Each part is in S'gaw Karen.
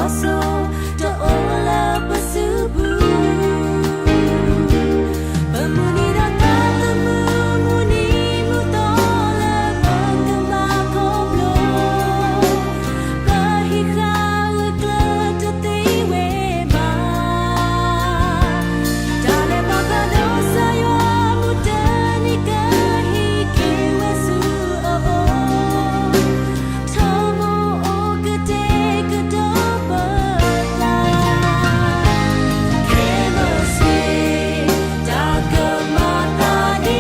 လီၤစိၤတအိၣ်လၢပစုပူၤ, ပမုၢ်နံၤဒီးတၢ်သမူမုၢ်နံၤမုၢ်သီလၢပကဘၣ်ခီဖျိ, ပဟံးဃာ်ဂၢၢ်ကျၢၤတသ့ဝဲဘၣ်. တၢ်လဲၤဘၣ်ဃးဒီးကစၢ်ယွၤမုၢ်တနံၤကဟံးက့ၤဝဲဆူအအိၣ်, ထီဘိအိၣ်ကတဲာ်ကတီၤပသး, ခဲမုၢ်ဆ့ၣ် တၢ်ကမၤသးဒ်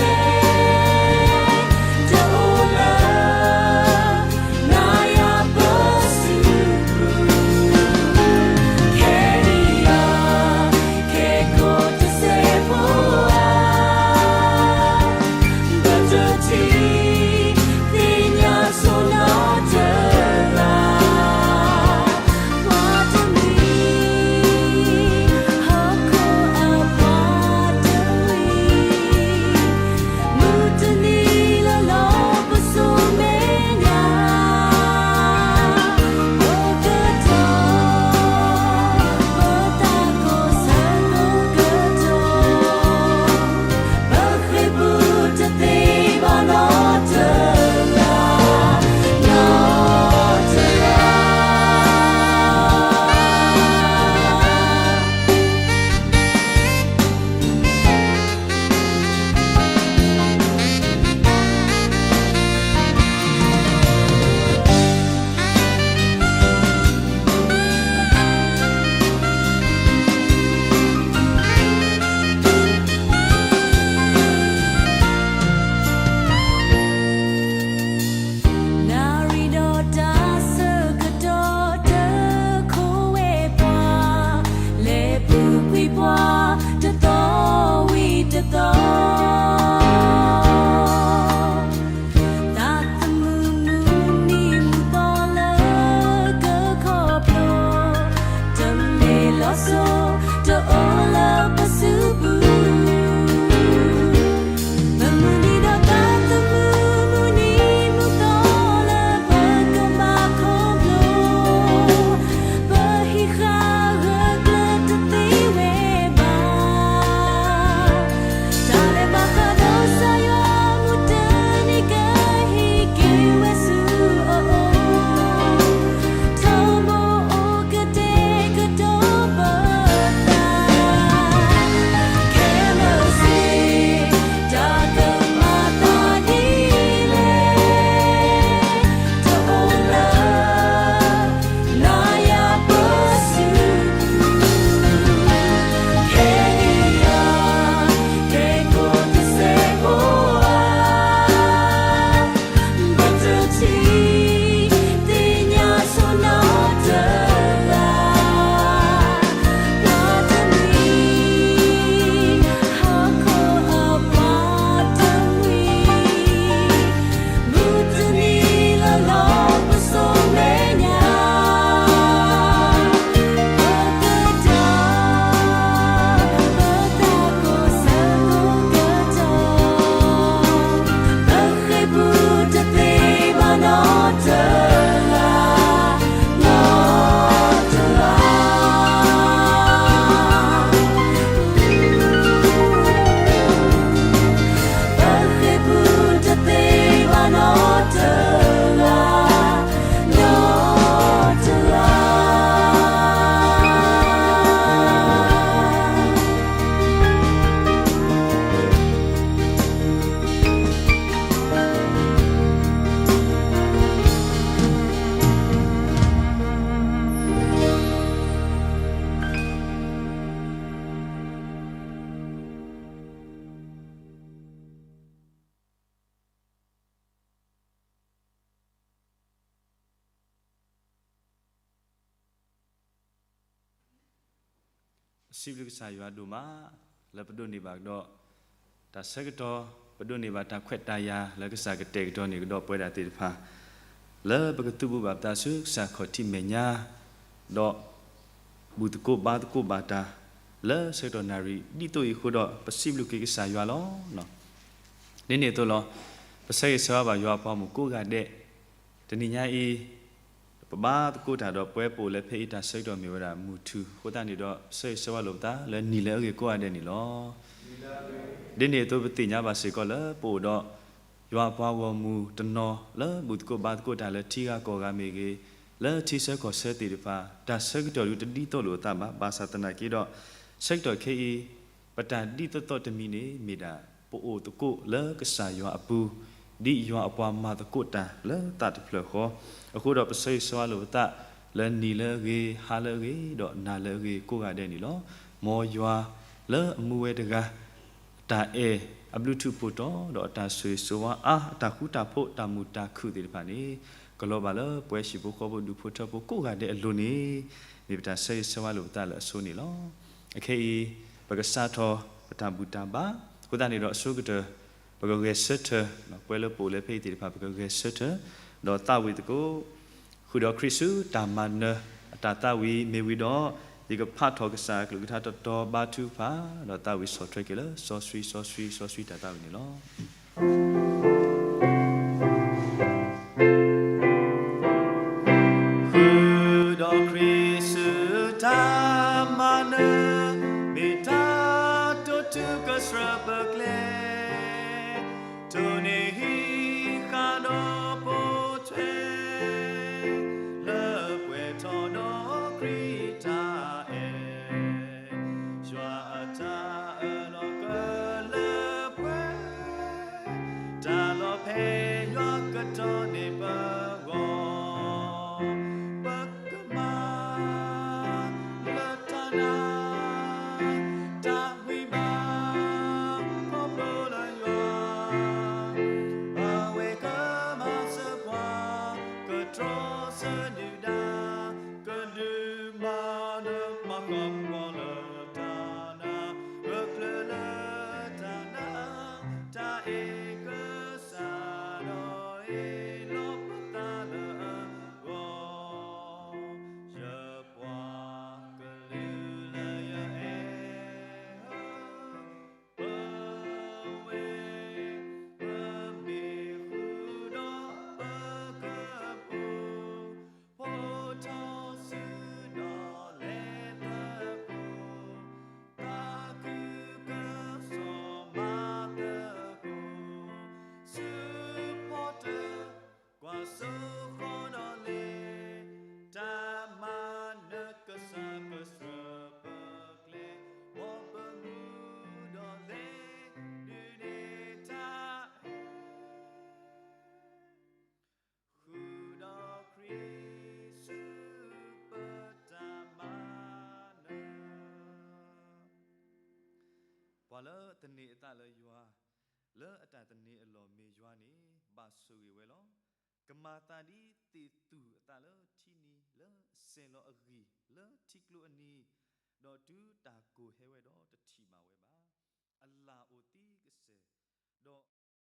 လဲၣ် တအိၣ်လၢ နၤယၤပစုပူၤ, ခဲအံၤယၤ ခဲကိာ်တစဲးဖိဧါ, ဘၣ်တထံၣ် သ့ၣ်ညါဆိနီတဂၤ, ပှၤတမှံၤ ဟီၣ်ခိၣ်အပှၤတမှံၤ, မုၢ်တနံၤလၢလီၤပစိာ်မဲာ်ညါ, ပကတီၤ ပသးကိၢ်ဆၢကိၢ်ကတီၤ, ပဃ့ၢ်ပူၤတသ့ဘၣ်နီတဂၤ, နီတဂၤ. နၣ်ရံၣ်ဒီးတၢ်ဆၢကတီၢ်တခိးဝဲပှၤ, လဲၤပူၤကွံာ်ပှၤတသီဝံၤတသီ, သးသမူမုၢ်နံၤမုၢ်သီလၢကခီဖျိတၢ်မ့ၢ်လီၤစိၤတအိၣ်လၢပစုပူၤ, ပမုၢ်နံၤဒီးတၢ်သမူမုၢ်နံၤမုၢ်သီလၢပကဘၣ်ခီဖျိ, ပဟံးဃာ်ဂၢၢ်ကျၢၤတသ့ဝဲဘၣ်. တၢ်လဲၤဘၣ်ဃးဒီးကစၢ်ယွၤမုၢ်တနံၤကဟံးက့ၤဝဲဆူအအိၣ်, ထီဘိအိၣ်ကတဲာ်ကတီၤပသး, ခဲမုၢ်ဆ့ၣ် တၢ်ကမၤသးဒ်လဲၣ် တအိၣ်လၢ နၤယၤပစုပူၤ, ခဲအံၤယၤ ခဲကိာ်တစဲးဖိဧါ, ဘၣ်တထံၣ် သ့ၣ်ညါဆိနီတဂၤ, ပှၤတမှံၤ ဟီၣ်ခိၣ်အပှၤတမှံၤ, မုၢ်တနံၤလၢလီၤပစိာ်မဲာ်ညါ, ပကတီၤ ပသးကိၢ်ဆၢကိၢ်ကတီၤ, ပဃ့ၢ်ပူၤတသ့ဘၣ်နီတဂၤ, နီတဂၤ. ပဃ့ၢ်ပူၤတသ့ဘၣ်နီတဂၤ, နီတဂၤ. ပစံးဘျုးကစၢ်ယွၤဒိၣ်မး လၢပဒိးန့ၢ်ဘၣ်ကဒီး တၢ်ဆၢကတီၢ် ပဒိးန့ၢ်ဘၣ်တၢ်ခွဲးတၢ်ယာ်လၢကစၢ်ကတဲာ်ကတီၤန့ၢ်ကဒီးပဝဲဒၣ်သ့ၣ်တဖၣ် လၢပကသုးဘူးဘၣ်ပသးဆူကစၢ်ခီၣ်ထံးမဲာ်ညါ ဒီး ဘူၣ်သကိးဘါသကိးဘၣ်တၢ် လၢဆၢကတီၢ်နၣ်ရံၣ်ဒ်သိးအံၤအဃိဒီး ပစံးဘျုးက့ၤကစၢ်ယွၤလီၤ. ဒ်န့ၣ်အသိးလီၤ. ပဆၢဂ့ၤဆၢဝါဘၣ်ယွၤအပှၤဂီၢ်မုၢ်ကိးဂၤဒဲး တနံၤညါအံၤ ပ ပဘါသကိးတၢ်ဒီးပဝဲပအိၣ်လၢဖဲအံၤ တၢ်ဆၢကတီၢ်မ့ၢ်ဝဲဒၣ်မုၢ်ထူၣ်အဃိသတးန့ၣ်ဒီး ဆၢဂ့ၤဆၢဝါလိာ်ပသးလၢနံၤလၢအဂ့ၤကိးဂၤဒဲးန့ၣ်လီၤ. ဒ်န့ၣ်အသိး ပသ့ၣ်ညါဘၣ်စ့ၢ်ကီးလၢပအိၣ်ဒီး ယွၤအပှၤဂီၢ်မုၢ်တနီၤလၢဘူၣ်သကိးဘါသကိးတၢ်လၢထံဂၤကီၢ်ဂၤမ့ၢ်ဂ့ၤ, လၢထံဆၢကီၢ်ဆၢသ့ၣ်တဖၣ် တၢ်ဆၢကတီၢ်ဒုးတဒ်သိးလိာ်အသးဘၣ်. ဘၣ်ဆၣ်သနာ်က့ဒီး ဆၢကတီၢ်ခဲအံၤ ပတၢ်ဒ်သိးသိးတမံၤန့ၣ် မ့ၢ်ဒၣ်ပအိၣ်သကိးလၢကစၢ်ယွၤအပူၤ ဒ်ယွၤအပှၤမၤသကိးတၢ်လၢသးတဖျၢၣ်ဃီ, အဃိဒီးပဆၢဂ့ၤဆၢဝါလိာ်ပသး လၢနံၤလၢအဂ့ၤ, ဟါလၢအဂ့ၤ, ဒီးနၤလၢအဂ့ၤကိးဂၤဒဲးန့ၣ်လီၤ. မ်ယွၤလၢအမူဝဲတဂၤ အတၢ်အဲၣ်, အဘျုးထူးဖှိၣ်တီၤ, ဒီးအတၢ်ဆိၣ်ဂ့ၤဆိၣ်ဝါအါ, အတၢ်ဃူတၢ်ဖိး, တၢ်မုာ်တၢ်ခုၣ်သ့ၣ်တဖၣ်န့ၣ် ကလီၤဘၣ်လၢပှၤဟံၣ်ဖိဃီဖိဒူၣ်ဖိထၢဖိကိးဂၤဒဲးအလိၤန့ၣ် မ့ၢ်ပတၢ်ဆၢဂ့ၤဆၢဝါလိာ်ပသးလၢအဆိန့ၣ်လီၤ. အခဲအံၤ ပကစးထီၣ်ပတၢ်ဘူၣ်တၢ်ဘါ, အဃိသတးန့ၣ်ဒီးအဆိကတၢၢ် ပကဂဲၤဆၢထၢၣ်, ပှၤလၢပအိၣ်လၢဖဲအံၤသ့ၣ်တဖၣ် ပကဂဲၤဆၢထၢၣ်, ဒီးသးဝံၣ်သကိး ဃုာ်ဒီးခရံာ်ဆူတၢ်မၤနၢၤအတၢ်သးဝံၣ်မ့ၢ်ဝံၤဒီး, ယကဖးထီၣ်ကစၢ်အကလုၢ်ကထါတတီၤဘါထုကဖၣ်, ဒီးသးဝံၣ်ဆီၣ်ထွဲက့ၤလၢစီဆှံစီဆှံစီဆှံတၢ်သးဝံၣ်န့ၣ်လီၤ. ဃုာ်ဒီးခရံာ်ဆူတၢ်မၤနၢၤ, မ့ၢ်တၢ်တိာ်တုၤကဆှၢပကျဲ, တိၢ်န့ၢ်ဟံးဃာ်ဒီးပိာ်ထွဲ လၢပှဲၤထီၣ်ဒီးခရံာ်တၢ်အဲၣ်, ယွၤအတၢ်အၢၣ်လီၤကလၢပှဲၤ, တၢ်လီၤဖဲယွၤကတီၤန့ၢ်ပဂီၢ်, ပကမၤ လၢတၢ်နာ်, တၢ်ဝံဘၣ်, ခီဖျိလၢယွၤ, အဝဲကမၤစၢၤပှၤ, ကတြီဆၢဒုၣ်ဒါ, ကဒုးမၤနၢၤမၤဃီပှၤလၢတၢ်နာ်, ဂၢၢ်ကျၢၤလၢတၢ်နာ်, တၢ်အဲၣ်ကစၢ်ဒီးအဲၣ်လီၤပသးလၢအဂီၢ်, ယ ပှၤကလုာ်လၢယအဲၣ်, ပဝဲ, ပမ့ၢ်ဃုာ်ဒီးပကပူၤ, ဖီၣ်ထီၣ်စုဒီးလဲၤသကိး, သးခုကစီၣ်မၤသကိး, စုဖီတၢၣ် ကွၢ်စိဃီဒီးလဲၤ, တၢ်မၤနၢၤကစၢ်ကဆှၢပကျဲ, မ်ပမူဒီးလဲၤဒုးနဲၣ်တၢ်အဲၣ်, ဃုာ်ဒီးခရံာ်ဆူပတၢ်မၤနၢၤ. ပှၤလၢသန့ၤအသးလၢယွၤ, လၢအတၢ်သန့ၤအလီၢ်မ့ၢ်ယွၤန့ၣ် ဘၣ်ဆိၣ်ဂ့ၤဝဲလီၤ. ကမၤသးဒ်သ့ၣ်သူၣ်အသးလၢထံနံၤ, လၢစဲၤလီၤအဂံၢ်လၢထံကျိအနံၤ, ဒီးတုၤတၢ်ကိၢ်ဟဲဝဲဒီးတထံၣ်ဘၣ်ဝဲဘၣ်. အလၣ်အိၣ်သံကစဲာ်,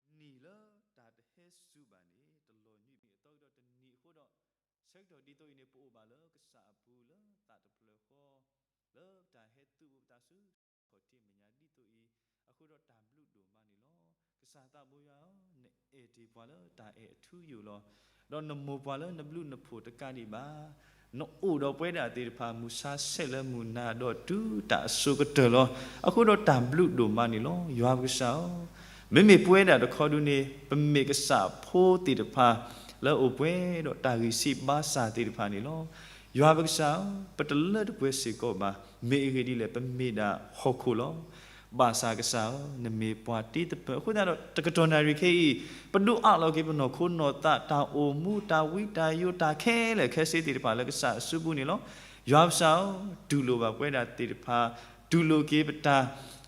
ဒီးနံၣ်လၢတၢ်တဟဲစူၤဘၣ်န့ၣ် တလီၤညွံးမံၤအသီကဒီးတနံၤအဃိဒီး, ဆၢကတီၢ်ဒ်သိးအံၤန့ၣ် ပအိၣ်ဘၣ်လၢကစၢ်အပူၤလၢသးတဖျၢၣ်ဃီ, လၢပတၢ်ဟဲသူၣ်ဘိပသးဆူ ခီၣ်ထံးမဲာ်ညါဒ်သိးအံၤ, အဃိဒီးတၢ်ဘျုးဒိၣ်မးန့ၣ်လီၤ. ကစၢ်သးဘိယွၤဧၢ, နအဲၣ်တ့ၢ်ပှၤလၢတၢ်အဲၣ်အထူအယိာ်လီၤ. ဒီးနမိၢ်ပှၢ်လၢနဘျုးနဖှိၣ်တကးဒံးဘၣ်. နအိၣ်ဒီးပဝဲဒၣ်သ့ၣ်တဖၣ် မုၢ်ဆါဆဲးလၢမုၢ်နၤ ဒီးတုၤတၢ်အစိၤကတၢၢ်လီၤ. အဃိဒီးတၢ်ဘျုးဒိၣ်မးန့ၣ်လီၤ. ယွၤပကစၢ်ဧၢ, မ့မ့ၢ်ပဝဲဒၣ်တခီဒုန့ၣ် ပမ့ၢ်ကစၢ်ဖိသ့ၣ်တဖၣ် လၢအိၣ်ပှဲၤဒီးတၢ်ဂံၢ်ဆံးဘါစၢ်သ့ၣ်တဖၣ်န့ၣ်လီၤ. ယွၤပကစၢ်ဧၢ, ပတလၢတပှဲၤစ့ၢ်ကီးဘၣ်. မ့ၢ်အဂ့ၢ်ဒ်လဲၣ်, ပမ့ၢ်ဒၣ်ဟီၣ်ခိၣ်လီၤ. ဘၣ်ဆၣ်ကစၢ်ဧၢ, နမ့ၢ်ပှၤတ့သပၢၤ. အဃိသတးဒီး တကတီၢ်နၣ်ရံၣ်ခဲအံၤ, ပဒိးအးလီၤက့ၤပနီၢ်ခိနီၢ်သး တၢ်အိၣ်မူ တၢ်ဝံတၢ်ယိး တၢ်ခဲလၢာ်ခဲဆ့သ့ၣ်တဖၣ်လၢကစၢ်အစုပူၤန့ၣ်လီၤ. ယွၤပကစၢ်ဧၢ, တူၢ်လိာ်ဘၣ်ပဝဲဒၣ်သ့ၣ်တဖၣ်, တူၢ်လိာ်က့ၤပတၢ်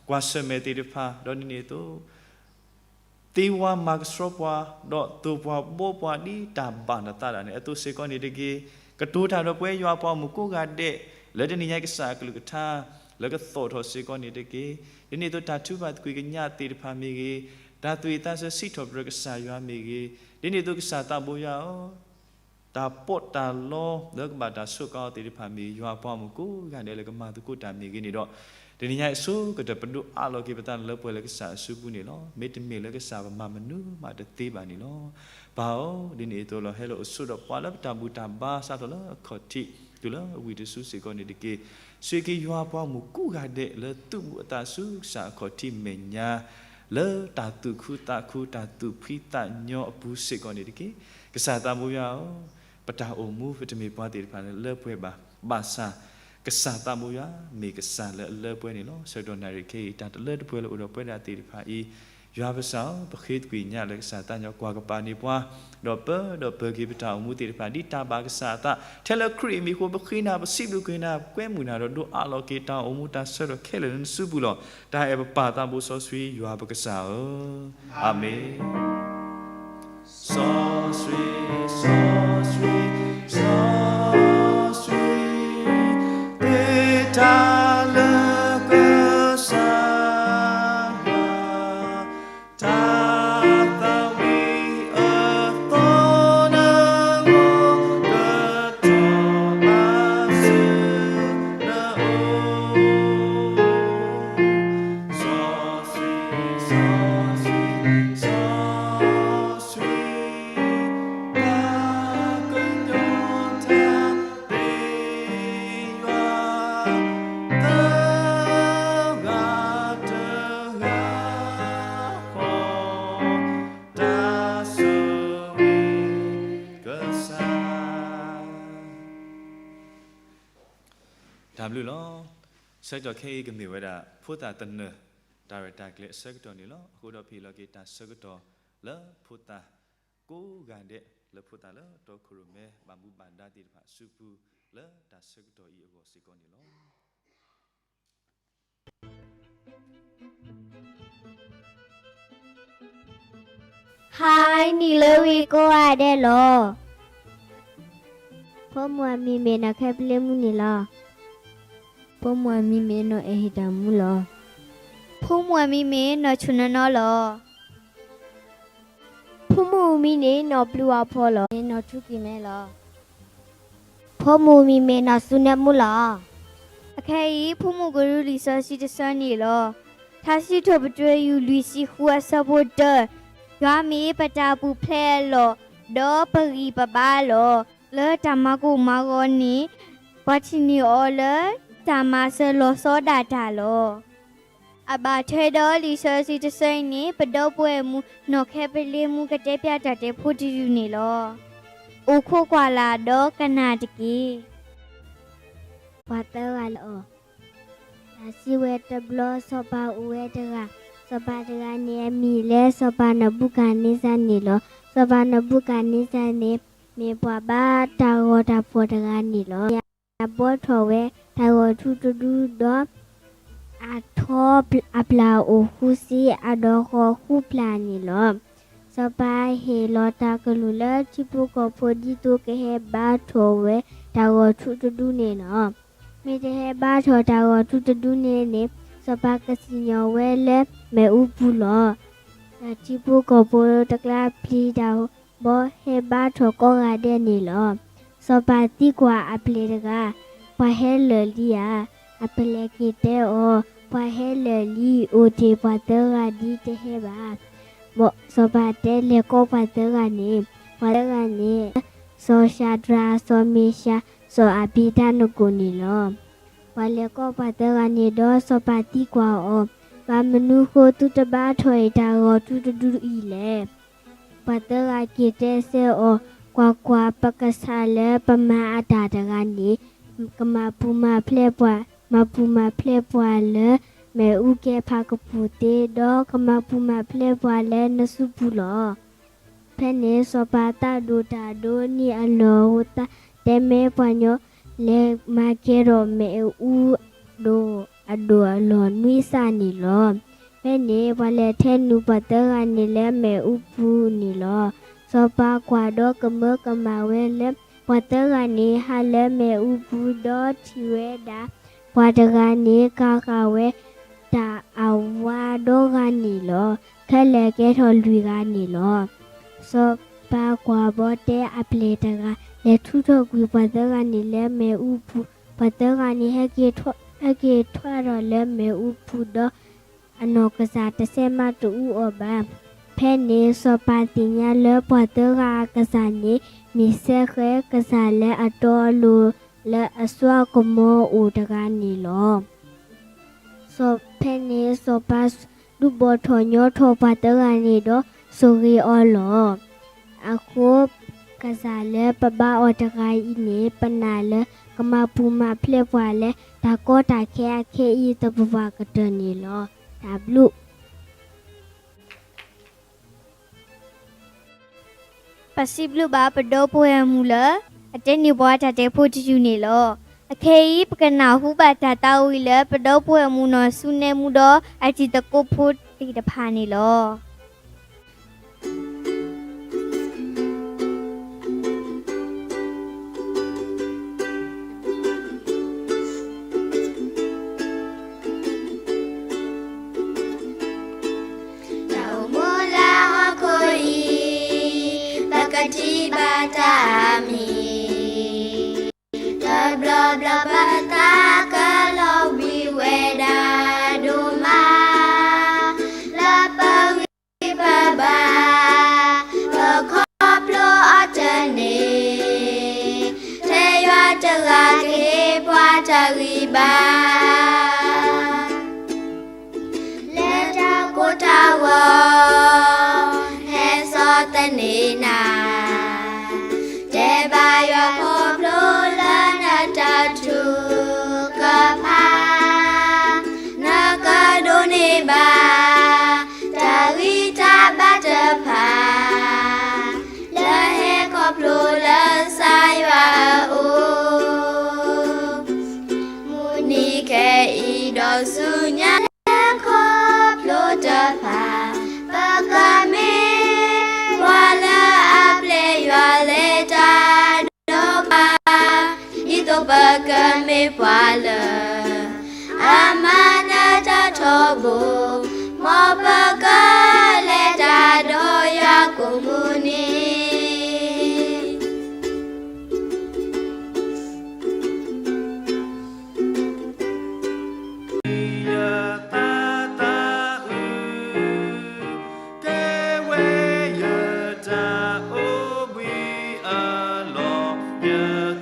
ကွၢ်ဆၢၣ်မဲာ်သ့ၣ်တဖၣ်, ဒီးဒ်န့ၣ်အသိး သ့ဝါမၤကဆှီပှၤ, ဒီးသိၣ်ပှၤဘှီပှၤဒ်တၢ်ဘၣ်နသးဒၣ်န့ၣ် အသိးစ့ၢ်ကီးန့ၣ်တက့ၢ်. ကတိၤတၢ်ဒီးပဝဲယွၤအပှၤဂီၢ်မုၢ်ကိးဂၤဒဲး လၢတနံၤညါအံၤကစၢ်အကလုၢ်ကထါ လၢကသီၣ်ထီၣ်စ့ၢ်ကီးန့ၣ်တက့ၢ်. ဒ်န့ၣ်အသိးတၢ်ထုကဖၣ်သကွံာ်ကညးသ့ၣ်တဖၣ်မ့ၢ်ဂ့ၤ, တၢ်သူၣ်ဝံၣ်သးဆၢစံးထီၣ်ပတြၢၤကစၢ်ယွၤမ့ၢ်ဂ့ၤ, ဒ်န့ၣ်အသိးကစၢ်သးဘိယွၤဧၢ, တၢ်ပီးတၢ်လီလၢကဘၣ်တၢ်စူးကါအီၤသ့ၣ်တဖၣ်မ့ၢ်ဂ့ၤ, ယွၤအပှၤဂီၢ်မုၢ်ကိးဂၤဒဲးလၢကမၤသကိးတၢ်မ့ၢ်ဂ့ၤန့ၣ်ဒီး, တနံၤညါအံၤအဆိကတၢၢ် ပဒိၣ်အးလီၤက့ၤပသးလၢပှဲၤလၢကစၢ်အစုပူၤန့ၣ်လီၤ. မ့တမ့ၢ်လၢကစၢ်ပမၤမနုၤမးတသ့ဘၣ်န့ၣ်လီၤ. ပၢ်ဧၢ, ဒ်န့ၣ်အသိးလီၤ ဟဲလီၤအိၣ်ဆိးဒီးပှၤလၢပတၢ်ဘူၣ်တၢ်ဘါစးထီၣ်လၢအခီၣ်ထံး တုၤလၢဝံၤတစုစ့ၢ်ကီးန့ၣ်တက့ၢ်. ဆှၢက့ၤယွၤပှၤမုၣ်ကိးဂၤဒဲးလၢသုးမုၢ်အသးဆူကစၢ်အခီၣ်ထံးမဲာ်ညါ လၢတၢ်သူၣ်ခုသးခု တၢ်သူၣ်ဖှံသးညီအပူၤစ့ၢ်ကီးန့ၣ်တက့ၢ်. ကစၢ်သးဘိယွၤဧၢ, ပတၢ်အိၣ်မူပတမ့ၢ်ပှၤသ့ၣ်တဖၣ်လၢလၢပှဲၤဘၣ်. ဘၣ်ဆၣ် ကစၢ်သးဘိယွၤမ့ၢ်ကစၢ်လၢအလၢပှဲၤန့ၣ်လီၤ. ဆၢကတီၢ်နၣ်ရံၣ်ခဲအံၤ တၢ်တလၢတပှဲၤလၢအိၣ်ဒီးပဝဲဒၣ်သ့ၣ်တဖၣ်အံၤ, ယွၤပကစၢ်ဧၢ, ပဃ့သကွံာ်ညါလၢကစၢ်သးညီကွၢ်ကပၤန့ၢ်ပှၤ, ဒီးပၢဒီးပၢၤက့ၤပတၢ်အိၣ်မူသ့ၣ်တဖၣ် ဒ်တၢ်ဘၣ်ကစၢ်အသး, ထဲလၢခရံာ်အမံၤအဃိ ပဃ့နၤ, ပစံးဘျုးက့ၤနၤ, ပကွဲမုာ်နၤဒီးဒိၣ်အးလီၤက့ၤတၢ်အိၣ်မူတၢ်ဆၢကတီၢ်ခဲလၢာ်လၢနစုပူၤလီၤ. တၢ်အဲၣ်ပပၢ်သးဘိစီဆှံယွၤပကစၢ်ဧၢ, အၤမ့ၣ်. စီဆှံ, စီဆှံ, စီဆှံ, သ့တၢ်လၢကစၢ်ယွၤ, တၢ်သးဝံၣ်အသီနဂီၢ်, ကတီၢ်ဘၣ်ဆူနအိၣ်, စီဆှံ, စီဆှံ, စီဆှံ, ပှၤကညီတၢ်သ့ယွၤ, တဂၤတဂၤဃီ, တၢ်ဆိၣ်ဂ့ၤကစၢ်. တၢ်ဘျုးလီၤ. ဆၢကတီၢ်ခဲအံၤကမ့ၢ်ဝဲဒၣ် ဖိသၣ်သနၢၣ် တၢ်ရဲၣ်တၢ်ကျဲၤအဆၢကတီၢ်န့ၣ်လီၤ. အဃိဒီးပဟ့ၣ်လီၤက့ၤတၢ်ဆၢကတီၢ်လၢဖိသၣ်ကိးဂၤဒဲး လၢဖိသၣ်လၢတီခိၣ်ရိၣ်မဲ ဘၣ်မူဘၣ်ဒါသ့ၣ်တဖၣ်အစုပူၤ လၢတၢ်ဆၢကတီၢ်အံၤအဂီၢ်စ့ၢ်ကီးန့ၣ်လီၤ. Hi, နံၤလၢဂ့ၤကိးဂၤဒဲးလီၤ. ဖိမုၣ်အမံၤမ့ၢ်နီၢ်ခဲပလ့မူန့ၣ်လီၤ. ဖိမုၣ်အမံၤမ့ၢ်နီၢ်အဲၣ်ဟ့ၣ်တၢ်မူလီၤ. ဖိမုၣ်အမံၤမ့ၢ်နီၢ်ဆူၣ်နီၢ်နီၢ်လီၤ. ဖိမုၣ်အမံၤန့ၣ်နီၢ်ပျုၤဝါဖီလီၤ. နီၢ်ထူကံၤမဲလီၤ. ဖိမုၣ်အမံၤမ့ၢ်နီၢ်စူနဲမူလီၤ. အခဲအံၤ ဖိမုၣ်ကရူၢ်လံာ်စီဆှံတဆၢန့ၣ်လီၤ. ထါစံးထီၣ်ပတြၢၤ ယူၢ်လွံၢ်ဆံဃု အဆၢဖိတၢ, ယွၤမ့ၢ်ပတၢ်ပူၤဖျဲးအလီၢ်, ဒီးပဂံၢ်ပဘါလီၤ. လၢတၢ်မၤကိၢ်မၤဂီၤန့ၣ် ပှၤထံၣ်န့ၢ်အီၤလၢ တၢ်မၤစၢၤလီၤဆီဒၣ်တၢ်လီၤ. အဘၣ်ထွဲဒီးလံာ်စီဆှံတဆၢအံၤန့ၣ် ပဒီပုၢ်ဝဲၢ်မုၣ်နီၢ်ခဲပလ့မူကတဲပျၢ်တၢ်တဲဖိတယုၢ်န့ၣ်လီၤ. အိၣ်ခိးကွၢ်လၢ်ဒီးကနၣ်တက့ၢ်. ပှၤသၢဂၤလၢအီၤ, တၢ်စံးဝဲတဘျီ စီၤပၤအိၣ်ဝဲတဂၤ, စီၤပၤတဂၤန့ၣ်အမံၤလၢစီၤပၤနဘူၤခၣ်န့စၢ်န့ၣ်လီၤ. စီၤပၤနဘူၤခၣ်န့စၢ်န့ၣ် မ့ၢ်ပှၤဘါတၢ်ဂီၤတၢ်ဖှီၣ်တဂၤန့ၣ်လီၤ. အဘှီထီၣ်ဝဲတၢ်ဂီၤထူတဒူဒီး အထီအပျၢ်အိၣ်ဃုစ့ အဒီဃီဃုပျၢ်န့ၣ်လီၤ. စီၤပၤဟ့ၣ်လီၤတၢ်ကလုၢ်လၢထံဖိကီၢ်ဖိဒ်သိးကဟဲဘါထီၣ်ဝဲတၢ်ဂီၤထူတဒူန့ၣ်လီၤ. မ့ၢ်တဟဲဘါထီၣ်တၢ်ဂီၤထူတဒူန့ၣ်န့ၣ် စီၤပၤကစံၣ်ညီၣ်ဝဲလၢမ့ၣ်အူပူၤလီၤ. ဒီးထံဖိကီၢ်ဖိတကျါပျံၤတၢ်ဘီဟဲဘါထီၣ်ကိးဂၤဒဲးန့ၣ်လီၤ. စီၤပၤသံကွၢ်အပျဲၢ်တဂၤ, ပှၤဟဲလၢာ်လံဧါ. အပျဲၢ်က့ၤတဲအီၤ, ပှၤဟဲလၢာ်လံ, အိၣ်တ့ၢ်ပှၤသၢဂၤဒ်တဟဲဘၣ်. စီၤပၤတဲလဲၤကိးပှၤသၢဂၤန့ၣ်, ပှၤသၢဂၤန့ၣ် စီၤၡၤဒြး, စီၤမ့ၡး, စီၤအဘ့းနကိၣ်န့ၣ်လီၤ. ပှၤလဲၤကိးပှၤသၢဂၤန့ၣ်ဒီးစီၤပၤသံကွၢ်အီၤ, ဘၣ်မနုၤဃိသုတဘါထီၣ်အံၤတၢ်ဂီၤထူတဒူအံၤလဲၣ်. ပှၤသၢဂၤက့ၤတဲဆၢအီၤ, ကွၢ်ကွၢ်, ပကစၢ်လၢပမၤအတၢ်တဂၤန့ၣ် ကမၤပူၤမၤဖျဲးပှၤ, မၤပူၤမၤဖျဲးပှၤလၢမ့ၣ်အူကဲဖးကပူၤသ့, ဒီးကမၤပူၤမၤဖျဲးပှၤလၢနစုပူၤလီၤ. ဖဲန့ၣ်စီၤပၤသးဒိၣ်တၢ်ဒိၣ်န့ၢ်အလီၢ်အဃိသတး တဲမ့ၢ်ပှၤညီ လဲၤမၤကဲထီၣ်မ့ၣ်အူဒိၣ်အဒိၣ်အလီၢ်နွံစးန့ၣ်လီၤ. ဖဲန့ၣ်ပှၤလဲၤထဲနုာ်ပှၤသၢဂၤန့ၣ်လၢမ့ၣ်အူပူၤန့ၣ်လီၤ. စီၤပၤကွၢ်ဒီးကမၢကမၣ်ဝဲလၢ ပှၤသၢဂၤန့ၣ်ဟးလၢမ့ၣ်အူပူၤဒီးထံၣ်ဝဲဒၣ် ပှၤတဂၤန့ၣ်ကၤဃာ်ဝဲ တၢ်အဝါဒီဂၤန့ၣ်လီၤ. ခဲလၢာ်ကဲထီၣ်လွံၢ်ဂၤန့ၣ်လီၤ. စီၤပၤကွၢ်ဘီတဲအပျဲၢ်တဂၤ လဲၤထုးထီၣ်ကွံာ်ပှၤသၢဂၤန့ၣ်လၢမ့ၣ်အူပူၤ, ပှၤသၢဂၤန့ၣ်ဟဲက့ၤထီၣ် ဟဲက့ၤထွဲဒီးလၢမ့ၣ်အူပူၤဒီး အနီၢ်ကစၢ်တစဲးမးတအူအီၣ်ဘၣ်. ဖဲန့ၣ်စီၤပၤသ့ၣ်ညါလၢပှၤသၢဂၤအကစၢ်န့ၣ် မ့ၢ်စဲဃဲၤကစၢ်လၢအတီအလိၤလၢအစွါကမီၤအိၣ်တဂၤန့ၣ်လီၤ. စီၤ, ဖဲန့ၣ်စီၤပၤဒုးဘီၣ်ထီၣ်ညီထီၣ်ပှၤသၢဂၤန့ၣ်ဒီး ဆိၣ်ဂ့ၤအီၤလီၤ. အဃိ ကစၢ်လၢပဘါအီၤတဂၤအံၤန့ၣ် ပနာ်လၢကမၤပူၤမၤဖျဲးပှၤလၢ တၢ်ကီတၢ်ခဲအခဲအံၤသပှၢ်ပှၢ်ကတၢၢ်န့ၣ်လီၤ. တၢ်ဘျုး ပစံးဘျုးဘၣ်ပဒီပုၢ်ဝဲၢ်မုၣ်လၢ အတဲန့ၢ်ပှၤတၢ်တဲဖိတယုၢ်န့ၣ်လီၤ. အခဲအံၤ ပကနၢ်ဟူဘၣ်တၢ်သးဝံၣ်လၢ ပဒီပုၢ်ဝဲၢ်မုၣ်နီၢ်ဆူၣ်နဲမူဒီးအတံၤသကိးဖိသ့ၣ်တဖၣ်န့ၣ်လီၤ. တၢ်အိၣ်မူလၢဟီၣ်ခိၣ်အံၤ ပကထံၣ်ဘၣ်တၢ်အမံၤ တဘျီဘျီပသးကလီၤဝံၤဝဲဒၣ်ဒိၣ်မး လၢပဂံၢ်ပဘါ ပခီဖျိအီၤတန့ၢ် ထဲယွၤတဂၤကဟ့ၣ်ပှၤတၢ်ဂံၢ်ဘါ လၢတၢ်ကိၢ်တၢ်ဂီၤ ဟဲစိာ်သန့ၤနၤ တဲဘၣ်ယွၤခီဖျိလၢနတၢ်ထုကဖၣ် နကဒိးန့ၢ်ဘၣ် တၢ်ဂံၢ်တၢ်ဘါတဖၣ် လၢဟဲခီဖျိလၢကစၢ်ယွၤအအိၣ် မုၢ်နံၤခဲအံၤဒီးဆူညါ ဟဲခီဖျိတဖၣ် ပကမ့ၢ်ပှၤလၢအပျဲယွၤလဲၤတၢ်ဒီးပှၤ ဒ်သိးပကမ့ၢ်ပှၤလၢ အမၤနၢၤတၢ်ထီဘိ မ်ပကလဲၤတၢ်ဒီးယွၤကိးမုၢ်နံၤ ယသးသးအုး ကဲဝဲယတၢ်အိၣ်ဘှံးအလီၢ် ယ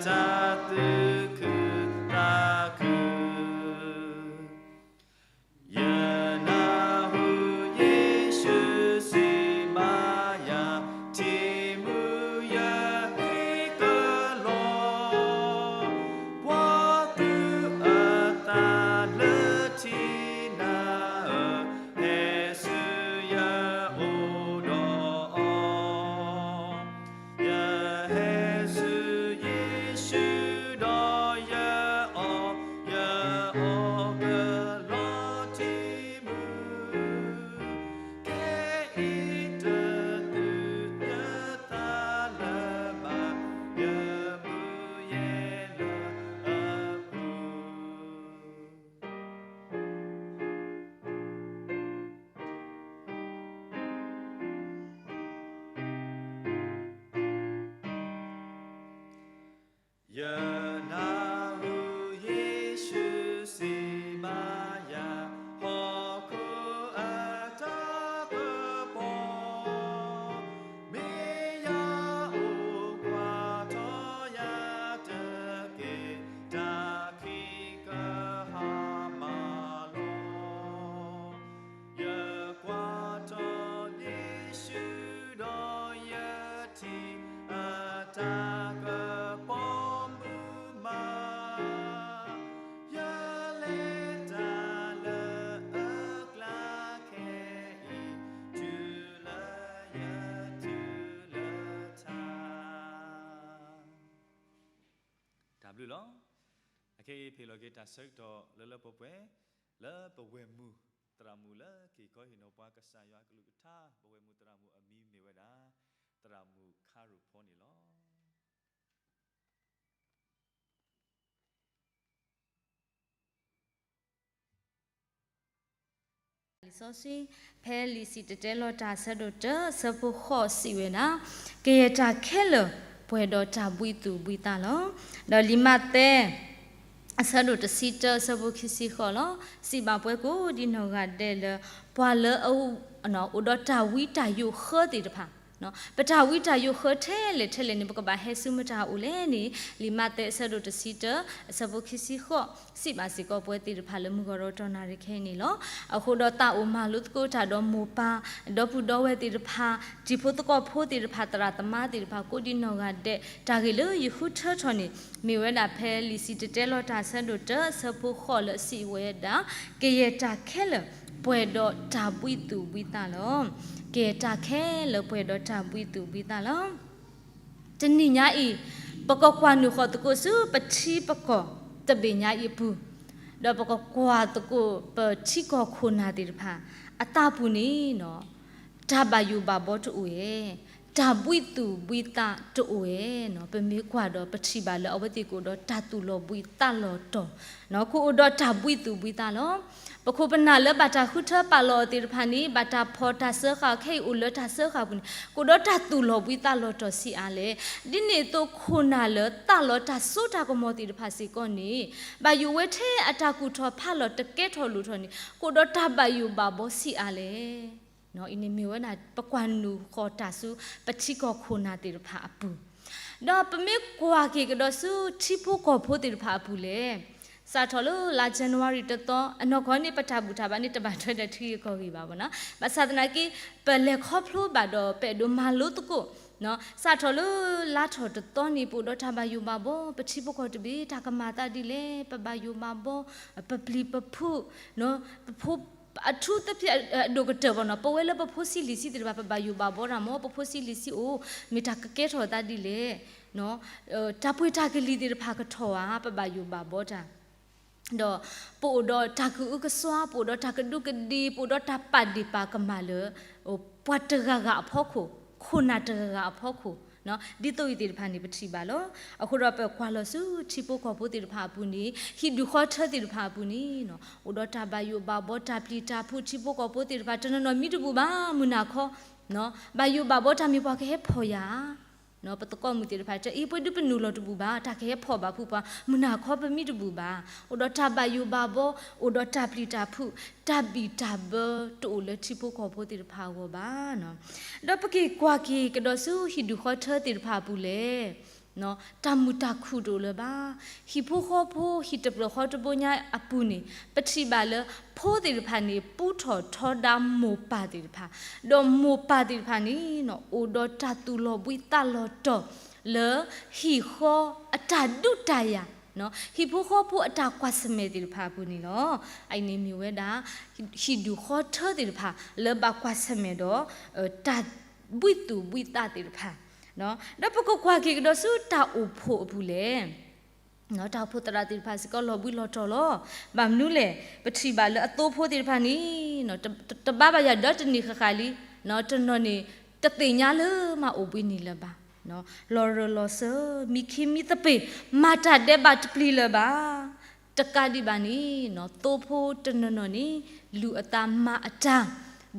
တၢ်သူၣ်ခုသးခု ယနာ်ဟူယ့ၣ်ၡူးစံးဘၣ်ယၤ ထံၣ်မုၢ်ယဟ့ၣ်ကလီ ပှၤသူၣ်အသးလၢထံနၤဧၢ, ဟဲဆူယအိၣ်ဒီးအီၤ ယဟဲဆူယ့ၣ်ၡူးဒီးယအီၣ်, ယအီၣ်ကလီထံမုၢ်, ကဲအံၤတသုးယသးလၢၤဘၣ်, ယမုၢ်ယဲၢ်လၢအပူၤ ယနၢ်ဟူယ့ၣ်ၡူးစံးဘၣ်ယၤ, ဟီၣ်ခိၣ်အတၢ်ကပီၤ, မ့ၢ်ယအိၣ်ကွၢ်ထီၣ်ယၤတက့ၢ်, တၢ်ခံကဟါမၢ်လီၤ. ယကွၢ်ထီၣ်ယ့ၣ်ၡူးဒီးယထံၣ်အတၢ်ကပီၤမုာ်မး, ယလဲၤတၢ်လၢအကျါခဲအံၤ, တုၤလၢယတုၤလၢထါ တၢ်ဘျုးလီၤ. အခဲအံၤ ဖဲလီၤက့ၤတၢ်ဆၢကတီၢ်လၢလၢပှဲၤပှဲၤ လၢပဝဲၢ်မုၣ်သရၣ်မုၣ်လၢက့ၤခီဟ့ၣ်နီၤပှၤကစၢ်ယွၤအကလုၢ်ကထါ, ပဝဲၢ်မုၣ်သရၣ်မုၣ်အမံၤမ့ၢ်ဝဲဒၣ် သရၣ်မုၣ်ခါရူၢ်ဖီန့ၣ်လီၤ. လံာ်စီဆှံ ဖဲလံာ်စံၣ်တဲၤတဲလီၤတၢ် အဆၢဒိၣ်တၢ အဆၢဖိဃိးစံးဝဲဒၣ်, ကယဲၢ်တၢ်ခဲလၢာ် ပှဲၤဒီးတၢ်ဘှံးသူၣ်ဘှံးသးလီၤ. ဒီးလံာ်မးသဲ အဆၢဒိၣ်တဆံတၢ အဆၢဖိခံဆံဃိးလီၤ. စံးဘၣ်ပှၤကိးဒ်နီၢ်ဂၤဒဲးလၢ ပှၤလၢအ အိၣ်ဒီးတၢ်ဝံတၢ်ယိးဃၢသ့ၣ်တဖၣ်, ပတၢ်ဝံတၢ်ယိးဃၢထဲလဲၣ်ထဲလဲၣ်န့ၣ် ပကဘၣ်ဟဲဆူမတၤအအိၣ်လဲၣ်န့ၣ် လံာ်မးသဲအဆၢဒိၣ်တဆံတၢ အဆၢဖိခံဆံဃိး စံးဘၣ်စ့ၢ်ကီးပဝဲသ့ၣ်တဖၣ်လၢမုၢ်ဂီၤဒီးတီၢ်နၣ်ရံၣ်ခဲအံၤန့ၣ်လီၤ. အဃိဒီးသးအိၣ်မၤလိသကိးတၢ်ဒီးမိၢ်ပၢ် ဒီပုၢ်ဒီဝဲၢ်သ့ၣ်တဖၣ် တံၤဖိသကိးဖိသ့ၣ်တဖၣ် သရၣ်သမါသ့ၣ်တဖၣ် ကိးဒ်နီၢ်ဂၤဒဲး တၢ်ဂ့ၢ်လၢယဃုထၢထီၣ်န့ၣ် မ့ၢ်ဝဲဒၣ်ဖဲလံာ်စံၣ်တဲၤတဲလီၤတၢ်အဆၢဒိၣ်တၢ အဆၢဖိဃိးလၢအစံးဝဲဒၣ် ကယဲၢ်တၢ်ခဲလၢာ် ပှဲၤဒီးတၢ်ဘှံးသူၣ်ဘှံးသးလီၤ. ကယဲၢ်တၢ်ခဲလၢာ်ပှဲၤဒီးတၢ်ဘှံးသူၣ်ဘှံးသးလီၤ. တနံၤညါအံၤ ပကကွၢ်နုာ်ဃီၤသကိးဆူပထံပကီၢ်တဘ့ၣ်ညါအံၤအပူၤ, ဒီးပကကွၢ်သကိးပထံကီၢ်ခိၣ်နၢ်သ့ၣ်တဖၣ် အသးပူၤန့ၣ် တၢ်ဘၣ်ယိၣ်ဘၣ်ဘီတအိၣ်ဧဲ, တၢ်ဘှံးသူၣ်ဘှံးသးတအိၣ်ဧဲန့ၣ် ပမ့ၢ်ကွၢ်ဒီးပထံၣ်ဘၣ်လၢအဝဲသ့ၣ်ကအိၣ်ဒီးတၢ်သူၣ်လီၤဘှံးသးလီၤတီၤ, ကအိၣ်ဒီးတၢ်ဘှံးသူၣ်ဘှံးသးလီၤ. ပခိၣ်ပနၢ်လၢဘၣ်တၢ်ဃုထၢပာ်လီၤအီၤသ့ၣ်တဖၣ်န့ၣ် ဘၣ်တၢ်ဖီၣ်တၢ်စၢဃာ်အီၤခဲအံၤအိၣ်လၢတၢ်စၢဃာ်အပူၤန့ၣ် ကအိၣ်ဒီးတၢ်သူၣ်လီၤဘှံးသးလီၤတီၤဆံးအါလဲၣ်. ဒ်န့ၣ်အသိးခိၣ်နၢ်လၢသးလီတၢ်စိတၢ်ကမီၤသ့ၣ်တဖၣ်စ့ၢ်ကီးန့ၣ် ဘၣ်ယိၣ်ဝဲထဲအတၢ်ကူၣ်ထီၣ်ဖးလီၤတကဲထီၣ်လိၣ်ထီၣ်န့ၣ် ကအိၣ်ဒီးတၢ်ဘၣ်ယိၣ်ဘၣ်ဘီဆံးအါလဲၣ်. အံၤန့ၣ်မ့ၢ်ဝဲဒၣ် ပကွၢ်နုာ်ဃီၤတၢ်ဆူပထံကီၢ်ခိၣ်နၢ်သ့ၣ်တဖၣ်အပူၤ, ဒီးပမ့ၢ်ကွၢ်က့ၤကဒီးဆူထံဖိကီၢ်ဖိသ့ၣ်တဖၣ်အပူၤလဲၣ်. စးထီၣ်လၢလါ January တသီ အနီၢ်ကီၢ်န့ၣ် ပတၢ်ဘူၣ်တၢ်ဘါန့ၣ် တဘၣ်ထွဲဒီးထံဂ့ၢ်ကီၢ်ဂ့ၢ်ဘၣ်ဘၣ်နီၤ. ဘၣ်ဆၣ်သနာ်က့ ပလဲၤခီဖျိဘၣ်ဒီးပအဲၣ်ဒိးမၤလိသကိး စးထီၣ်လၢလါထီၣ်တသီန့ၣ် ပအိၣ်ဒီးတၢ်ဘၣ်ယိၣ်ဘၣ်ဘီ, ပထံဖိကီၢ်တဘ့ၣ် တၢ်ကမၤသးဒ်လဲၣ်, ပဘၣ်ယိၣ်ဘၣ်ဘီ, ပပျံၤပဖုး, ပဖိ အထူးသဖြင့် အဒိၣ်ကတၢၢ်ဘၣ်နီၤ, ပဝဲလၢပဖိဆံးလံၤဆံးသ့ၣ်တဖၣ် ပဘၣ်ယိၣ်ဘၣ်ဘီတၢ်မ့ၢ် ပဖိဆံးလံၤဆံးအိၣ် မ့ၢ်တၢ်ကကဲထီၣ်သးဒ်လဲၣ်, တၢ်ပှ့ၤတၢ်ကလံၤသ့ၣ်တဖၣ်ကထီၣ်ဧါ, ပဘၣ်ယိၣ်ဘၣ်ဘီတၢ် ဒီးပအိၣ်ဒီးတၢ်ကအုကစွါ, ပအိၣ်ဒီးတၢ်ကဒူးကဒ့, ပအိၣ်ဒီးတၢ်ပာ်ဒ့ၣ်ပာ်ကမၣ်လၢ ပှၤတဂၤဂၤအဖီခိၣ်, ခိၣ်နၢ်တဂၤဂၤအဖီခိၣ်, ဒ်သိးအံၤသ့ၣ်တဖၣ်န့ၣ် ပထံၣ်ဘၣ်လီၤ. အဃိဒီးပကွၢ်လီၤဆူထံဖိကီၢ်ဖိသ့ၣ်တဖၣ်အပူၤန့ၣ် ဟံၣ်ဒူၣ်ဃီထၢသ့ၣ်တဖၣ်အပူၤန့ၣ် အိၣ်ဒီးတၢ်ဘၣ်ယိၣ်ဘၣ်ဘီ တၢ်ပျံၤတၢ်ဖုး, ထံဖိကီၢ်ဖိသ့ၣ်တဖၣ် တနီၤနီၤမံတဘူၣ်ဘၣ် မုၢ်နၤခီ, ဘၣ်ယိၣ်ဘၣ်ဘီတၢ်မ့ၢ်ပှၤကဟဲဖီၣ်ယၤ ပသကိးမုၣ်သ့ၣ်တဖၣ် တအံၤပှဲၤဒုပနုာ်လီၤတဘူၣ်ဘၣ်, တၢ်ကဟဲဖီၣ်ဘၣ်ဖုးပှၤ မုၢ်နၤခီပမံတဘူၣ်ဘၣ်, အိၣ်ဒီးတၢ်ဘၣ်ယိၣ်ဘၣ်ဘီ, အိၣ်ဒီးတၢ်ပျံၤတၢ်ဖုး, တၢ်ဘံၣ်တၢ်ဘၢတအိၣ်လၢထံဖိကီၢ်ဖိသ့ၣ်တဖၣ်အဂီၢ်ဘၣ်. ဒီးပက့ၤကွၢ်က့ၤကဒီးဆူဟံၣ်ဒူၣ်ဃီထၢသ့ၣ်တဖၣ်အပူၤလဲၣ် တၢ်မုာ်တၢ်ခုၣ်တအိၣ်လၢၤဘၣ်. ဟံၣ်ဖိဃီဖိ ဟံၣ်တဖျၢၣ်ဃီတဘိညါအပူၤန့ၣ် ပထံၣ်ဘၣ်လၢ ဖိသ့ၣ်တဖၣ်န့ၣ် ပူထီၣ်ထီဒါမိၢ်ပၢ်သ့ၣ်တဖၣ်, ဒီးမိၢ်ပၢ်သ့ၣ်တဖၣ်န့ၣ် အိၣ်ဒီးတၢ်သူၣ်လီၤဘှံးသးလီၤတီၤ လၢဟံၣ်ဃီအတၢ်ဒူးတၢ်ယၤ, ဟံၣ်ဖိဃီဖိအတၢ်ကွၢ်ဆၢၣ်မဲာ်သ့ၣ်တဖၣ်အပူၤန့ၣ်လီၤ. အအံၤန့ၣ်မ့ၢ်ဝဲဒၣ် ဟံၣ်ဒူၣ်ဃီထၢသ့ၣ်တဖၣ် လၢဘၣ်ကွၢ်ဆၢၣ်မဲာ်ဒီး တၢ်ဘှံးသူၣ်ဘှံးသးသ့ၣ်တဖၣ် ဒီးပကကွၢ်က့ၤကဒီးဆူတၢ်အိၣ်ဖှိၣ်အပူၤလဲၣ်. တၢ်အိၣ်ဖှိၣ်သရၣ်သ့ၣ်တဖၣ်စ့ၢ်ကီးလီၤဘှံးလီၤတီၤလီၤ. ဘၣ်မနုၤလဲၣ်, ပထံၣ်ဘၣ်လၢအသိဖိသ့ၣ်တဖၣ်န့ၣ် တဘါဘၣ်ယၤဒီတနံၣ်ဃၣ်ဃၣ်လံ, တနီၤန့ၣ် တသ့ၣ်ညါလၢမၤအိၣ်ဘှံးနံၤလၢၤဘၣ်. လီၤရၢၢ်လီၤစၢၤ မံခံမံသပ့ၤ မၤတၢ်ဒဲးဘးတပျံၤလၢၤဘၣ်. တကးဒံးဘၣ်န့ၣ် သိဖိတနီၤနီၤန့ၣ် လူၤအသးမၤအတၢ်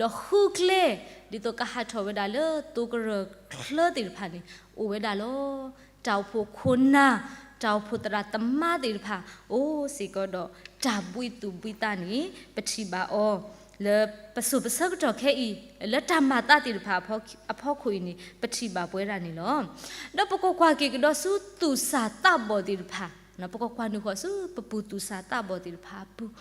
ဒီးဃုကျဲ ဒ်သိးကဟးထီၣ်ဝဲဒၣ်လၢသိကရၢၢ်ချၢသ့ၣ်တဖၣ်န့ၣ် အိၣ်ဝဲဒၣ်လီၤ. တၢ်အိၣ်ဖှိၣ်ခိၣ်နၢ် တၢ်အိၣ်ဖှိၣ်သရၣ်သမါသ့ၣ်တဖၣ် အိၣ်စ့ၢ်ကီးဒီးတၢ်ဘှံးသူၣ်ဘှံးသးန့ၣ် ပထံၣ်ဘၣ်အီၤ လၢပစိၤပဆၢကတီၢ်ခဲအံၤ လၢတၢ်မၤသးသ့ၣ်တဖၣ်အဖီခိၣ်အံၤန့ၣ် ပထံၣ်ဘၣ်ပဝဲဒၣ်န့ၣ်လီၤ. ဒီးပကကွၢ်က့ၤကဒီးဆူသူၣ်စၢ်သးဘီၣ်သ့ၣ်တဖၣ် ပကကွၢ်နုာ်ဃီၤဆူပပူၤသူၣ်စၢ်သးဘီၣ်သ့ၣ်တဖၣ်အပူၤ,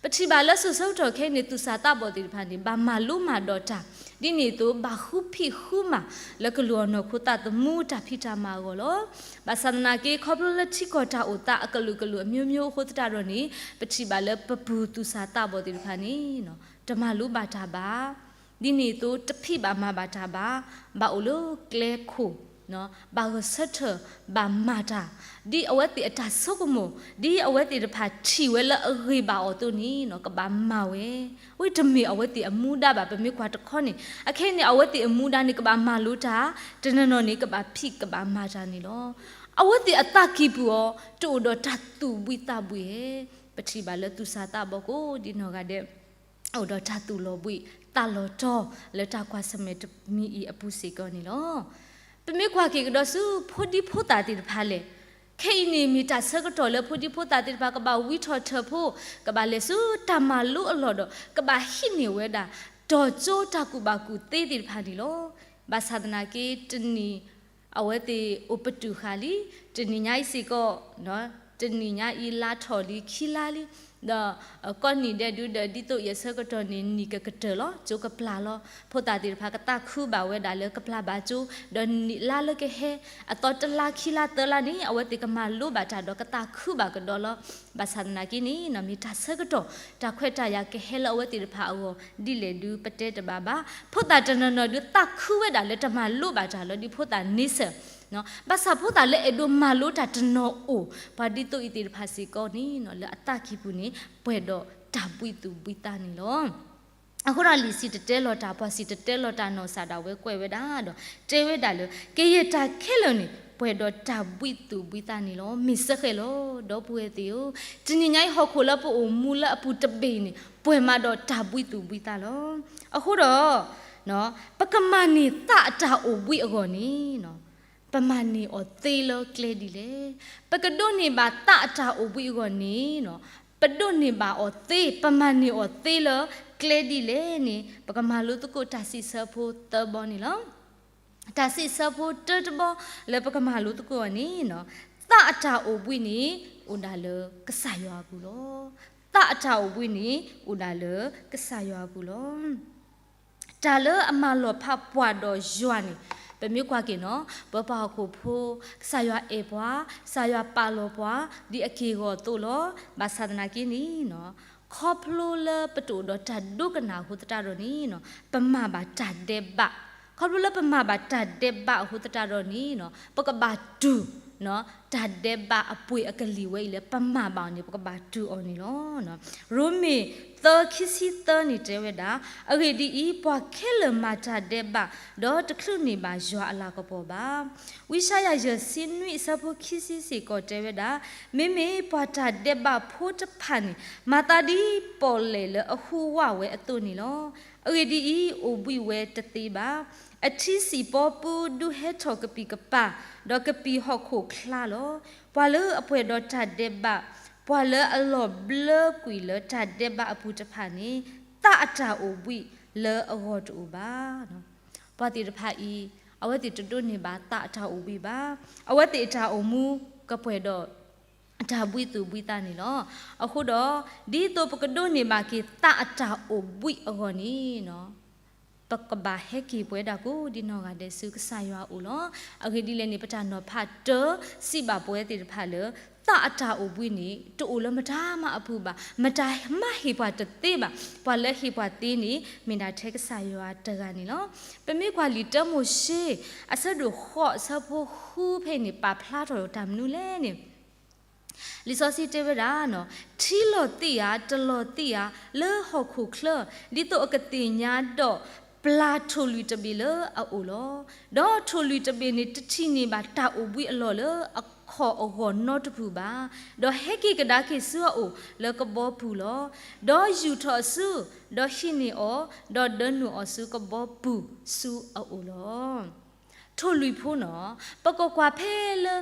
ပထံၣ်ဘၣ်လၢစိၤဆၢကတီၢ်ခဲအံၤန့ၣ် သူၣ်စၢ်သးဘီၣ်သ့ၣ်တဖၣ်န့ၣ် ဘၣ်မၤလိမၤဒိးတၢ် ဒ်န့ၣ်အသိး ဘၣ်ဃုဖံးဃုမၤလၢကလုာ်အနီၢ်ခိသးသမူတၢ်ဖံးတၢ်မၤအဂီၢ်လီၤ. ဘၣ်ဆၣ်သနာ်က့ ခီဖျိလၢထံကီၢ်တၢ်အိၣ်သးအကလုာ်ကလုာ်အမျိုးမျိုးအဃိသတးဒီးန့ၣ် ပထံၣ်ဘၣ်လၢပပူၤသူၣ်စၢ်သးဘီၣ်သ့ၣ်တဖၣ်န့ၣ် တမၤလိဘၣ်တၢ်ဘၣ် ဒ်န့ၣ်အသိး တဖံးဘၣ်မၤဘၣ်တၢ်ဘၣ်, ဘၣ်အိၣ်လၢကျဲခိၣ်, ဘၣ်ဂဲၤဆၢထၢၣ် ဘၣ်မၤတၢ်, ဒ်အဝဲသ့ၣ်အတၢ်ဆိကမိၣ်, ဒ်အဝဲသ့ၣ်တဖၣ်ထံၣ်ဝဲလၢအဂ့ၤဘၣ်အီၤအသိးန့ၣ် ကဘၣ်မၤဝဲ, ဝဲတမ့ၢ်အဝဲသ့ၣ်အမူဒါဘၣ်. ပမ့ၢ်ကွၢ်တခီန့ၣ် အခဲအံၤန့ၣ် အဝဲသ့ၣ်အမူဒါန့ၣ် ကဘၣ်မၤလိတၢ်, တနီၤနီၤန့ၣ် ကဘၣ်ဖံးကဘၣ်မၤတၢ်န့ၣ်လီၤ. အဝဲသ့ၣ်အသးကံၢ်ပူၤအီၤ တအိၣ်ဒီးတၢ်သူၣ်ဘှံးသးဘှံးဧဲ, ပထံၣ်ဘၣ်လၢသူၣ်စၢ်သးဘီၣ်ကိးဒ်နီၢ်ဂၤဒဲး အိၣ်ဒီးတၢ်သူၣ်လီၤဘှံးသးလီၤတီၤ လၢတၢ်ကွၢ်ဆၢၣ်မဲာ်တမံၤအံၤအပူၤစ့ၢ်ကီးန့ၣ်လီၤ. ပမ့ၢ်ကွၢ်က့ၤကဒီးဆူဖိဒံဖိသၣ်သ့ၣ်တဖၣ်လဲၣ်, ခဲအံၤန့ၣ်မ့ၢ်တၢ်ဆၢကတီၢ်လၢဖိဒံဖိသၣ်သ့ၣ်တဖၣ်ကဘၣ်ဝံထီၣ်ထၢၣ်ဖိ, ကဘၣ်လဲၤဆူတၢ်မၤလိအလီၢ်ဒီး ကဘၣ်ဟံးန့ၢ်ဝဲဒၣ် တီၤကၠိတၢ်ကူၣ်ဘၣ်ကူၣ်သ့သ့ၣ်တဖၣ်န့ၣ်လီၤ. ဘၣ်ဆၣ်သနာ်က့ တနံၣ် အဝဲသ့ၣ်အိၣ်ပတုာ်ဃာ်လံ, တနံၣ်ညါအံၤစ့ၢ်ကီး, တနံၣ်ညါအံၤလါထီၣ်လံခံလါလံ, ဒီးကိးနံၣ်ဒဲးဒုဒီး ဒ်သိးယဆၢကတီၢ်န့ၣ် နံၣ်ကကတၢၢ်လီၤ, ကၠိကပျၢ်လီၤ, ဖိသၣ်သ့ၣ်တဖၣ်ကသးခုဘၣ်ဝဲဒၣ်လၢကပျၢ်ဘၣ်ကၠိ, ဒီးနံၣ်လါလၢကဟဲ အသီတလါခံလါသၢလါန့ၣ် အဝဲသ့ၣ်ကမၤလိဘၣ်တၢ်ဒီးကသးခုဘၣ်ကဒီးလီၤ. ဘၣ်ဆၣ်သနာ်က့န့ၣ် မ့ၢ်တၢ်ဆၢကတီၢ် တၢ်ခွဲးတၢ်ယာ်ကဟဲလၢအဝဲသ့ၣ်တဖၣ်အဂီၢ် ဒ်လဲၣ်ဒုပတဲတဘၣ်ဘၣ်. ဖိသၣ်တနီၤနီၤဒုသးခုဝဲဒၣ်လၢတမၤလိဘၣ်တၢ်လၢဒ်ဖိသၣ်န့ဆၢၣ်, ဘၣ်ဆၣ်ဖိသၣ်လၢအဲၣ်ဒိးမၤလိတၢ်တနီၤအိၣ်, ပှၤဒ်သိးအံၤသ့ၣ်တဖၣ်စ့ၢ်ကီးန့ၣ် လၢအသးကံၢ်ပူၤန့ၣ် ပှဲၤဒီးတၢ်ဘှံးသူၣ်ဘှံးသးန့ၣ်လီၤ. အဃိဒီးလံာ်စံၣ်တဲၤတဲလီၤတၢ် ပှၤစံၣ်တဲၤတဲလီၤတၢ်နီၢ်စၢ်ဒၣ်ဝဲကွဲးဝဲဒၣ်ဒီး တဲဝဲဒၣ်လၢ ကယဲၢ်တၢ်ခဲလၢာ်န့ၣ် ပှဲၤဒီးတၢ်ဘှံးသူၣ်ဘှံးသးန့ၣ်လီၤ. မ့ၢ်စ့ၢ်ကီးလီၤ ဒီပုၢ်ဝဲၢ်သ့ၣ်ဧၢ, တနံၤညါအံၤဟီၣ်ခိၣ်လၢပအိၣ်မူလၢအပူၤတဘ့ၣ်န့ၣ် ပှဲၤမးဒီးတၢ်ဘှံးသူၣ်ဘှံးသးလီၤ. အဃိဒီး ပကမၤန့ၢ်သးအတၢ်အိၣ်ဘှံးအဂီၢ်န့ၣ် ပမၤန့ၢ်အီၤသ့လၢကျဲဒ်လဲၣ်. ပကဒိးန့ၢ်ဘၣ်သးအတၢ်အိၣ်ဘှံးအဂီၢ်န့ၣ် ပဒိးန့ၢ်ဘၣ်အီၤသ့ ပမၤန့ၢ်အီၤသ့လၢကျဲဒ်လဲၣ်န့ၣ် ပကမၤလိသကိးတၢ်စံးဆၢဖိသၢဘီန့ၣ်လီၤ. တၢ်စံးဆၢဖိတၢတဘီလၢပကမၤလိသကိးအီၤန့ၣ် သးအတၢ်အိၣ်ဘှံးန့ၣ် အိၣ်ဒၣ်လၢကစၢ်ယွၤအပူၤလီၤ. သးအတၢ်အိၣ်ဘှံးန့ၣ် အိၣ်ဒၣ်လၢကစၢ်ယွၤအပူၤလီၤ. တၢ်လၢအမၤလီၤဖးပှၤဒီးယွၤန့ၣ် ပမ့ၢ်ကွၢ်က့ၤနီၤ ပပှၤဟီၣ်ခိၣ်ဖိ ကစၢ်ယွၤအဲၣ်ပှၤ, ကစၢ်ယွၤပာ်လီၤပှၤ ဒ်အက့ၢ်အဂီၤအသိးလီၤ. ဘၣ်ဆၣ်သနာ်က့န့ၣ် ခီဖျိလၢပတအိၣ်ဒီးတၢ်ဒိကနၣ်အဃိသတးဒီးန့ၣ် ပမၤဘၣ်တၢ်ဒဲးဘး, ခီဖျိလၢပမၤဘၣ်တၢ်ဒဲးဘးအဃိသတးဒီးန့ၣ် ပကဘၣ်တူၢ် တၢ်ဒဲးဘးအပှ့ၤအကလံၤဝဲအံၤလၢပမၤဘၣ်အီၤန့ၣ် ပကဘၣ်တူၢ်အီၤန့ၣ်လီၤ. ရိမ့ၤသၢခံဆံသၢန့ၣ်တဲဝဲဒၣ်, အဂ့ၢ်ဒ်အံၤ, ပှၤခဲလၢာ်မၤတၢ်ဒဲးဘး, ဒီးတချုးန့ၢ်ဘၣ်ယွၤအလၤကပီၤဘၣ်. ဝံယၡါယၤယဲၢ်ဆံနွံအဆၢဖိခံဆံစ့ၢ်ကီးတဲဝဲဒၣ်, မ့မ့ၢ်ပှၤတၢ်ဒဲးဘးဖိတဖၣ်န့ၣ် မၤသးဒ်ပီၣ်လဲၣ်လၢအဟူးဝးဝဲအသိးန့ၣ်လီၤ. အဂ့ၢ်ဒ်အံၤ, အိၣ်ဘှံးဝဲတသ့ဘၣ်. အထံစံၣ်ပီပူဒုးဟဲထီၣ်ကပံာ်ကပၤ, ဒီးကပံာ်ဟီၣ်ခိၣ်ချါလီၤ. ပှၤလၢအပှဲၤဒီးတၢ်ဒဲးဘး, ပှၤလၢအလီၤဘျၢကွံာ်လၢတၢ်ဒဲးဘးအပူၤတဖၣ်န့ၣ်, သးအတၢ်အိၣ်ဘှံးလၢအဂီၢ်တအိၣ်ဘၣ်. ပှၤသ့ၣ်တဖၣ်အံၤ, အဝဲသ့ၣ်တဒိးန့ၢ်ဘၣ်သးအတၢ်အိၣ်ဘှံးဘၣ်. အဝဲသ့ၣ်အတၢ်အိၣ်မူကပှဲၤဒီး တၢ်ဘှံးသူၣ်ဘှံးသးန့ၣ်လီၤ. အဃိဒီး, ဒ်သိးပကဒိးန့ၢ်ဘၣ်က့ၤသးအတၢ်အိၣ်ဘှံးအဂီၢ်န့ၣ်, ပကဘၣ်ဟဲက့ၤပဝဲဒၣ်ကိးဒံနီၢ်ဂၤဒဲးဆူကစၢ်ယွၤအအိၣ်လီၤ. အဂ့ၢ်ဒ်လဲၣ်န့ၣ် ပတၢ်နီၤဖးတၢစံးဘၣ်ပဝဲသ့ၣ်တဖၣ်လၢ သးအတၢ်အိၣ်ဘှံးန့ၣ် တအိၣ်လၢမတၤမးအပူၤဘၣ်. မတၤမးဟ့ၣ်ပှၤတသ့ဘၣ်. ပှၤလၢဟ့ၣ်ပှၤသ့န့ၣ် မ့ၢ်ဒၣ်ထဲကစၢ်ယွၤတဂၤန့ၣ်လီၤ. ပမ့ၢ်ကွၢ်လံာ်တၢမိၤၡ့ အဆၢဒိၣ်ဃိးအဆၢဖိဃုဖဲအံၤန့ၣ် ပာ်ဖျါထီၣ်တၢ်မနုၤလဲၣ်န့ၣ် လံာ်စီဆှံတဲဝဲဒၣ်, ထံလီၤသံၣ်ဧါ, တလီၤသံၣ်ဧါ, လၢဟီၣ်ခိၣ်ချၢ, ဒ်သိးအကသ့ၣ်ညါဒီး ပျၢ်ထိၣ်လွံၢ်တဘ့ၣ်လၢအအိၣ်လီၤ. ဒီးထိၣ်လွံၢ်တဘ့ၣ်န့ၣ်တထံၣ်န့ၢ်ဘၣ်တၢ်အိၣ်ဘှံးအလီၢ်လၢအခီၣ်အဂီၢ်နီတပူၤဘၣ်. ဒီးဟဲက့ၤကဒါက့ၤဆူအအိၣ်လၢကဘီပူၤလီၤ. ဒီးယူာ်ထီၣ်အစု, ဒီးဟံးန့ၢ်အီၤ, ဒီးဒၢနုာ်အီၤဆူကဘီပူၤဆူအအိၣ်လီၤ. ထိၣ်လွံၢ်ဖိနီၤ, ပကကွၢ်ဖဲလၢ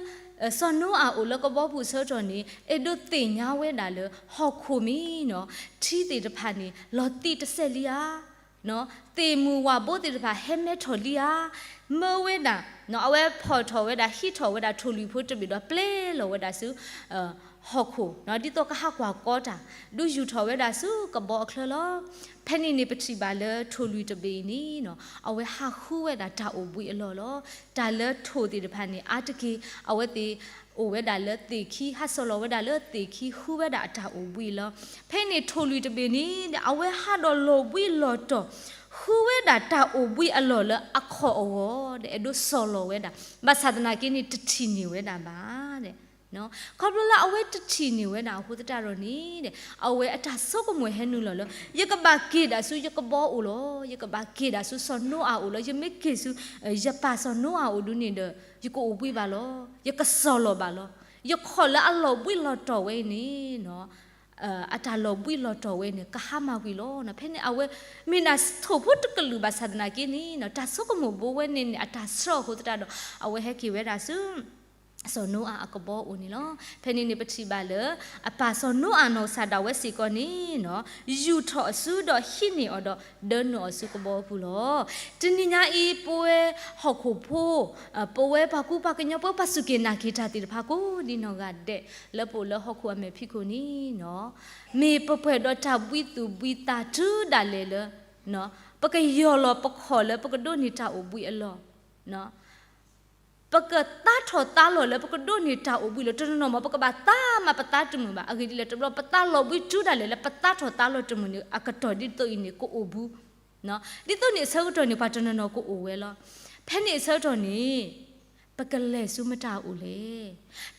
စီၤနိအၤအိၣ်လၢကဘီပူၤဆၢကတီၢ်န့ၣ် အဲၣ်ဒိးသ့ၣ်ညါဝဲဒၣ်လၢ ဟီၣ်ခိၣ်မ့ၢ်နီၤ, ထံသ့ၣ်တဖၣ်န့ၣ် လီၤသံးတစဲးလံဧါ, သ့ၣ်မုၢ်ဝၣ်ဘိသ့ၣ်တဖၣ်ဟဲမဲထီၣ်လံဧါ, မၢဝဲဒၣ်, အဝဲဖီၣ်ထီၣ်ဝဲဒၣ် ဟံးထီၣ်ဝဲဒၣ်ထိၣ်လွံၢ်ဖိတဘ့ၣ်ဒီးပျဲလီၤဝဲဒၣ်ဆူ ဟီၣ်ခိၣ်, ဒ်သိးကဟးကွၢ်ကီတၢ်, ဒုးယူာ်ထီၣ်ဝဲဒၣ်ဆူကဘီအချၢလီၤ. ဖဲန့ၣ်န့ၣ် ပထံၣ်ဘၣ်လၢထိၣ်လွံၢ်တဘ့ၣ်အံၤန့ၣ်နီၤ, အဝဲဟးဃုဝဲဒၣ်တၢ်အိၣ်ဘှံးအလီၢ်လီၤ. တၢ်လၢထိၣ်သ့ၣ်တဖၣ်န့ၣ် အါတက့ၢ် အဝဲသ့ၣ်အိၣ်ဝဲဒၣ်လၢသ့ၣ်ခံ, ဟးစီၢ်လီၤဝဲဒၣ်လၢသ့ၣ်ခံ ဃုဝဲဒၣ်အတၢ်အိၣ်ဘှံးလီၤ. ဖဲန့ၣ်ထိၣ်လွံၢ်တဘ့ၣ်န့ၣ် အဝဲဟးဒီးလီၤဘှံးလီၤတီၤ, ဃုဝဲဒၣ်တၢ်အိၣ်ဘှံးအလီၢ်လၢအခီၣ်အဂီၢ်ဒီး အဲၣ်ဒိးစီၢ်လီၤဝဲဒၣ်, ဘၣ်ဆၣ်သနာ်က့န့ၣ် တထံၣ်န့ၢ်ဝဲဒၣ်ဘၣ် ခီဖျိလၢအဝဲတထံၣ်န့ၢ်ဝဲဒၣ်အဃိသတးဒီးန့ၣ်, အဝဲအတၢ်ဆိကမိၣ်ဟဲနုာ်လီၤလၢ ယကဘၣ်က့ၤဒၣ်ဆူယကဘီအိၣ်လီၤ. ယကဘၣ်က့ၤဒၣ်ဆူစီၤနိအၤအိၣ်လီၤ. ယမ့ၢ်က့ၤဆူ ယပၢ်စီၤနိအၤအိၣ်ဒုန့ၣ်ဒီး ယကအိၣ်ဘှံးဘၣ်လီၤ. ယကစီၢ်လီၤဘၣ်လီၤ. ယခီၣ်လၢအလီၤဘှံးလီၤတီၤဝဲအံၤန့ၣ် အတၢ်လီၤဘှံးလီၤတီၤဝဲန့ၣ် ကဟါမၢ်ကွံာ်လီၤ. ဖဲန့ၣ်အဝဲ မ့ၢ်ဒၣ်ထိၣ်ဖိတကလုာ်ဘၣ်ဆၣ်သနာ်က့န့ၣ် တၢ်ဆိကမိၣ်ဘိဝဲန့ၣ်န့ၣ် အတၢ်ဆှၢအဃိသတးဒီး အဝဲဟဲက့ၤဝဲဒၣ်ဆူ စီၤနိအၤအကဘီအိၣ်န့ၣ်လီၤ. ဖဲန့ၣ်န့ၣ်ပထံၣ်ဘၣ်လၢ အပၢ်စီၤနိအၤနီၢ်ကစၢ်ဒၣ်ဝဲစ့ၢ်ကီးန့ၣ် ယူာ်ထီၣ်အစုဒီးဟံးန့ၢ်အီၤဒီး ဒၢနုာ်အီၤဆူကဘီအပူၤလီၤ. တနံၤညါအံၤ ပဝဲဟီၣ်ခိၣ်ဖိ ပဝဲပှၤကူပှၤကညီ ပဝဲပှၤစူၢ်က့ၤနာ်က့ၤတၢ်သ့ၣ်တဖၣ်ကိးဒ်နီၢ်ဂၤဒဲး လၢပအိၣ်လၢဟီၣ်ခိၣ်အမဲာ်ဖံးခိၣ်န့ၣ် မ့ၢ်ပပှဲၤဒီးတၢ်ဘှံးသူၣ်ဘှံးသးတုၤဒၣ်လဲာ်လၢ ပကယီၢ်လီၤပခီၣ်လၢပကဒိးန့ၢ်တၢ်အိၣ်ဘှံးအလီၢ် ပကသါထီၣ်သါလီၤလၢပကဒိးန့ၢ်တၢ်အိၣ်ဘှံးလီၤ. တနီၤနီၤမ့ၢ် ပကဘၣ်သါမးပသးတမုာ်ဘၣ်. အဂ့ၢ်ဒ်လဲၣ် တဘျီပသးလီၤဘှံးတုၤဒၣ်လဲာ်လၢပသါထီၣ်သါလီၤတမုာ်န့ၣ် အကတီၢ်ဒ်သိးအံၤန့ၣ် ကအိၣ်ဘူး ဒ်သိးန့ၣ်အဆၢကတီၢ်န့ၣ် ပှၤတနီၤနီၤကအိၣ်ဝဲလီၤ. ဖဲန့ၣ်အဆၢကတီၢ်န့ၣ် ပကလဲၤဆူမတၤအအိၣ်လဲၣ်.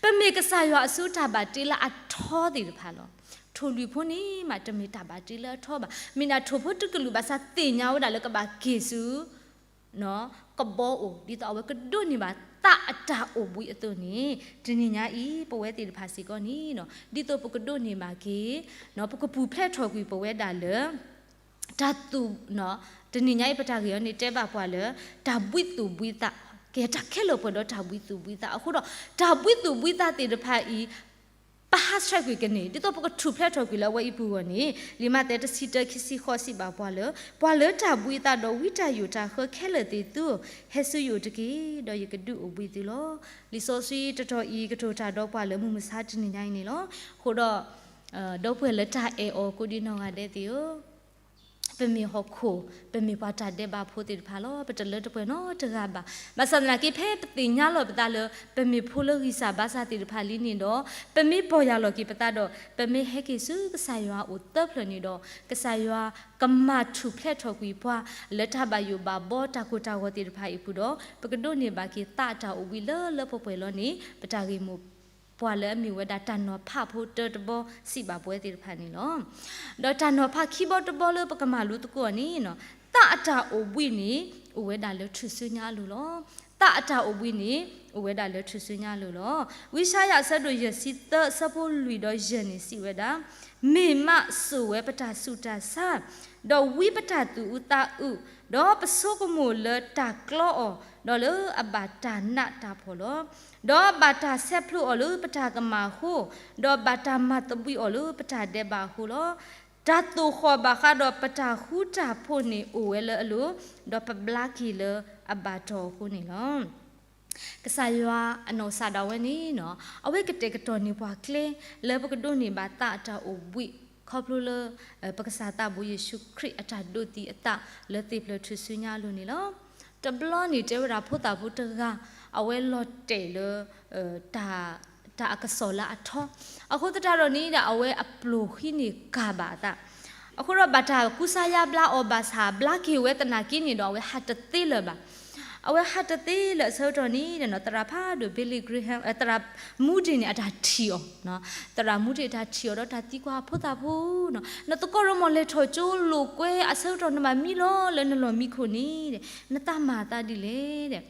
ပမ့ၢ်ကစၢ်ယွၤအစုတၢ်ဘၣ်တ့လၢအထီသ့ၣ်တဖၣ်လီၤ. ထိၣ်လွံၢ်ဖိန့ၣ်မး တမ့ၢ်တၢ်ဘၣ်တ့လၢအထီဘၣ်. မ့ၢ်ဒၣ်ထိၣ်ဖိတကလုာ်ဘၣ်ဆၣ်သ့ၣ်ညါဝဲဒၣ်လၢကဘၣ်က့ၤဆူ ကဘီအိၣ် ဒ်သိးအဝဲကဒိးန့ၢ်ဘၣ်သးအတၢ်အိၣ်ဘှံးအသိးန့ၣ် တနံၤညါအံၤ ပဝဲသ့ၣ်တဖၣ်စ့ၢ်ကီးန့ၣ် ဒ်သိးပကဒိးန့ၢ်ဘၣ်က့ၤ ပကပူၤဖျဲးထီၣ်ကွံာ်ပဝဲဒၣ်လၢ တၢ်သူၣ် တနံၤညါအံၤပတၢ်ဂ့ၢ်အံၤန့ၣ် တဲဘၣ်ပှၤလၢ တၢ်ဘှံးသူၣ်ဘှံးသး ကဲတၢ်ခဲလၢာ်ပှဲၤဒီးတၢ်ဘှံးသူၣ်ဘှံးသးအဃိဒီး တၢ်ဘှံးသူၣ်ဘှံးသးသ့ၣ်တဖၣ်အံၤ ပဟးဆှဲးကွံာ်ကန့ၢ် ဒ်သိးပကထူၣ်ဖျဲးထီၣ်ကွံာ်လၢအဝဲအံၤပူၤအဂီၢ်န့ၣ် လံာ်မးသဲတဆံတၢခံဆံဃိးစံးဘၣ်ပှၤလၢ ပှၤလၢတၢ်ဘှံးသးဒီးဝံတၢ်ယိာ်တၢ်ဃၢခဲလၢာ်သ့ၣ်သုဧၢ, ဟဲဆူယအိၣ်တက့ၢ်, ဒီးယကဒုးအိၣ်ဘှံးသုလီၤ. လံာ်စီဆှံတတီၤအံၤ ကတိၤတၢ်ဒီးပှၤလၢမုၢ်မဆါတနံၤညါအံၤန့ၣ်လီၤ. အဃိဒီး ဒီပုၢ်ဝဲၢ်လၢတၢ်အဲၣ်အီၤကိးဒံနီၢ်ဂၤဒဲးသ့ၣ်ဧၢ ပမ့ၢ်ဟီၣ်ခိၣ် ပမ့ၢ်ပှၤတၢ်ဒဲးဘးဖိသ့ၣ်တဖၣ်လီၤ. ပတလၢတပှဲၤနီတဂၤဘၣ်. ဘၣ်ဆၣ်သနာ်က့ ဖဲပသ့ၣ်ညါလီၤပသးလၢ ပမ့ၢ်ဖိလၢဂံၢ်စၢ်ဘါစၢ်သ့ၣ်တဖၣ်လံန့ၣ်ဒီး ပမ့ၢ်ပီၢ်ယၢ်လီၤက့ၤပသးဒီး ပမ့ၢ်ဟဲက့ၤဆူကစၢ်ယွၤအအိၣ်သၢဖျၢၣ်န့ၣ်ဒီး ကစၢ်ယွၤကမၤထူၣ်ဖျဲးထီၣ်ကွံာ်ပှၤ လၢတၢ်ဘၣ်ယိၣ်ဘၣ်ဘီတၢ်ကိၢ်တၢ်ဂီၤသ့ၣ်တဖၣ်အံၤအပူၤဒီး ပကဒိးန့ၢ်ဘၣ်က့ၤသးအတၢ်အိၣ်ဘှံးလၢလၢပှဲၤပှဲၤလီၤန့ၣ် ပတၢ်ဂ့ၢ်မိၢ် ပှၤလၢအမ့ၢ်ဝဲဒၣ်တၢ်နီၤဖးဖိတၢတဘီစံးဘၣ်ပဝဲသ့ၣ်တဖၣ်န့ၣ်လီၤ. ဒီးတၢ်နီၤဖးခံဘီတဘီလၢပကမၤလိသကိးအီၤန့ၣ် သးအတၢ်အိၣ်ဘှံးန့ၣ် အိၣ်ဝဲဒၣ်လၢထူၣ်စုညါအလိၤလီၤ. သးအတၢ်အိၣ်ဘှံးန့ၣ် အိၣ်ဝဲဒၣ်လၢထူၣ်စုညါအလိၤလီၤ. ဝံယၡါယၤအဆၢဒိၣ်ယဲၢ်ဆံသၢအဆၢဖိလွံၢ်ဒီးယဲၢ်န့ၣ်စံးဝဲဒၣ်, မ့ၢ်မးစိာ်ဝဲပတၢ်ဆူးတၢ်ဆါ ဒီးဝံပတၢ်သူၣ်အုးသးအုး, ဒီးပဆိကမိၣ်လၢတၢ်ကျီအီၤ, ဒီးလၢအဘၣ်တၢ်နးတၢ်ဖှီၣ်လီၤ. ဒီးဘၣ်တၢ်ဆဲးဖျိးအီၤလၢပတၢ်ကမၣ်အဃိ, ဒီးဘၣ်တၢ်မၤသဘှံးအီၤလၢပတၢ်ဒဲးဘးအဃိလီၤ. တၢ်သိၣ်ဃီၣ်ဘၣ်ဃးဒီးပတၢ်ဃူတၢ်ဖိးန့ၣ်အိၣ်ဝဲလၢအလိၤ, ဒီးပဘျါက့ၤလၢအဘၣ်တီၢ်အဃိန့ၣ်လီၤ. ကစၢ်ယွၤအနီၢ်ကစၢ်ဒၣ်ဝဲန့ၣ် အဝဲကတဲာ်ကတီၤန့ၢ်ပှၤကျဲ လၢပကဒိးန့ၢ်ဘၣ်သးအတၢ်အိၣ်ဘှံး ခီဖျိလၢ ပကစၢ်သးဘိယ့ၣ်ၡူးခရံာ်အတၢ်ဒိးသံအသးလၢသ့ၣ်ဖျၢၣ်ထူၣ်စုညါအလိၤန့ၣ်လီၤ. တဘျီန့ၣ်တဲဝဲဒၣ်ဖိသၣ်ဖိတဂၤ အဝဲလီၤတဲာ်လၢ တၢ်အကစီၣ်လၢအထီ, အဃိသတးဒီးန့ၣ်ဒီး အဝဲအပျိၢ်ဃံန့ၣ်ကၢ်ဘၣ်အသး, အဃိဒီးဘၣ်တၢ်ကူစါယါဘျါအီၤဘၣ်ဆၣ် ဘျါက့ၤဝဲသနာ်က့န့ၣ်ဒီး အဝဲဟးတသ့လၢၤဘၣ်. အဝဲဟးတသ့လၢၤအဆၢကတီၢ်န့ၣ်ဒီး သရၣ်ဖးဒိၣ် Billy Graham သရၣ် Moody န့ၣ် အတၢ်ထံၣ်အီၤ, သရၣ် Moody အတၢ်ထံၣ်အီၤဒီးတၢ်သံကွၢ်ဖိသၣ်ဖိ, နသကိးရိၣ်မီၢ်လဲၤထီၣ်ကၠိလိာ်ကွဲအဆၢကတီၢ် နဘၣ်မံလီၤလၢနလီၢ်မံခိၣ်န့ၣ် နတၢ်မၤအသးဒ်လဲၣ်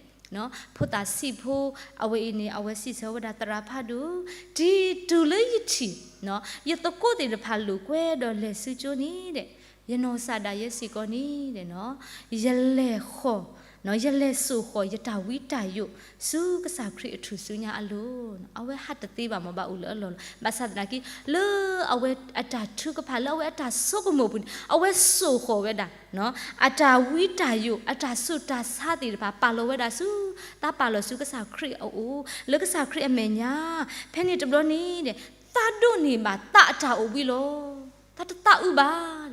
ဖိသၣ်ဆံးဖိ အဝဲအံၤန့ၣ် အဝဲစံးဆၢဝဲဒၣ်သရၣ်ဖးဒိၣ်, တံၤတုၤလၢယထံၣ် ယသကိးသ့ၣ်တဖၣ်လိာ်ကွဲဒီးလဲၤဆူကၠိန့ၣ်ဒီး ယနီၢ်ကစၢ်ဒၣ်ယဲစ့ၢ်ကီးန့ၣ်ဒီး ယလဲၤဃီၤ ယလဲၤစိာ်ဃီၤယတၢ်ဝံတၢ်ယိာ် ဆူကစၢ်ခရံာ်အထူၣ်စုညါအလိၤ, အဝဲဟးတသ့ဘၣ်မ့ၢ်ဘၣ်အိၣ်လၢအလီၢ်လီၤ. ဘၣ်ဆၣ်သနာ်က့ လၢအဝဲအတၢ်ထုကဖၣ် လၢအဝဲအတၢ်ဆိကမိၣ်အပူၤန့ၣ် အဝဲစိာ်ဃီၤဝဲဒၣ် အတၢ်ဝံတၢ်ယိာ် အတၢ်ဆူးတၢ်ဆါသ့ၣ်တဖၣ် ပာ်လီၤဝဲဒၣ်ဆူ တၢ်ပာ်လီၤဆူကစၢ်ခရံာ်အအိၣ် လၢကစၢ်ခရံာ်အမဲာ်ညါ, ဖဲန့ၣ်တဘျီန့ၣ်ဒီး သးဒိးန့ၢ်ဘၣ်သးအတၢ်အိၣ်ဘှံးလီၤ. သးတသးအုးဘၣ်,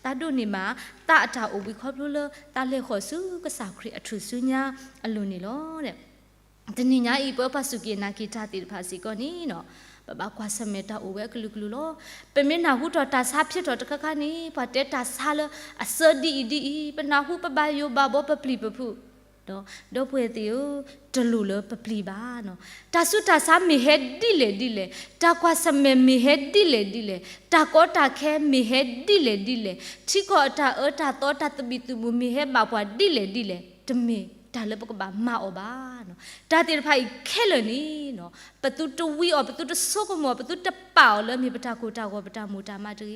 သးဒိးန့ၢ်ဘၣ် သးအတၢ်အိၣ်ဘှံးခီဖျိလၢ သးလဲၤဃီၤဆူကစၢ်ခရံာ်အထူၣ်စုညါအလိၤန့ၣ်လီၤ. တနံၤညါအံၤ ပဝဲပှၤစူၢ်က့ၤနာ်က့ၤတၢ်သ့ၣ်တဖၣ်စ့ၢ်ကီးန့ၣ် ပဘၣ်ကွၢ်ဆၢၣ်မဲာ်တၢ်အိၣ်ဝဲအကလုာ်ကလုာ်လီၤ. ပမ့ၢ်နၢ်ဟူထီၣ်တၢ်ဆါဖျဲးထီၣ်တခါခါန့ၣ် ပှၤတဲတၢ်ဆါလၢအစၢဒ်အံၤဒ်အံၤ ပနၢ်ဟူပဘၣ်ယိၣ်ဘၣ်ဘီပပျံၤပဖုး ဒီပုၢ်ဝဲၢ်သ့ၣ်ဧၢ, တလိၣ်လၢပပျံၤဘၣ်. တၢ်ဆူးတၢ်ဆါမ့ၢ်ဟဲဒ်လဲၣ်ဒ်လဲၣ်, တၢ်ကွၢ်ဆၢၣ်မဲာ်မ့ၢ်ဟဲဒ်လဲၣ်ဒ်လဲၣ်, တၢ်ကီတၢ်ခဲမ့ၢ်ဟဲဒ်လဲၣ်ဒ်လဲၣ်, ထံကီၢ်အတၢ်အၢတၢ်သီတၢ်သဘံၣ်သဘုၣ်မ့ၢ်ဟဲဘၣ်ပှၤဒ်လဲၣ်ဒ်လဲၣ်, တမ့ၢ်တၢ်လၢပကဘၣ်မၤအီၤဘၣ်. တၢ်သ့ၣ်တဖၣ်အံၤခဲလၢာ်န့ၣ် ပသုတဝံအီၤ ပသုတဆိကမိၣ်အီၤ ပသုတပာ်အီၤလၢမ့ၢ်ပတၢ်ကိၢ်တၢ်ဂီၤ ပတၢ်မိၢ်တၢ်မးတဂ့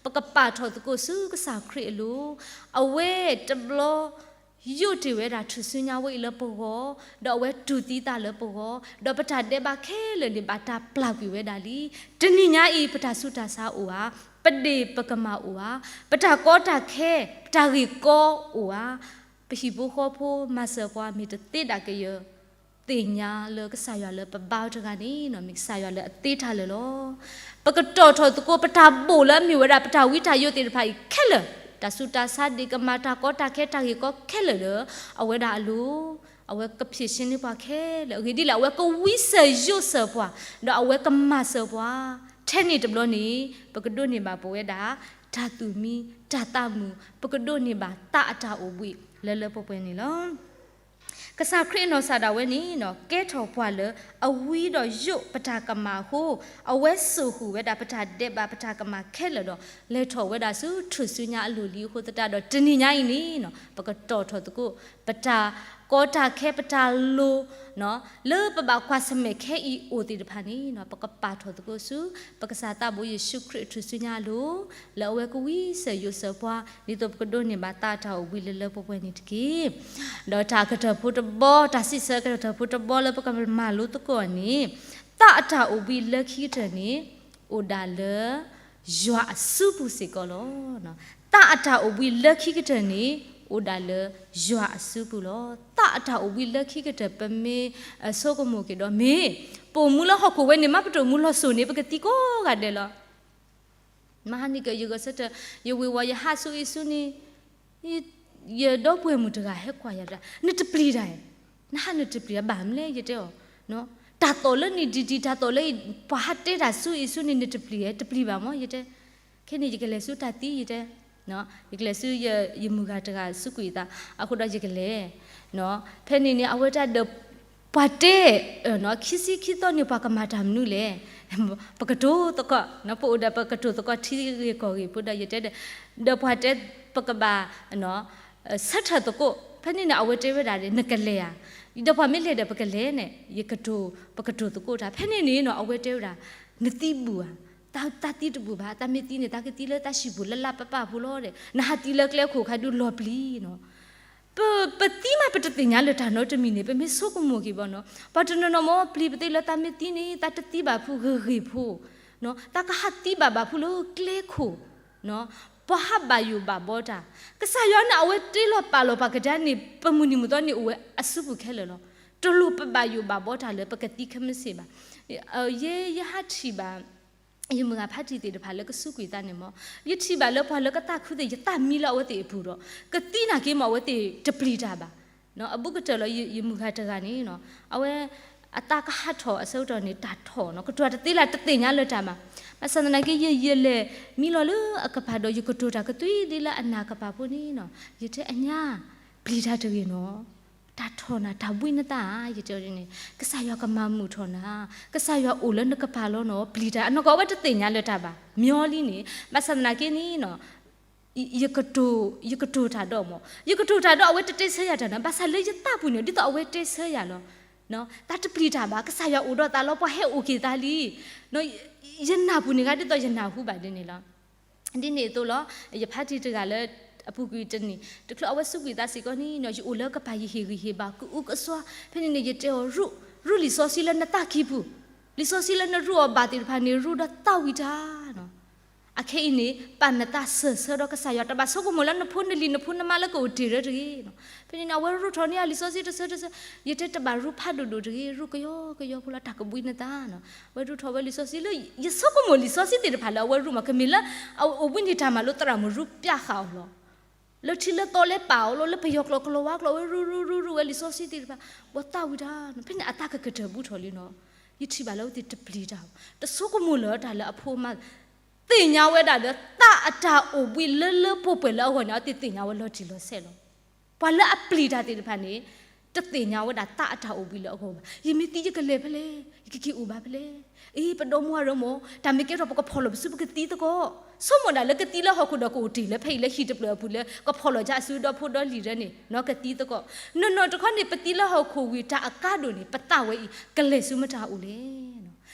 ၤ. ပကပာ်ထီၣ်သကိးဆူကစၢ်ခရံာ်အလိၤ, အဝဲတဘျီ ယိၣ်တ့ၢ်ဝဲဒၣ်ထူၣ်စုညါဝဲအံၤလၢပဂီၢ်, ဒီးအဝဲတူၢ်သံသးလၢပဂီၢ်, ဒီးပတၢ်ဒဲးဘးခဲလၢာ်န့ၣ် ဘၣ်တၢ်ပျၢ်ကွံာ်ဝဲဒၣ်လံ. တနံၤညါအံၤ ပတၢ်ဆူးတၢ်ဆါအိၣ်ဧါ, ပဒ့ၣ်ပကမၢ်အိၣ်ဧါ, ပတၢ်ကီတၢ်ခဲ ပတၢ်ဂ့ၢ်ကီအိၣ်ဧါ, ပဟံၣ်ဖိဃီဖိမၤစၢၤပှၤ မ့ၢ်တသ့ဒၣ်ကယၢၤ သ့ၣ်ညါလၢကစၢ်ယွၤလၢပဘါအီၤတဂၤန့ၣ် မ့ၢ်ကစၢ်ယွၤလၢအသ့တၢ်လၢာ်လီၤ. ပကတီၢ်ထီၣ်သကိး ပတၢ်ဘိၣ်လၢအမ့ၢ်ဝဲဒၣ် ပတၢ်ဝံတၢ်ယိးသ့ၣ်တဖၣ်အံၤခဲလၢာ်, တၢ်ဆူးတၢ်ဆါ ဒ့ၣ်ကမၢ် တၢ်ကီတၢ်ခဲ တၢ်ဂ့ၢ်ကီခဲလၢာ်လၢ အဝဲဒၣ်အလိၤ, အဝဲကဖံးဆ့န့ၢ်ပှၤခဲလၢာ်အဂ့ၢ်ဒ်လဲၣ်, အဝဲကဝံစၢၤယိးစၢၤပှၤ, ဒီးအဝဲကမၤစၢၤပှၤ, ထဲန့ၣ်တဘျီန့ၣ် ပကဒိးန့ၢ်ဘၣ်ပဝဲဒၣ် တၢ်သူၣ်မံ တၢ်သးမုာ်, ပကဒိးန့ၢ်ဘၣ်သးအတၢ်အိၣ်ဘှံးလၢလၢပှဲၤပှဲၤန့ၣ်လီၤ. ကစၢ်ခရံာ်အနီၢ်ကစၢ်ဒၣ်ဝဲန့ၣ် ကဲထီၣ်ပှၤလၢအဝံဒီးယိးပတၢ်ကမၣ်အဃိ, အဝဲစိာ်ဃုာ်ဝဲဒၣ်ပတၢ်ဒဲးဘးပတၢ်ကမၣ်ခဲလၢာ်ဒီး လဲၤထီၣ်ဝဲဒၣ်ဆူထူၣ်စုညါအလိၤလံအဃိသတးဒီး တနံၤညါအံၤန့ၣ် ပကတီၢ်ထီၣ်သကိး ပတၢ်ကီတၢ်ခဲ ပတၢ်လိၤ လၢပဘၣ်ကွၢ်ဆၢၣ်မဲာ်ခဲအံၤအိၣ်သ့ၣ်တဖၣ်န့ၣ် ပကပာ်ထီၣ်သကိးဆူ ပကစၢ်သးဘိယ့ၣ်ၡူးခရံာ်အထူၣ်စုညါအလိၤ, လၢအဝဲကဝံစၢၤယိးစၢၤပှၤ ဒ်သိးပကဒိးန့ၢ်ဘၣ်သးအတၢ်အိၣ်ဘှံးလၢလၢပှဲၤပှဲၤန့ၣ်တက့ၢ်. ဒီးတၢ်ကတၢၢ်ဖိတဘီ တၢ်စံးဆၢကတၢၢ်ဖိတဘီလၢပကမၤလိသကိးအီၤန့ၣ်, သးအတၢ်အိၣ်ဘှံးလၢခံကတၢၢ်န့ၣ် အိၣ်ဒၣ်လၢ ယွၤအစုပူၤစ့ၢ်ကီးလီၤ. သးအတၢ်အိၣ်ဘှံးလၢခံကတၢၢ်န့ၣ် အိၣ်ဒၣ်လၢယွၤအစုပူၤလီၤ. သးအတၢ်အိၣ်ဘှံးလၢခံကတၢၢ် ပမ့ၢ်အဆိကမိၣ်က့ၤဒီး မ့ၢ်ပအိၣ်မူလၢဟီၣ်ခိၣ်ဝဲန့ၣ် မ့ၢ်ပတအိၣ်မူလီၤစိၤန့ၣ် ပကသံကိးဂၤဒဲးလီၤ. မဟါန့ၣ်က့ ယဂဲၤဆၢထၢၣ် ယဝ့ၤဝီၤ ယဟးဆူအံၤဆူန့ၣ် ယဒီပုၢ်ဝဲၢ်မုၣ်တဂၤဟဲကွၢ်ယၤဒၣ်, နတပျံၤတၢ်, နဟးနတပျံၤတၢ်ဘၣ်မနုၤလဲၣ် ယတဲအီၤ, တၢ်သီၣ်လၢနံၣ်ဒံးဒံး တၢ်သီၣ်လၢပှၤဟးတဲတၢ်ဆူအံၤဆူန့ၣ် နတပျံၤဧါ, တပျံၤဘၣ်မၢ် ယတဲ, ခဲန့ၣ် ယကလဲၤဆူတၢ်သံ ယတဲ, ယကလဲၤဆူယမုၢ်ဂၤတဂၤဆူကွံာ်သး, အဃိဒီးယကလဲၤ ဖဲန့ၣ်န့ၣ် အဝဲတၢ်ဒီး ပှၤတဲ ခံဆံခံသီန့ၣ် ပှၤကမၤတၢ်မနုၤလဲၣ်. ပကတိၤသကိး, ပအိၣ်ဒီးပကတိၤသကိးထံဂ့ၢ်ကီၢ်ဂ့ၢ်ဖိဒီး ယတဲဒီး ဒီးပှၤတဲ ပကဘၣ် ဆၢထၢၣ်သကိး, ဖဲန့ၣ်န့ၣ် အဝဲတဲဝဲဒၣ် နကလဲၤဧါ, ဒီးပှၤမ့ၢ်လဲၤဒီးပကလဲၤန့ၣ် ယကတိၤ ပကတိၤသကိးတၢ်, ဖဲန့ၣ်န့ၣ်နီၤ အဝဲတဲဝဲဒၣ် နသံဘူးဧါ, တၢ်သံတဘူးဘၣ်, တၢ်မ့ၢ်သံန့ၣ် တၢ်ကသံလၢတၢ်ဟံၣ်ပူၤလၢလၢပပာ်ဖိလီၤဒီး နဟးသံလၢကျဲခိၣ်ခါဒုးလီၤပျံၤနီၤ ပ ပသံမး ပတသ့ၣ်ညါလၢတၢ်နီတမံၤန့ၣ် ပမ့ၢ်ဆိကမိၣ်က့ၤဘၣ်နီၤ, ပှၤတနီၤနီၤမ့ၢ်ပျံၤပသ့လၢတၢ်မ့ၢ်သံန့ၣ် တၢ်တသံဘၣ်ဖုးဂ့ၤဂ့ၤဖိ, တၢ်ကဟးသံဘၣ်ဘၣ်ဖုးလၢကျဲခိၣ်, ပှၤဟးဘၣ်ယိၣ်ဘၣ်ဘီတၢ်, ကစၢ်ယွၤန့ၣ် အဝဲတ့လီၤပာ်လီၤပှၤကဒါန့ၣ် ပမုၢ်နံၤမုၢ်သီန့ၣ်အိၣ်ဝဲအစုပူၤခဲလၢာ်လီၤ. တလိၣ်ပဘၣ်ယိၣ်ဘၣ်ဘီတၢ်လၢပကသံခဲမုၢ်ဆ့ၣ်ဘၣ်. ယဲ ယဟးထံၣ်ဘၣ် ယမုၢ်ဂၤဖါတံၢ်သ့ၣ်တဖၣ်လၢကစူးကွံာ်သးန့ၣ်မ့ၢ် ယထံၣ်ဘၣ်လၢပှၤလၢကသးခုသ့ၣ် ယသးမံလၢအဝဲသ့ၣ်အပူၤဒီး ကသံနာ်က့မ့ၢ် အဝဲသ့ၣ်တပျံၤတၢ်ဘၣ်. အဘူးကတၢၢ်လီၤ ယမုၢ်ဂၤတဂၤန့ၣ် အဝဲအသးကဟးထီၣ်အဆၢကတီၢ်န့ၣ် တၢ်ထီၣ်နီၤ ကတိၤတသ့လၢတသ့ၣ်ညါလၢတၢ်ဘၣ်. ဘၣ်ဆၣ်သနာ်က့ ယ ယလဲၤမံလီၤလၢအကပၤဒီး ယကတိၤတၢ်ကသွံဒ်လၢအနၢ်ကပၤဖိန့ၣ်နီၤ ယတဲအညါ ပျံၤတၢ်တဂ့ၤနီၤ တၢ်ထီၣ်နၤ တၢ်ဘှံးနသးဧါ ယတဲန့ၣ် ကစၢ်ယွၤကမၤမုာ်ထီၣ်နၤ, ကစၢ်ယွၤအိၣ်လၢနကပၤလီၤနီၤ ပျံၤတၢ် အနီၢ်ကီၢ်အဝဲတသ့ၣ်ညါလၢတၢ်ဘၣ် မ့ၢ်လံန့ၣ် ဘၣ်ဆၣ်သနာ်က့န့ၣ်နီၤ ယကတိၤ ယကတိၤတၢ်ဒီးမ့ၢ် ယကတိၤတၢ်ဒီး အဝဲတတဲဆၢယၤတၢ်နီၤ ဘၣ်ဆၣ်လၢယသးပူၤန့ၣ် ဒ်သိးအဝဲတဲဆၢယၤလီၤ. တၢ်တပျံၤတၢ်ဘၣ် ကစၢ်ယွၤအိၣ်ဒီးသးလီၤ ပှၤဟဲအိၣ်က့ၤသးလံ ယနၢ်ပူၤန့ၣ်ဂ့ၤ ဒ်သိးယနၢ်ဟူဘၣ်ဒ်န့ၣ်လီၤ. ဒ်န့ၣ်အသိးလီၤ ယဖါတံၢ်တဂၤလၢ အပူၤကွံာ်တနံၣ် တချုးအဝဲစူးကွံာ်သးစ့ၢ်ကီးန့ၣ်နီၤ ယအိၣ်လၢကပၤယဟ့ၣ်ဂံၢ်ဟ့ၣ်ဘါ ကအုကစွါ ဖဲန့ၣ်န့ၣ် ယတဲအီၤ ရူၢ် ရူၢ်လံာ်စီဆှံလၢနသးကံၢ်ပူၤ လံာ်စီဆှံလၢနရူၢ်အီၤဘၣ်သ့ၣ်တဖၣ်န့ၣ် ရူၢ်ဒီးသးဝံၣ်တၢ်နီၤ အခဲအံၤန့ၣ် ပာ်နသးစၢၢ်ဆၢဒီးကစၢ်ယွၤ တဘၣ်ဆိကမိၣ်လၢနဖိနလံၤနဖိနမါလၢကအိၣ်တ့ၢ်လၢတဂ့ၤ ဖဲန့ၣ်န့ၣ် အဝဲရူၢ်ထီၣ်န့ၢ်အလံာ်စီဆှံတဆၢတဆၢ ယတဲတဘၣ်ရူၢ်ဖးဒိၣ်ဒိၣ်တဂ့ၤ ရူၢ်ကယီကယီဖိလီၤ တၢ်ကဘှံးနသးနီၤ အဝဲရူၢ်ထီၣ်ဝဲလံာ်စီဆှံလၢ ယဆိကမိၣ်လံာ်စီဆှံသ့ၣ်တဖၣ်လၢအဝဲရူၢ်မး ကမ့ၢ်လၢ အအိၣ်ဘှံးနံၤတၢ်မၤလိသရၣ်မုၣ်ရူၢ်ပျၢ်ဃာ်အီၤလီၤ လၢထံလၢသီလဲၤပာ်အီၤလီၤ လၢပယီၤကျိာ်ကလီၤဝါကျိာ်ဝဲရူၢ်ရူၢ်ရူၢ်ရူၢ်ဝဲလံာ်စီဆှံသ့ၣ်တဖၣ် ပှၤသးဝံၣ်တၢ်နီၤ ဖဲန့ၣ်အသးကကတၢၢ်ဘူးထီၣ်လံနီၤ ယထံၣ်ဘၣ်လၢအဝဲသ့ၣ်တပျံၤတၢ် တဆိကမိၣ်လၢၤတၢ်လၢအဖိအမါ သ့ၣ်ညါဝဲဒၣ်ဒီး သးအတၢ်အိၣ်ဘှံးလၢလၢပှဲၤပှဲၤလၢအဂီၢ်န့ၣ် အဝဲသ့ၣ်သ့ၣ်ညါဝဲလီၤတံၢ်လီၤဆဲးလီၤ. ပှၤလၢအပျံၤတၢ်သ့ၣ်တဖၣ်န့ၣ် တသ့ၣ်ညါဝဲဒၣ်သးအတၢ်အိၣ်ဘှံးလၢအဂီၢ်ဘၣ်. ယမ့ၢ်သံယကလဲၤဖဲလဲၣ်, ယကက့ၤအိၣ်ဘၣ်ဖဲလဲၣ်. အ့ ပဒီမါရၢမၢ်, တၢ်မ့ၢ်ကဲထီၣ်ပကဖီၣ်လီၤပစုပကသံသကိး. ဆိကမိၣ်ဒၣ်လၢကသံလၢဟီၣ်ခိၣ်ဒီးကအိၣ်တ့ၢ်လၢဖဲအံၤလၢဟံၣ်တဖျၢၣ်အပူၤလၢ ကဖီၣ်လီၤက့ၤအစုဒီဖိဒီလံၤဒၢန့ၣ် နီၢ်ကသံသကိး. နီၢ်နီၢ်တခီန့ၣ် ပသံလၢဟီၣ်ခိၣ်ဝံၤတၢ်အကါဒိၣ်န့ၣ် ပသးဝဲအံၤကလဲၤဆူမတၤအအိၣ်လဲၣ်.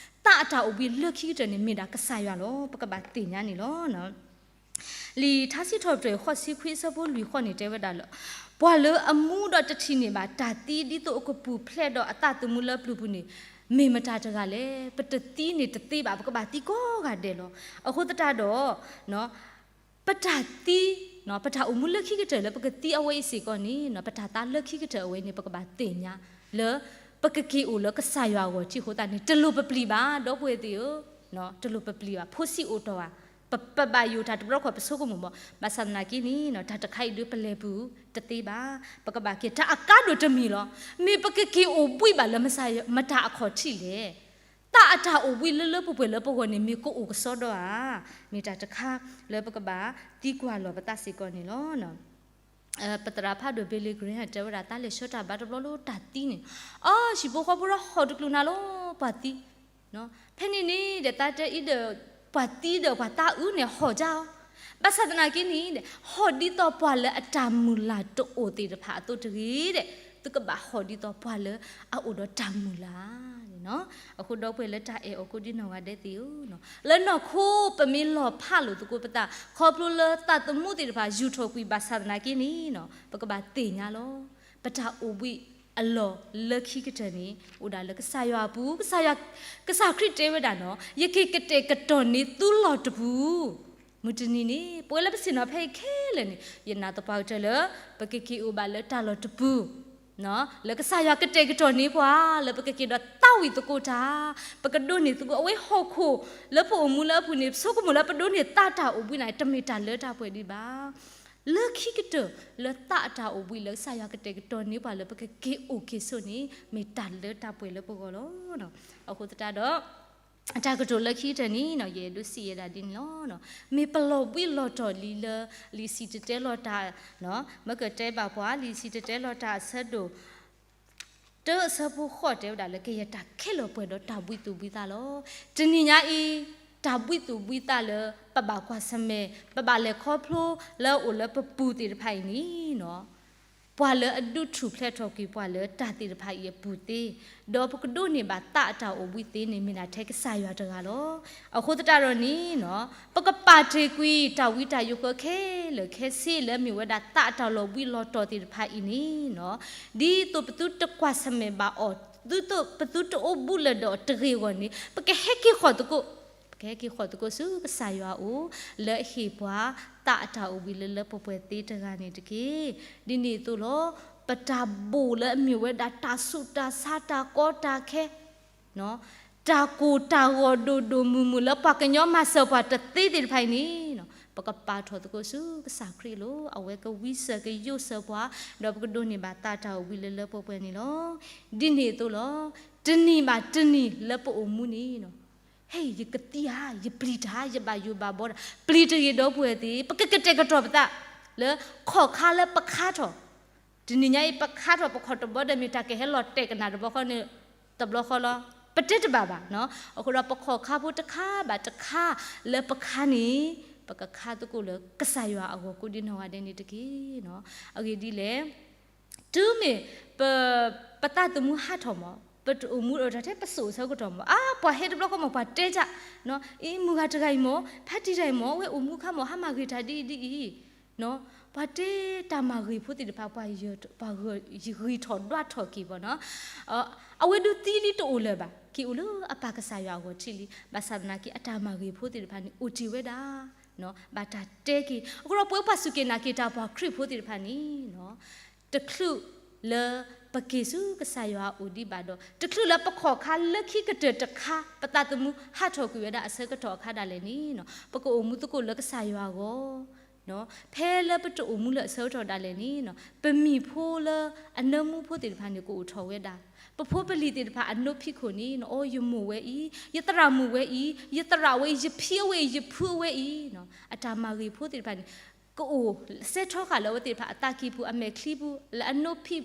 သးအတၢ်အိၣ်ဘှံးလၢခံကတၢၢ်န့ၣ် မ့ၢ်ဒၣ်ကစၢ်ယွၤလီၤ. ပကဘၣ်သ့ၣ်ညါန့ၣ်လီၤ. လံာ်ထါစံးထီၣ်ပတြၢၤ ဃိးဆံခွံအဆၢဖိလွံၢ်ဃီန့ၣ်တဲဝဲဒၣ်လၢ ပှၤလၢအမူဒီးတထံၣ်န့ၢ်ဘၣ်တၢ်သံ ဒ်သိးအကပူၤဖျဲးဒီးအသးသမူလၢအပျုၤပူၤန့ၣ် မ့ၢ်မတၤတဂၤလဲၣ်. ပတသံန့ၣ်တသ့ဘၣ်, ပကဘၣ်သံကိးဂၤဒဲးလီၤ. အဃိသတးဒီး ပတၢ်သံ, ပတၢ်အိၣ်မူလၢခံကတၢၢ်လၢပကသံအဝဲအံၤစ့ၢ်ကီးန့ၣ် ပတၢ်သါလၢခံကတၢၢ်အဝဲန့ၣ် ပကဘၣ်သ့ၣ်ညါလၢ ပကက့ၤအိၣ်လၢကစၢ်ယွၤအဂီၢ်ထံးအဃိသတးန့ၣ် တလိၣ်ပပျံၤဘၣ် ဒီပုၢ်ဝဲၢ်သ့ၣ်ဧၢ, တလိၣ်ပပျံၤဘၣ်, ဖိဆံးအိၣ်တီၢ်ဘၣ်, ပဘၣ်ယိၣ်တၢ်တဘျီခီၣ်ပဆိကမိၣ်ဘၣ်. ဘၣ်ဆၣ်သနာ်က့န့ၣ် တၢ်တခါအံၤဒုးပလဲၤပူၤတသ့ဘၣ်, ပကဘၣ်က့ၤ တၢ်အကါဒိၣ်တမံၤလီၤ. မ့ၢ်ပကက့ၤအိၣ်ဘှံးဘၣ်လၢမတၤအခီၣ်ထံးလဲၣ်. သးအတၢ်အိၣ်ဘှံးလၢလၢပှဲၤပှဲၤလၢပဂီၢ်န့ၣ် မ့ၢ်ကအိၣ်ကစီဒီဧါ, မ့ၢ်တၢ်တခါလၢပကဘၣ်သံကွၢ်လီၤပသးစ့ၢ်ကီးန့ၣ်လီၤ. ပသရၣ်ဖးဒိၣ် Billy Graham တဲဝဲဒၣ် တၢ်လဲၤဆှၢတၢ်ဘါတဘျီလၢတၢ်သံန့ၣ်, အီ ဟံၣ်ဖိဃီဖိဒီးဟီၣ်တကလုာ်နၤလီၤ ပှၤသံ ဖဲန့ၣ်န့ၣ်ဒီး တၢ်တဲအံၤဒီး ပှၤသံဒီးပှၤသးအုးန့ၣ် ဟီၣ်ဒ်အီၤ, ဘၣ်ဆၣ်သနာ်က့န့ၣ် ဟီၣ်ဒ်သိးပှၤလၢအတၢ်မုၢ်လၢ်တအိၣ်သ့ၣ်တဖၣ်အသိးတဂ့ၤဒီး သုကဘၣ်ဟီၣ်ဒ်သိးပှၤလၢအအိၣ်ဒီးတၢ်မုၢ်လၢ်န့ၣ်လီၤ. အဃိဒီပုၢ်ဝဲၢ်လၢတၢ်အဲၣ်အီၤကိးဒံနီၢ်ဂၤဒဲးသ့ၣ်ဧၢ, လၢနီၢ်ခိပမ့ၢ်လီၤဖးလိာ်သကိးပသး ခီဖျိလၢသးသမူသ့ၣ်တဖၣ်ယူာ်ထီၣ်ကွံာ်ဘၣ်ဆၣ်သနာ်က့န့ၣ် ပကဘၣ်သ့ၣ်ညါလီၤ. ပတၢ်အိၣ်ဘှံးအလီၢ်လၢခံကတၢၢ်န့ၣ် အိၣ်ဒၣ်လၢကစၢ်ယွၤအပူၤ, ကစၢ်ယွၤ, ကစၢ်ခရံာ်တဲဝဲဒၣ်န့ၣ် ယက့ၤကတဲာ်ကတီၤန့ၢ်သုလီၢ်တပူၤ မုၢ်တနံၤန့ၣ် ပဝဲလၢပဆ့ၣ်နီၤဖဲအံၤခဲလၢာ်န့ၣ် ယနာ်သပှၢ်ကတၢၢ်လၢ ပကက့ၤအိၣ်ဘၣ်လၢတၢ်လီၢ်တပူၤ လၢကစၢ်ယွၤကတဲာ်ကတီၤန့ၢ်ပှၤ လၢပကက့ၤဒီးသးဝံၣ်သကိးတၢ်, ပကဒိးန့ၢ်သကိး အဝဲဟီၣ်ခိၣ်လၢပအိၣ်မူလၢအပူၤန့ၣ် ပဆိကမိၣ်လၢပဒိးန့ၢ်သးတၢ်အိၣ်ဘှံးန့ၣ် တမ့ၢ်တၢ်လၢတၢ်ပှဲၤဒံးဘၣ်. လၢခံကတၢၢ်လၢသးအတၢ်အိၣ်ဘှံးလၢကစၢ်ယွၤကတဲာ်ကတီၤန့ၢ်ပှၤလၢပကက့ၤအိၣ်က့ၤဆိးန့ၣ် မ့ၢ်တၢ်လၢတၢ်ပှဲၤလၢပဂီၢ်လီၤ. အဃိသတးဒီး အတၢ်ကတိၤလၢခံကတၢၢ်န့ၣ် ယအဲၣ်ဒိးစံးယဲဒၣ်ဒ်န့ၣ်လီၤ. မ့ၢ်ပလီၤဘှံးလီၤတီၤလံလၢ လံာ်ဆံးတတဲလီၤတၢ်, မ့ၢ်ကတဲဘၣ်ပှၤ လံာ်ဆံးတတဲလီၤတၢ်အဆၢဒိၣ် တၢအဆၢဖိဃိးတဲဝဲဒၣ်လၢ ကယဲၢ်တၢ်ခဲလၢာ်ပှဲၤဒီးတၢ်ဘှံးသူၣ်ဘှံးသးလီၤ. တနံၤညါအံၤ တၢ်ဘှံးသူၣ်ဘှံးသးလၢ ပဘၣ်ကွၢ်ဆၢၣ်မဲာ် ပဘၣ်လဲၤခီဖျိလၢအအိၣ်လၢပပူၤသ့ၣ်တဖၣ်အံၤန့ၣ် ပှၤလၢအဒုးထူၣ်ဖျဲးထီၣ်ကွံာ်ပှၤလၢတၢ်သ့ၣ်တဖၣ်အံၤအပူၤသ့, ဒီးပကဒိးန့ၢ်ဘၣ်သးအတၢ်အိၣ်ဘှံးသ့န့ၣ် မ့ၢ်ဒၣ်ထဲကစၢ်ယွၤတဂၤလီၤ. အဃိသတးဒီးန့ၣ် ပကပာ်တ့ၢ်ကွံာ်တၢ်ဝံတၢ်ယိးဃၢခဲလၢာ်ခဲဆ့လၢအမ့ၢ်ဝဲဒၣ် သးအတၢ်လီၤဘှံးလီၤတီၤသ့ၣ်တဖၣ်အံၤန့ၣ် ဒ်သိးပသုတကွၢ်ဆၢၣ်မဲာ်ဘၣ်အီၤ, ဒ်သိးပသုတအိၣ်ဘူးလၢၤဒီးတဂ့ၤအဂီၢ်န့ၣ် ပကဟဲက့ၤဃီၣ်သကိး ပကဟဲက့ၤဃီၣ်သကိးဆူကစၢ်ယွၤအအိၣ် လၢအဟ့ၣ်ပှၤသးအတၢ်အိၣ်ဘှံးလၢလၢပှဲၤပှဲၤသ့တဂၤန့ၣ်တက့ၢ်. ဒ်န့ၣ်အသိးလီၤ. ပတၢ်ဘိၣ်လၢအမ့ၢ်ဝဲဒၣ်တၢ်ဆူးတၢ်ဆါ တၢ်ကီတၢ်ခဲ တၢ်ကိၢ်တၢ်ဂီၤဒိၣ်ဒိၣ်မုၢ်မုၢ်လၢပှၤကညီမၤစၢၤပှၤတသ့သ့ၣ်တဖၣ်အံၤန့ၣ် ပကပာ်ထီၣ်သကိးဆူကစၢ်ခရံာ်အလိၤ, အဝဲကဝံစၢၤကယိးစၢၤပှၤ, ဒီးပကဒိးန့ၢ်ဘၣ်သးတၢ်အိၣ်ဘှံးလၢလၢပှဲၤပှဲၤန့ၣ်လီၤ. ဒ်န့ၣ်အသိးလီၤ. တနံၤဘၣ်တနံၤလၢပအိၣ်မူန့ၣ် ဟဲ ယကသံဧါ, ယပျံၤတၢ်, ယဘၣ်ယိၣ်ဘၣ်ဘီတၢ်, ပျံၤတဂ့ၤဒီပုၢ်ဝဲၢ်သ့ၣ်, ပကကတဲာ်ကတီၤပသး လၢခီၣ်ခါလၢပခါထီၣ်, တနံၤညါအံၤပခါထီၣ်ပခီၣ်တဘီဒီး မ့ၢ်တၢ်ကဟဲလီၤတဲာ်ကနၣ်တဘျီဃီန့ၣ် တဘျီဃီလီၤ. ပတဲတဘၣ်ဘၣ်. အဃိဒီးပခီၣ်ခါဖိတခါဘၣ်တခါလၢပခါန့ၣ် ပကခါသကိးလၢကစၢ်ယွၤအဂီၢ်ကိးဒံနီၢ်ဂၤဒဲးန့ၣ်တက့ၢ်. အဂ့ၢ်ဒ်လဲၣ် တုၤမ့ၢ် ပ ပသးသမူဟးထီၣ်မး, ပတအိၣ်မူဒီးတၢ်ထဲပစိၤအဆၢကတီၢ်မး, အါ ပှၤဟဲတဘျီဃီမး ပှၤတဲဒၣ်, အံၤမုၢ်ဂၤတဂၤအံၤမး, ဖါတံၢ်တဂၤအံၤမး, အဝဲအိၣ်မူအခါမး ဟါမၢ်ဂ့ၤတၢ်ဒ်အံၤဒ်အံၤ, ပှၤတဲတၢ်မၤဂ့ၤဖိသ့ၣ်တဖၣ် ပှၤဂံၢ်ထီၣ်ဒွးထီၣ်က့ၤဘၣ်နီၤ, အဝဲဒုးသံလံတအိၣ်လၢၤဘၣ်, က့ၤအိၣ်လၢအပၢ်ကစၢ်ယွၤအဂီၢ်ထံးလံ, ဘၣ်ဆၣ်သနာ်က့ အတၢ်မၤဂ့ၤဖိသ့ၣ်တဖၣ်န့ၣ် အိၣ်တ့ၢ်ဝဲဒၣ် ဘၣ်တၢ်တဲက့ၤ, အဃိဒီးပဝဲပှၤစူၢ်က့ၤနာ်က့ၤတၢ်ပှၤခရံာ်ဖိသ့ၣ်တဖၣ်န့ၣ် တချုးလၢပက့ၤဆူကစၢ်ယွၤအအိၣ်ဒံးဘၣ်ဒီး တချုးလၢပခီၣ်ခါလၢခံကတၢၢ်တခါ ပသးသမူဟးထီၣ်ကွံာ်ဝဲဒၣ်အဆၢကတီၢ်အခါဒၣ်လဲာ်န့ၣ် ပကအိၣ်မူသကိးလၢကစၢ်ယွၤအဂီၢ် ဖဲလၢပတအိၣ်မူလၢအဆၢကတီၢ်ဒၣ်လဲာ်န့ၣ် ပမံၤဖိလၢအနၢမူဖိသ့ၣ်တဖၣ်န့ၣ် ကအိၣ်ထီၣ်ဝဲဒၣ်, ပဖိပလံၤသ့ၣ်တဖၣ်အနိဖံးခိၣ်န့ၣ် အီ ယမိၢ်ဝဲအံၤ, ယသရၣ်မုၣ်ဝဲအံၤ, ယသရၣ်ဝဲအံၤ, ယဖံအဝဲအံၤ, ယဖုအဝဲအံၤ, အတၢ်မၤဂ့ၤဖိသ့ၣ်တဖၣ်န့ၣ် ကအိၣ်စဲထီဃာ်လၢအဝဲသ့ၣ်တဖၣ်အသးကံၢ်ပူၤ အမဲာ်ချံပူၤ လၢအနိဖံး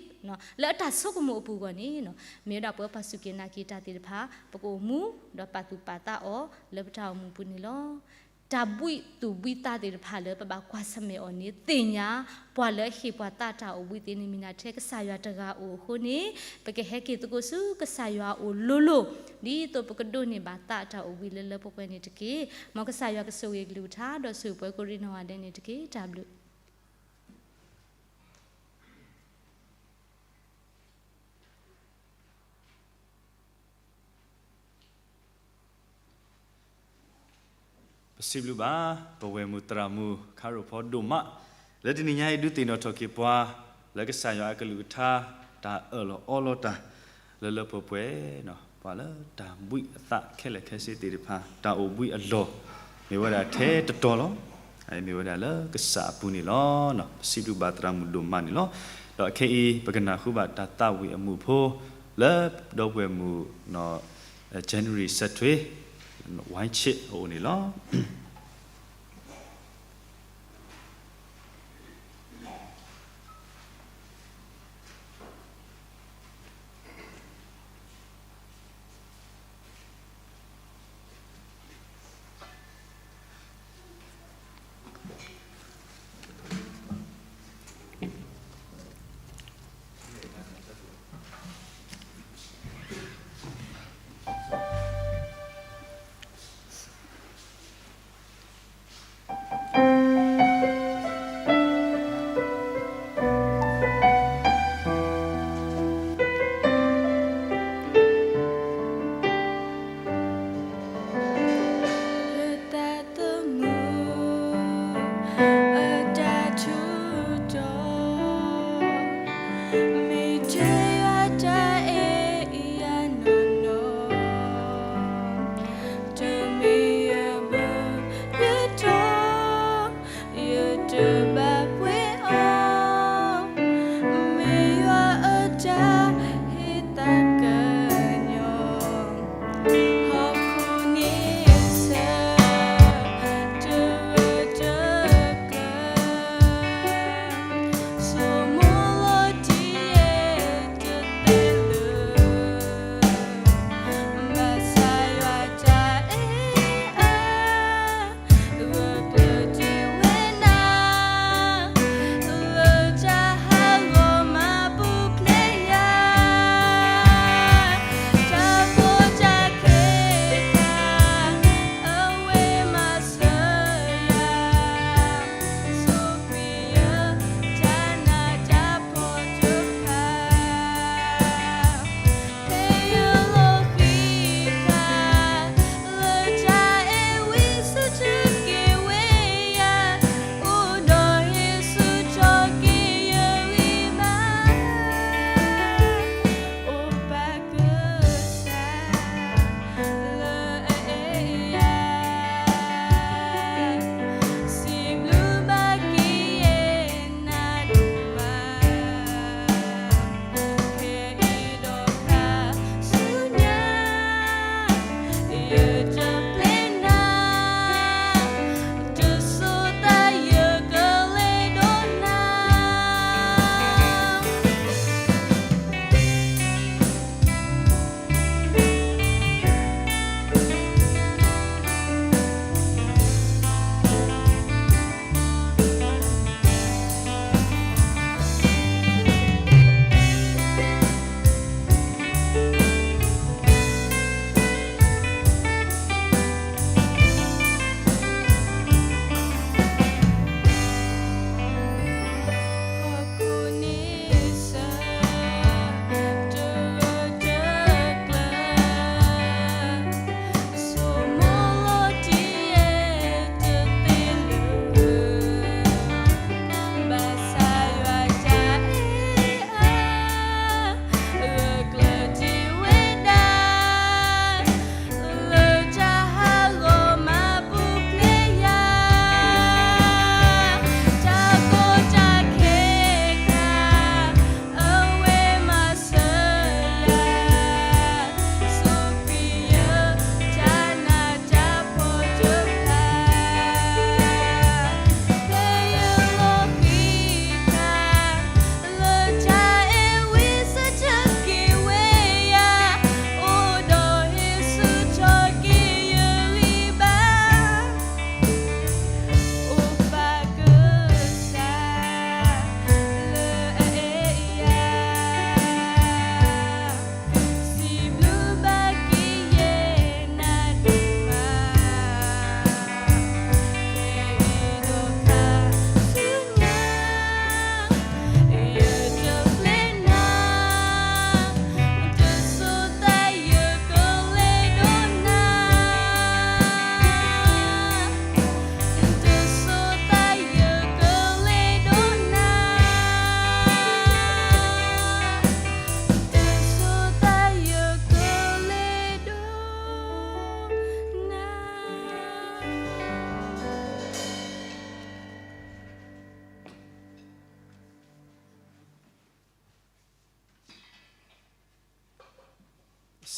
လၢအတၢ်ဆိကမိၣ်အပူၤအဂီၢ်န့ၣ် မ့ၢ်ဝဲဒၣ်ပဝဲပှၤစူၢ်က့ၤနာ်က့ၤတၢ်သ့ၣ်တဖၣ် ပကအိၣ်မူ ဒီးပာ်သူၣ်ပာ်သးအီၤလၢပတၢ်အိၣ်မူပူၤန့ၣ်လီၤ. တၢ်ဘှံးသူၣ်ဘှံးသးသ့ၣ်တဖၣ်လၢပဘၣ်ကွၢ်ဆၢၣ်မဲာ်အီၤန့ၣ် သ့ၣ်ညါ ပှၤလၢအဟ့ၣ်ပှၤသးတၢ်အိၣ်ဘှံးသ့န့ၣ် မ့ၢ်ဒၣ်ထဲကစၢ်ယွၤတဂၤဧိၤအဃိန့ၣ် ပကဟဲက့ၤသကိးဆူကစၢ်ယွၤအအိၣ်လိၤလိၤ ဒ်သိးပကဒိးန့ၢ်ဘၣ်သးတၢ်အိၣ်ဘှံးလၢလၢပှဲၤပှဲၤန့ၣ်တက့ၢ်. မ်ကစၢ်ယွၤကဆိၣ်ဂ့ၤကလုၢ်ကထါ ဒီးဆိၣ်ဂ့ၤပှၤကိးဒံနီၢ်ဂၤဒဲးန့ၣ်တက့ၢ်. တၢ်ဘျုး ပစံးဘျုးဘၣ် ပဝဲၢ်မုၢ်သရၣ်မုၣ် ခါရိၣ်ဖီဒိၣ်မး လၢတနံၤညါအံၤ ဒုးသ့ၣ်နီၣ်ထီၣ်က့ၤပှၤ လၢကစၢ်ယွၤအကလုၢ်ကထါ တၢ်အၢၣ်လီၤအီလီၤတၢ် လၢလၢပှဲၤပှဲၤ ပှၤလၢတၢ်ဘှံးအသးခဲလၢာ်ခဲဆ့သ့ၣ်တဖၣ် တၢ်အိၣ်ဘှံးအလီၢ် မ့ၢ်ဝဲဒၣ်ထဲတတီၤလီၤ. မ့ၢ်ဝဲဒၣ်လၢကစၢ်အပူၤန့ၣ်လီၤ. ပစံးဘျုးဘၣ်သရၣ်မုၣ်ဒိၣ်မးန့ၣ်လီၤ. ဒီးခဲအံၤ ပကနၢ်ဟူဘၣ်တၢ်သးဝံၣ်အမူးဖိ လၢဒီပုၢ်ဝဲၢ်မုၣ် January စဲးထွ့ ဝဲဆ့ၣ်အအိၣ်န့ၣ်လီၤ.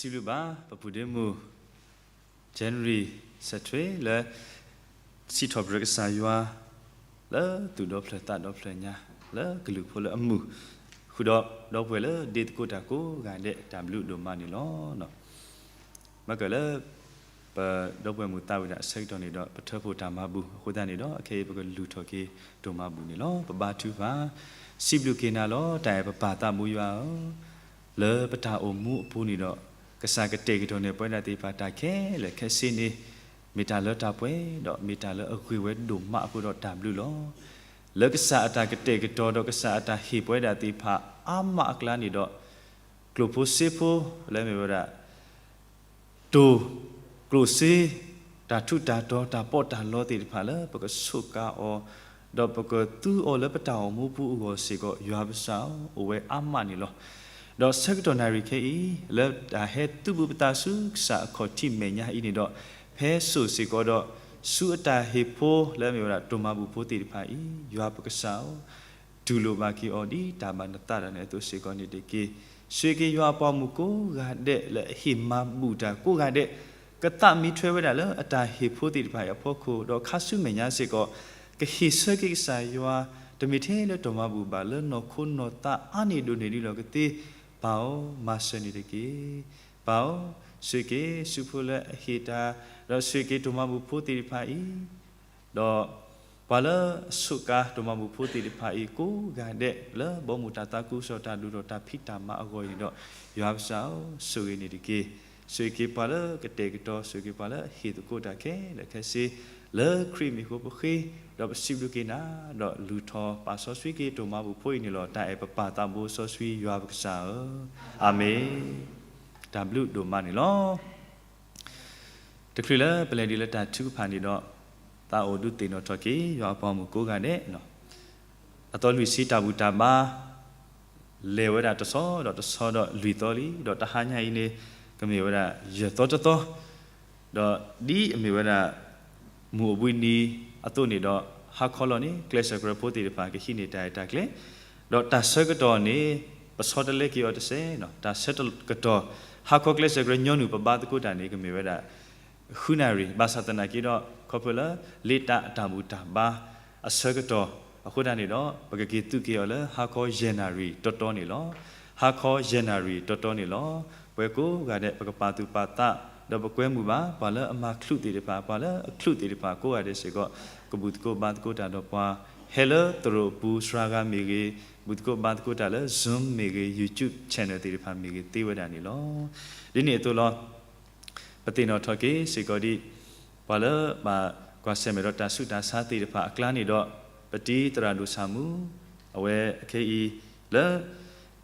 စံးဘျုးဘၣ် ပပုၢ်ဒ့မုၣ် January စဲးထွဲလၢ စံးထီၣ်ပတြၢၤကစၢ်ယွၤ လၢသူၣ်ဒီဖျၢၣ်သးဒီဖျၢၣ်ညါ လၢကလုာ်ဖိလၢအမုာ် ဃုာ်ဒီးဒီပုၢ်ဝဲၢ်လၢဒ့သကိးတၢ်ကိးဂၤဒဲး တၢ်ဘျုးဒိၣ်မးန့ၣ်လီၤ. ဘၣ်ကၢၢ်လၢ ပဒီပုၢ်ဝဲၢ်မုၢ်သးဝံၤဒၣ်အဆၢကတီၢ်န့ၣ်ဒီး ပထၢဖှိၣ်တၢ်မၤဘူၣ်အဃိသတးန့ၣ်ဒီး အခဲအံၤပကလုၢ်ထီၣ်က့ၤဒိၣ်မးဘူၣ်န့ၣ်လီၤ. ပဘါထုကဖၣ်, စံးဘျုးက့ၤနၤလီၤ တၢ်အဲၣ်ပပၢ်သးဘိယွၤဧၢ, လၢပတၢ်အိၣ်မူအပူၤန့ၣ်ဒီး ကစၢ်ကတဲာ်ကတီၤန့ၢ်ပဝဲဒၣ်သ့ၣ်တဖၣ်တၢ်ခဲလၢာ်ခဲဆ့န့ၣ် မ့ၢ်တၢ်လၢတၢ်ပှဲၤ ဒီးမ့ၢ်တၢ်လၢအဂ့ၤဝဲဒိၣ်မးအဃိဒီးတၢ်ဘျုးလီၤ. လၢကစၢ်အတၢ်ကတဲာ်ကတီၤဒီးကစၢ်အတၢ်ဟ့ၣ်ပဝဲဒၣ်သ့ၣ်တဖၣ်အါမးအကျါန့ၣ်ဒီး ကျိၣ်ဖိစ့ဖိလၢမ့ၢ်ဝဲဒၣ် တိၢ်ကျိၣ်စ့ တၢ်ထူးတၢ်တီၤ တၢ်ပီးတၢ်လီသ့ၣ်တဖၣ်လၢပကဆိးကါအီၤ ဒီးပကသူအီၤလၢပတၢ်အိၣ်မူပူၤအဂီၢ်စ့ၢ်ကီး ယွၤပကစၢ်ဧၢ အိၣ်ဝဲအါမးန့ၣ်လီၤ. ဒီးဆၢကတီၢ်နၣ်ရံၣ်ခဲအံၤ လၢတၢ်ဟဲသုးဘူးပသးဆူကစၢ်အခီၣ်ထံးမဲာ်ညါအံၤန့ၣ်ဒီး ဖဲစိၣ်စ့ၢ်ကီးဒီး ဆူအတၢ်ဟ့ၣ်ဖိလၢမ့ၢ်ဝဲဒၣ်ဒိၣ်မးဘူၣ်ဖိသ့ၣ်တဖၣ်အံၤ ယွၤပကစၢ်ဧၢ တူၢ်လိာ်ဘၣ်က့ၤအီၤဒ်တၢ်ဘၣ်နသးဒၣ်နဲအသိးစ့ၢ်ကီးန့ၣ်တက့ၢ်. ဆိၣ်ဂ့ၤက့ၤယွၤအပှၤမုၣ်ကိးဂၤဒဲးလၢအဟ့ၣ်မၤဘူၣ်တၢ်ကိးဂၤဒဲး ကသးမံထွဲဝဲဒၣ်လၢအတၢ်ဟ့ၣ်ဖိသ့ၣ်တဖၣ်အံၤအဖီခိၣ် ဒီးခါဆူမဲာ်ညါစ့ၢ်ကီး ကဟ့ၣ်ဆၢက့ၤကစၢ်ယွၤ တမ့ၢ်ထဲလၢဒိၣ်မးဘူၣ်ဘၣ် လၢနီၢ်ခိနီၢ်သးအါန့ၢ်ဒိၣ်န့ၢ်ဒ်လီၤကသ့ ပၢ်ဧၢ မၤစၢၤန့ၣ်တက့ၢ်. ပၢ်ဧၢ, ဆိၣ်ဂ့ၤက့ၤ စုဖိလၢအဟ့ၣ်တၢ်, ဒီးဆိၣ်ဂ့ၤက့ၤဒိၣ်မးဘူၣ်ဖိသ့ၣ်တဖၣ်အံၤ, ဒီးပှၤလၢအဆိးကါဒိၣ်မးဘူၣ်ဖိသ့ၣ်တဖၣ်အံၤ ကိးဂၤဒဲး လၢဘီမုၢ်တၢ်သးခုကစီၣ်တၢ်ဒိၣ်ထီၣ်တၢ်ဖံးတၢ်မၤအဂီၢ်အံၤန့ၣ်ဒီး ယွၤပကစၢ်ဧၢ ဆိၣ်ဂ့ၤန့ၣ်တက့ၢ်. ဆိၣ်ဂ့ၤက့ၤပှၤလၢကတဲာ်ကတီၤ ဆိၣ်ဂ့ၤက့ၤပှၤလၢအဟ့ၣ်သကိးတၢ်ခဲလၢာ်ခဲဆ့ လၢခရံာ်မံၤအဃိပဃ့ ဒီးပစံးဘျုးက့ၤနၤ, ဒီးလုၢ်ထီၣ်ပာ်စီဆှံက့ၤဒိၣ်မးဘူၣ်ဖိအံၤန့ၣ်လီၤ. တၢ်အဲၣ်ပပၢ်သးဘိစီဆှံယွၤပကစၢ်ဧၢ, အၤမ့ၣ်. တၢ်ဘျုးဒိၣ်မးန့ၣ်လီၤ. တချုးလၢပလဲၤဒံးလၢတၢ်ထုကဖၣ်န့ၣ်ဒီး သးအိၣ်ဒုးသ့ၣ်နီၣ်ထီၣ်က့ၤ ယွၤအပှၤမုၣ်ကိးဂၤဒဲး, အသီလွံၢ်ဆံတၢ်ဘူၣ်တၢ်ဘါ လဲၤဝဲဒၣ်တဆီဒီးတဆီဒီးလွံၢ်သီလံ, ဒီးတဟါညါအံၤန့ၣ် ကမ့ၢ်ဝဲဒၣ်ယဲၢ်သီတသီ, ဒီးဒ်အမ့ၢ်ဝဲဒၣ် မုၢ်အိၣ်ဘှံးနံၤအသိးန့ၣ်ဒီး ဟါခီလီၤန့ၣ် ကျဲးစၢးကြၢးဖိသ့ၣ်တဖၣ် ကဟံးန့ၢ်တၢ်ရဲၣ်တၢ်ကျဲၤ, ဒီးတၢ်ဆၢကတီၢ်န့ၣ် ပဆီတလဲက့ၤအီၤတစဲး, တၢ်ဆၢကတီၢ် ဟါခီကျဲးစၢးကြၢးညီနုၢ်ပဘါသကိးတၢ်န့ၣ် ကမ့ၢ်ဝဲဒၣ် ဃုနၣ်ရံၣ်, ဘၣ်ဆၣ်သနာ်က့ဒီး ခီဖျိလၢ လ့တၢ်အတၢ်ဘူၣ်တၢ်ဘါအဆၢကတီၢ်အဃိသတးန့ၣ်ဒီး ပကက့ၤသုးက့ၤအီၤလၢ ဟါခီယဲၢ်နၣ်ရံၣ်တီတီန့ၣ်လီၤ. ဟါခီယဲၢ်နၣ်ရံၣ်တီတီန့ၣ်လီၤ. ပဝဲကိးဂၤဒဲး ပကပာ်သူၣ်ပာ်သး ဒီးပကွဲမုာ်ဘၣ် ပှၤလၢအမၤချုးသ့ၣ်တဖၣ်, ပှၤလၢအချုးသ့ၣ်တဖၣ်, ကိးဂၤဒဲးစ့ၢ်ကီး ကဘူၣ်သကိးဘါသကိးတၢ်ဒီးပှၤ ဟဲလၢသရိာ်ပူၤစှၤဂၤမ့ၢ်ဂ့ၤ, ဘူၣ်သကိးဘါသကိးတၢ်လၢ Zoom မ့ၢ်ဂ့ၤ, YouTube channel သ့ၣ်တဖၣ်မ့ၢ်ဂ့ၤ သ့ဝဲဒၣ်န့ၣ်လီၤ. ဒ်န့ၣ်အသိးလီၤ. ပသ့ၣ်နီၣ်ထီၣ်က့ၤစ့ၢ်ကီးဒ် ပှၤလၢဘၣ်ကွၢ်ဆၢၣ်မဲာ်ဒီးတၢ်ဆူးတၢ်ဆါသ့ၣ်တဖၣ်အကျါန့ၣ်ဒီး ပတံၤသရၣ်ဒိၣ်ဆၣ်မူ အဝဲအခဲအံၤ လၢ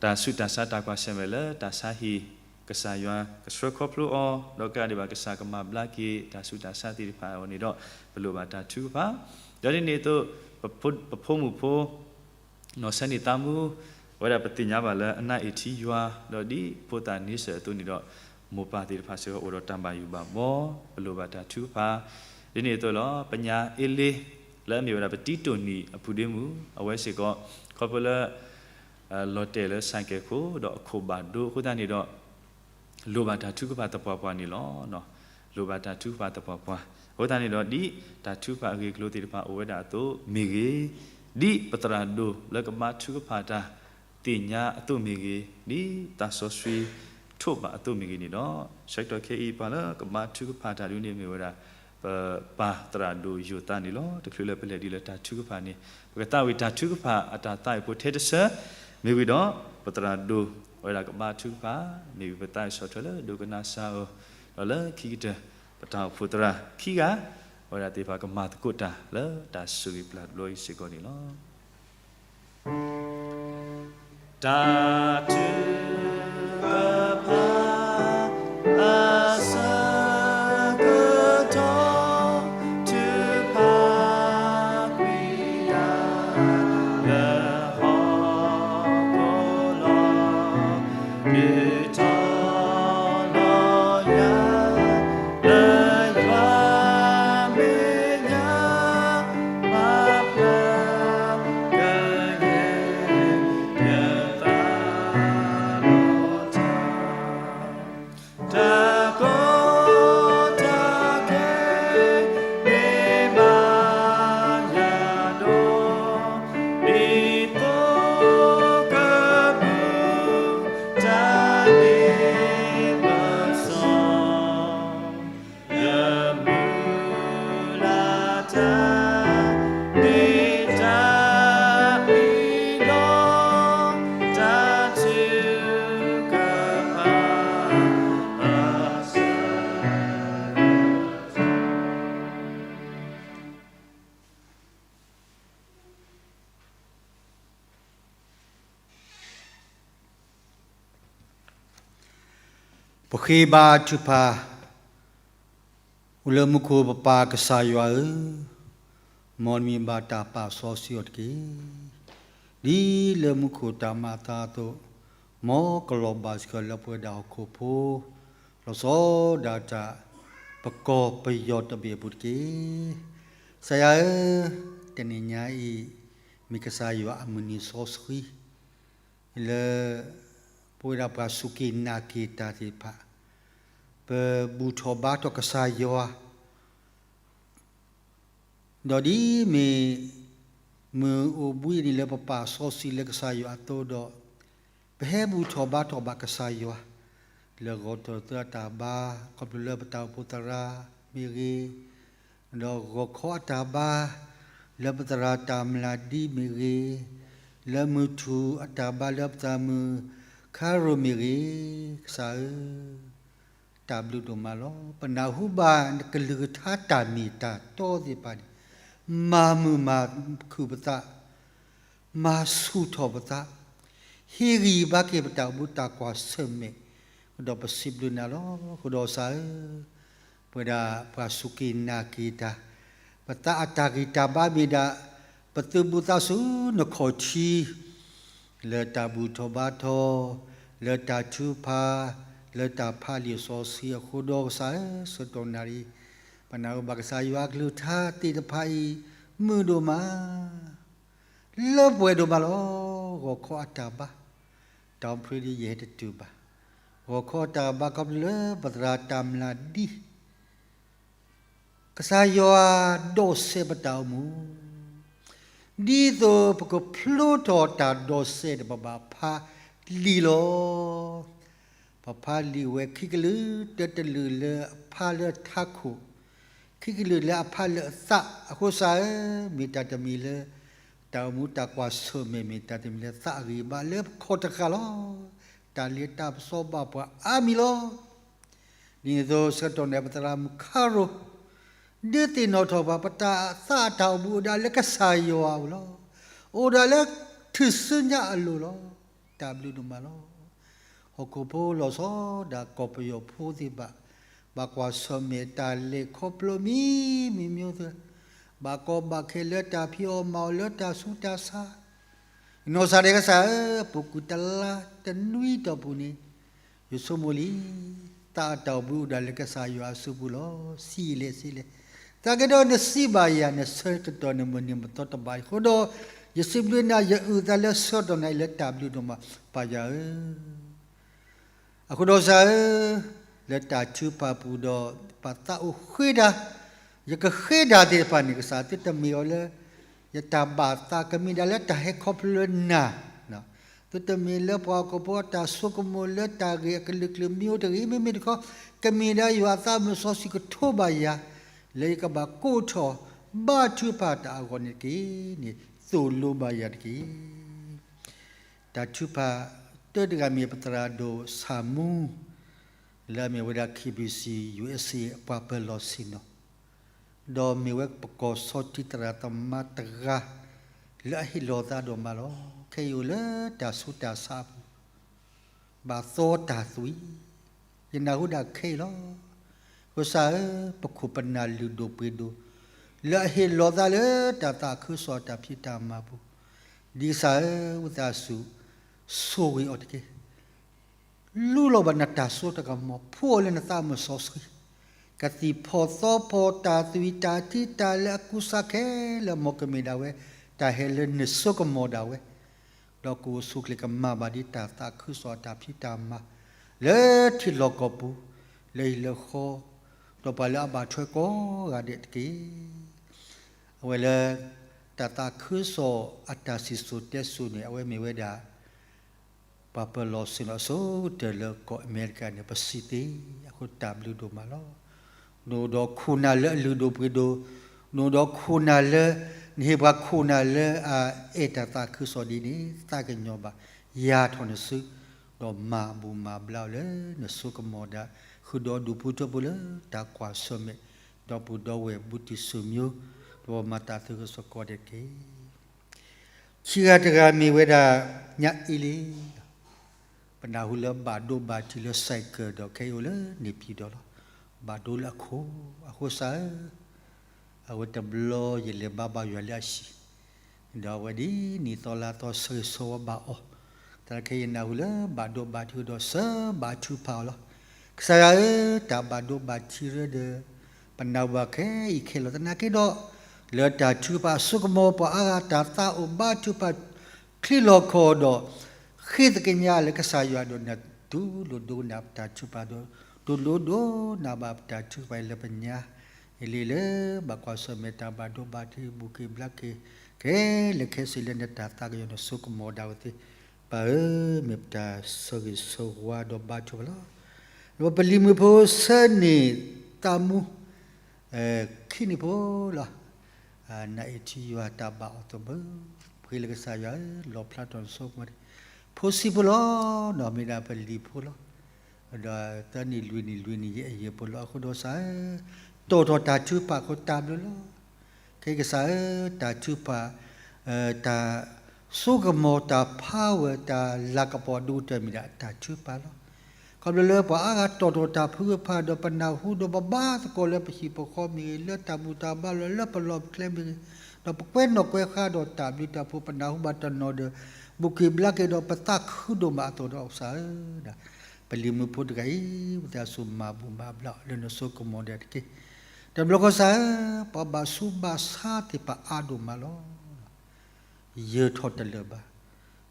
တၢ်ဆူးတၢ်ဆါတၢ်ကွၢ်ဆၢၣ်မဲာ်လၢတၢ်ဆါဟံၣ် ကစၢ်ယွၤကဆှၢခီဖျိအီၤ ဒီးကဒံးဘၣ်ကစၢ်ကမၤဘျါက့ၤတၢ်ဆူးတၢ်ဆါသ့ၣ်တဖၣ်အီၤန့ၣ်ဒီး ပလိၣ်ဘၣ်တၢ်ထုကဖၣ် ဒီးဒ်န့ၣ်အသိး ပဖိမုၣ်ဖိ နီၢ်ဆဲန့ၣ်သးမူ အဝဲဒၣ်ပသ့ၣ်ညါဘၣ်လၢအနၢ်အ့ၣ်ထံယွၤ ဒီးဒ်ဖိသၣ်န့ဆၢၣ်အသိးန့ၣ်ဒီး မိၢ်ပၢ်သ့ၣ်တဖၣ်စ့ၢ်ကီးအိၣ်ဒီးတၢ်ဘၣ်ယိၣ်ဘၣ်ဘီ ပလိၣ်ဘၣ်တၢ်ထုကဖၣ် ဒ်န့ၣ်အသိးလီၤ. ပညါအ့လ့ လၢအမ့ၢ်ဝဲဒၣ်ပတံၤတိၢ်နံၣ်အပုၢ်ဒ့မုၣ် အဝဲစ့ၢ်ကီး ခီဖျိလၢ လီၤတဲာ်လၢဆဲးကဲးခိၣ် ဒီးအခိၣ်ဘၣ်ဒိအဃိသတးန့ၣ်ဒီး လိၣ်ဘၣ်တၢ်ထုကဖၣ်သပှၢ်ပှၢ်န့ၣ်လီၤ. လိၣ်ဘၣ်တၢ်ထုကဖၣ်သပှၢ်ပှၢ် အဃိသတးန့ၣ်ဒီး ဒ်တၢ်ထုကဖၣ်အဂ့ၢ်အကျိၤသ့ၣ်တဖၣ်အိၣ်ဝဲဒၣ်အသိးမ့ၢ်ဂ့ၤ, ဒ်ပသရၣ်ဒိၣ်လၢကဘါထုကဖၣ်တၢ်သ့ၣ်ညါအသိးမ့ၢ်ဂ့ၤ, ဒ်တၢ်စီဆှံထိးဘၣ်အသိးမ့ၢ်ဂ့ၤန့ၣ်ဒီး ဆၢကတီၢ်ခဲအံၤပှၤလၢကဘါထုကဖၣ်တၢ်ဒ်န့ၣ်မ့ၢ်ဝဲဒၣ် ပပၢ်သရၣ်ဒိၣ်ယိၤသးန့ၣ်လီၤ. တချုးလၢပလဲၤဒ်လၢတၢ်ထုကဖၣ်န့ၣ် ပကသးဝံၣ်တၢ်ထုကဖၣ်အတၢ်သးဝံၣ်ဖိထဲတဆၢ မ့ၢ်ဝံၤဒီး ပသရၣ်ဒိၣ် အဝဲဒၣ်ကဘါထုကဖၣ် မ့ၢ်ဝံၤပသးဝံၣ်ဆီၣ်ထွဲလၢဒိကနၣ်စၢ်အီၤ ဒီးလၢခံကတၢၢ် ပတၢ်အိၣ်ဖှိၣ်သရၣ်ခံဂၤ အဝဲဒၣ်သ့ၣ်တဖၣ်ကမၤသကိးတၢ်လၢတၢ်ဆိၣ်ဂ့ၤပျၢ်တဘျီအံၤစ့ၢ်ကီးန့ၣ်လီၤ. တၢ်ထုကဖၣ် အဆၢကတီၢ် ထုကဖၣ်ကွံာ်ယၤ လၢဟီၣ်ခိၣ်လီၤ. ဒုးထီၣ်လီၤယၤ လၢယွၤမဲာ်ညါ ပာ်ဖျါကယဲၢ်ယသး ပဃ့ဘါထုကဖၣ်, အိၣ်လၢမူခိၣ်ပပၢ်ကစၢ်ယွၤဧၢ, မ်နမံၤဘၣ်တၢ်ပာ်စီဆှံအီၤတက့ၢ်. ဒ်လၢမူခိၣ်တၢ်မၤအသးအသိး, မ်ကလီၤဘၣ်စ့ၢ်ကီးလၢပဝဲဒၣ်ဟီၣ်ခိၣ်ဖိ, လီၤဆီဒၣ်တၢ် ပကီၢ်ပယီၤတဘ့ၣ်အပူၤတက့ၢ်. ကစၢ်ယွၤဧၢ, တနံၤညါအံၤ မ့ၢ်ကစၢ်ယွၤအမုၢ်နံၤစီဆှံ လၢ ပဝဲဒၣ်ပှၤစူၢ်က့ၤနာ်က့ၤတၢ်သ့ၣ်တဖၣ်, ပဘူၣ်ထီၣ်ဘါထီၣ်ကစၢ်ယွၤ, ဒီးဒ်မ့ၢ် မုၢ်အိၣ်ဘှံးနံၤလၢပပာ်စီဆှံလၢကစၢ်ယွၤအသိးဒီး, ပဟဲဘူၣ်ထီၣ်ဘါထီၣ်ဘၣ်ကစၢ်ယွၤ လၢဂီၤထီၣ်သၢအတၢ်ဘါ, ခီဖျိလၢပတၢ်အိၣ်ဖှိၣ်သရၣ်မ့ၢ်ဂ့ၤ, ဒီးဂီၤခီအတၢ်ဘါ လၢပသရၣ်တၢ်မျၢ်ဒံမ့ၢ်ဂ့ၤ, လၢမုၢ်ထူၣ်အတၢ်ဘါလၢပသရၣ်မုၣ်ခါရိၣ်မ့ၢ်ဂ့ၤ, ကစၢ်ဧၢ, တၢ်ဘျုးဒိၣ်မးလီၤ. ပနၢ်ဟူဘၣ်နကလုၢ်ကထါတၢ်မ့ၢ်တၢ်တီသ့ၣ်တဖၣ်န့ၣ်, မၤမုာ်မၤခုၣ်ပသး, မၤဆူၣ်ထီၣ်ပသး, ဟ့ၣ်ဂံၢ်ဘါက့ၤပတၢ်အိၣ်မူတၢ်ကွၢ်ဆၢၣ်မဲာ်, ဒီးပစံးဘျုးနၤလီၤ. အဃိဒီးကစၢ်ဧၢ, ပဝဲဒၣ်ပှၤစူၢ်က့ၤနာ်က့ၤတၢ်, ပသးအတၢ်ဂံၢ်တၢ်ဘါမ့ၢ်ဒၣ်, ပသုးဘူးသးဆူနခီၣ်ထံ လၢတၢ်ဘူၣ်ထီၣ်ဘါထီၣ်, လၢတၢ်ထုကဖၣ်, လၢတၢ်ဖးလံာ်စီဆှံအဃိဒီးကစၢ်ဧၢ, ဆၢကတီၢ်နၣ်ရံၣ်, ပနၢ်ဟူဘၣ်ကစၢ်ယွၤအကလုၢ်ကထါသ့ၣ်တဖၣ်အံၤ, မုာ်ဒိၣ်မး, လၢပှဲၤဒိၣ်မးလီၤ. ဂီၤခီအတၢ်ဘါ, တၢ်အိၣ်ဖှိၣ်ဒီးယဟဲတတုၤဘၣ်, ဂီၤခီအတၢ်ဘါခီဖျိလၢပသရၣ်တၢ်မျၢ်ဒံ ကစၢ်ယွၤဒိးစဲးပတၢ်အိၣ်မူ, ဒ်သိးပကဖျိထီၣ်တၢ်ဒိးစဲးဒီးပဘၣ်ဖးလံာ်လီၤ. ပဖးလံာ်ဝဲခံကလုာ်, တၢတလုာ်လၢအဖးလၢထးခိၣ်, ခံကလုာ်လၢအဖးလၢအသး, အဃိကစၢ်ဧၢ, မ့ၢ်တၢ်တမံၤလၢ တၢ်အိၣ်မူတၢ်ကွၢ်ဆၢၣ်မဲာ်မ့ၢ်တၢ်တမံၤလၢသးအဂံၢ်ဘါလၢပခီၣ်တဃာ်လီၤ. တၢ်လ့တၢ်ပစီဘၣ်ပှၤအါမံၤလီၤ. ဒ်န့ၣ်အသိးဆၢကတီၢ်နၣ်ရံၣ်ပသရၣ်မုၣ်ခါရိၣ် ဒုးသ့ၣ်နီၣ်ထီၣ်ပှၤ ပတၢ်သးအတၢ်အိၣ်မူအိၣ်ဒၣ်လၢကစၢ်ယွၤအအိၣ်လီၤ. အိၣ်ဒၣ်လၢထူၣ်စုညါအလိၤလီၤ. တၢ်ဘျုးဒိၣ်မးလီၤ. ဟီၣ်ခိၣ်ဖိလီၤဆီဒၣ်ကီၢ်ပယီၤဖိသ့ၣ်တဖၣ်, ဘၣ်ကွၢ်ဆၢၣ်မဲာ်တၢ်လဲၤခီဖျိမံၤမံၤမံၤသၢ, ဘၣ်ကီဘၣ်ခဲလၢတၢ်ဖံးအီၣ်မၤအီၣ်လၢတၢ်ဆူးတၢ်ဆါ နီၢ်ကစၢ်ဒၣ်ကစၢ်ဧၢ, ပူၤကွံာ်တလါတနွံအတီၢ်ပူၤန့ၣ်, ယဆိကမိၣ်လံ, သးအတၢ်အိၣ်ဘှံးအိၣ်ဒၣ်လၢကစၢ်ယွၤအစုပူၤလီၤ. ဆံးလဲၣ်ဆံးလဲၣ်, သနာ်က့ဒီးနစံးဘၣ်ယၤ နဆၢကတီၢ်နမုၢ်နံၤမသီတဘၣ်အဃိဒီး, ယစံးဘျုးနၤ ယအုၣ်သးလၢဆၢကတီၢ်နၣ်ရံၣ်လၢတၢ်ဘျုးဒိၣ်မး ပၢ်ယွၤဧၢ. အဃိဒီးကစၢ်ဧၢ, လၢတၢ်ထုကဖၣ်ပူၤဒီး ပသးအိၣ်ဃ့တၢ်, ယကဃ့တၢ်သ့ၣ်တဖၣ်န့ၣ် ကစၢ်သုတမ့ၢ်အီၤလၢ ယတၢ်ဘၣ်သး ကမ့ၢ်ဒၣ်လၢတၢ်ဟဲခီဖျိလၢနၤ, သုတမ့ၢ်လၢပှၤဟီၣ်ခိၣ်ဖိအတၢ်ဆိကမိၣ်လၢတၢ်ဂ့ၢ်အကလုာ်ကလုာ်မ့ၢ်အိၣ်တဂ့ၤ, မ့မ့ၢ်တခီ, ကမ့ၢ်ဒၣ်ယွၤအသးမုၢ်စီဆှံကထိဘၣ်ယၤ, လၢယကဘၣ်ကိးထီၣ် ဘါထုကဖၣ်တၢ်အဂီၢ်န့ၣ်တက့ၢ်န့ၣ် သိၣ်လိဘၣ်ယၤတက့ၢ်. တၢ်ထုကဖၣ်တၢတဂၤမ့ၢ်ပသရၣ်ဒိၣ်ဆၣ်မူ လၢအမ့ၢ်ဝဲဒၣ် KBC USA အပှၤပၢၤလီၢ်ဆ့ၣ်နီၤ, ဒီးမ့ၢ်ဝဲပကီၢ်ဆီထံသရၣ်သမါတဂၤ လၢအဟ့ၣ်လီၤသးဒိၣ်မးလီၤ. ခဲအံၤအိၣ်လၢတၢ်ဆူးတၢ်ဆါအပူၤ ဘၣ်သီတၢ်သွံၣ်, ယနၢ်ဟူဒၣ်ခဲအံၤလီၤ. ကစၢ်ဧၢ, ပခိၣ်ပနၢ်လုၢ်ဒိၣ်ပှ့ၤဒိၣ် လၢအဟ့ၣ်လီၤသးလၢတၢ်သးခုကစီၣ်အတၢ်ဖံးတၢ်မၤပူၤ, ဒ်ကစၢ်ဧၢ, ဝံသးစူၤ ဆိၣ်ဂ့ၤအီၤတက့ၢ်. လူလီၤဘၣ်နတၢ်စိတၢ်ကမီၤ ဖှူအီၤလၢနသးမုၢ်စီဆှံ, ကသံၣ်ဖီၣ်သီဖီၣ်တၢ်သွံၣ်တၢ်ထံတၢ်လၢအကူစါခဲလၢာ် မ်ကမ့ၢ်ဒၣ်ဝဲ တၢ်ဟဲလၢနစိကမီၤဒၣ်ဝဲ, ဒီးကအိၣ်ဆူၣ်ချ့ကမၤဘၣ်ဒ်တၢ်သးခုကစီၣ်အတၢ်ဖံးတၢ်မၤ လၢထံလီၢ်ကီၢ်ပူၤ လၢဟံၣ်လၢဃီ, ဒီးပှၤလၢအဘၣ်ထွဲကိးဂၤဒဲးတက့ၢ်. အဝဲလၢ တၢ်သးခုကစီၣ်အတၢ်စံၣ်စိၤတဲစိၤန့ၣ် အဝဲမ့ၢ်ဝဲဒၣ် ပှၤပၢၤလီၢ်ဆ့ၣ်နီၤအဆိကတၢၢ်လၢကီၢ်အမဲရကၤန့ၣ် ပစံးသ့အဃိ တၢ်ဘျုးဒိၣ်မးလီၤ. နအိၣ်ဒီးခိၣ်နၢ်လၢအလုၢ်ဒိၣ်ပှ့ၤဒိၣ်, နအိၣ်ဒီးခိၣ်နၢ်လၢ နဟ့ၣ်ပှၤခိၣ်နၢ်လၢအအဲၣ်တၢ်သးခုကစီၣ်ဒ်န့ၣ် သးကညီၤဘၣ်, ယၢ်ထီၣ်နစု, ဒီးမၤဘူၣ်မၤဘျါအီၤလၢနစိကမီၤဒၣ်, ဃုာ်ဒီးဒူၣ်ဖိထၢဖိလၢတၢ်ကွၢ်ဆၢၣ်မဲာ်, ဒီပုၢ်ဒီဝဲၢ်ဘူးတံၢ်ဆူၣ်မၠိ, ဒီးမၤတၢ်သးခုကစီၣ်ကိးဂၤဒဲးတက့ၢ်. ခံဂၤတဂၤမ့ၢ်ဝဲဒၣ် ညါအ့လ့ ပနၢ်ဟူလၢဘၣ်ဒိဘၣ်ထံးလၢ cycle ဒီးခဲအံၤအိၣ်လၢန့ၣ်ပံၤဒီးလီၤ. ဘၣ်ဒိလၢအခိၣ်, အဃိစ့ၢ်ဧၢ, အဝဲတဘျီယလဲၤဘါဘၣ်ယွၤလၢအဟံၣ်, ဒီးအဝဲဒ်နံၣ်သီလါသီဆၢဂ့ၤဆၢဝါဘၣ်အီၤ, တၢ်ခဲအံၤယနၢ်ဟူလၢဘၣ်ဒိဘၣ်ထံးဒီးစၢဘၣ်ထုကဖၣ်အီၤလီၤ. ကစၢ်ယွၤဧၢ, တၢ်ဘၣ်ဒိဘၣ်ထံးရၢဒီး ပနၢ်ဟူဘၣ်ခဲအံၤခဲလၢာ်သနာ်က့ဒီး, လၢတၢ်ထုကဖၣ်အစိကမီၤ ပှၤအါဂၤတၢ်သးအိၣ်ဘါထုကဖၣ်ချံလီၤခီၣ်ဒီး, ဃ့သကညးလၢကစၢ်ယွၤဒီးနတူၢ်လိာ်ဒိကနၣ်ပတၢ်ထုကဖၣ်ဒီး, တူၢ်လိာ်ဒိကနၣ်ဘၣ်ပတၢ်ထုကဖၣ်အံၤလၢပညါ, ယလံၤလၢဘၣ်ကွၢ်ဆၢၣ်မဲာ်တၢ်ဘၣ်ဒိဘၣ်ထံးဘူးက့ၤဘျါက့ၤ, ခဲလၢာ်ခဲဆ့လၢနတၢ်သးကညီၤနစိကမီၤဒၣ်ဝဲသ့ၣ်, ပၢ်ဧၢ, မ့ၢ်ပတၢ်ဆၢဂ့ၤဆၢဝါဒီးဘါထုကဖၣ်လီၤ. ဒီးပလံၤမုာ်ဖိဆၢန့ၢ်သးမူ ခံနံၣ်ဖိလီၤ. နအ့ၣ်ထံယွၤတၢ်ဘၣ်အီၤသဘၢ, ပဃ့လၢကစၢ်ယွၤဧၢ, လီၣ်ဖျါထီၣ်နစိကမီၤ, ဖိဆံးဖိလီၤ, နီၢ်မ့ၢ်ဒၣ်ပလံၤဖိလီၤ. ဒီးသၢနံၣ်လွံၢ်နံၣ်လွံၢ်နံၣ်ယဲၢ်အယဲၢ်ဖိလီၤ. အဃိဒီးကစၢ်ဧၢ, တီၣ်ထီၣ်တၢ်ထုကဖၣ်အဃိတၢ်ဘျုးလီၤ. ခဲကစၢ်ဧၢ, တၢ်ထုကဖၣ် တၢ်စိကမီၤတၢ်ဖးဝဲတၢ်လၤကပီၤဒိၣ်ကတၢၢ်မ့ၢ်ဒၣ်တၢ်ထုကဖၣ်လီၤ. ခီဖျိလၢပှၤအါဂၤတီၣ်ထီၣ်တၢ်ဖုကဖၣ်ဒီး ပနၢ်ဟူဒီးပဘါသကိးလၢပဟံၣ်ပဃီမ့ၢ်ဂ့ၤ, လၢတၢ်ဘူၣ်တၢ်ဘါလီၤ, လၢပလီၢ်ပကျဲမ့ၢ်ဂ့ၤ, ဒီးပကွဲနီၣ်ကွဲဃါဒီးတၢ်ဘျုးတၢ်ဖှိၣ် ပနၢ်ဟူဘၣ်တနီၤဒီး ဘူးက့ၤဘျါက့ၤဒီးပသးခုဒိၣ်မးအသိးဒီးကစၢ်ဧၢ, ပလံၤမုာ်ဖိတဂၤအံၤ ပသးစူၤမၤဘူၣ်မၤဘျါလၢနစိကမီၤဒၣ်တက့ၢ်. တဘျီဃီကစၢ်ဧၢ, ပှၤဘၣ်ဆူးဘၣ်ဆါသ့ၣ်တဖၣ်အါဒိၣ်မးလီၤ. ယၢၤထီၣ်တလၢာ်ဘၣ်,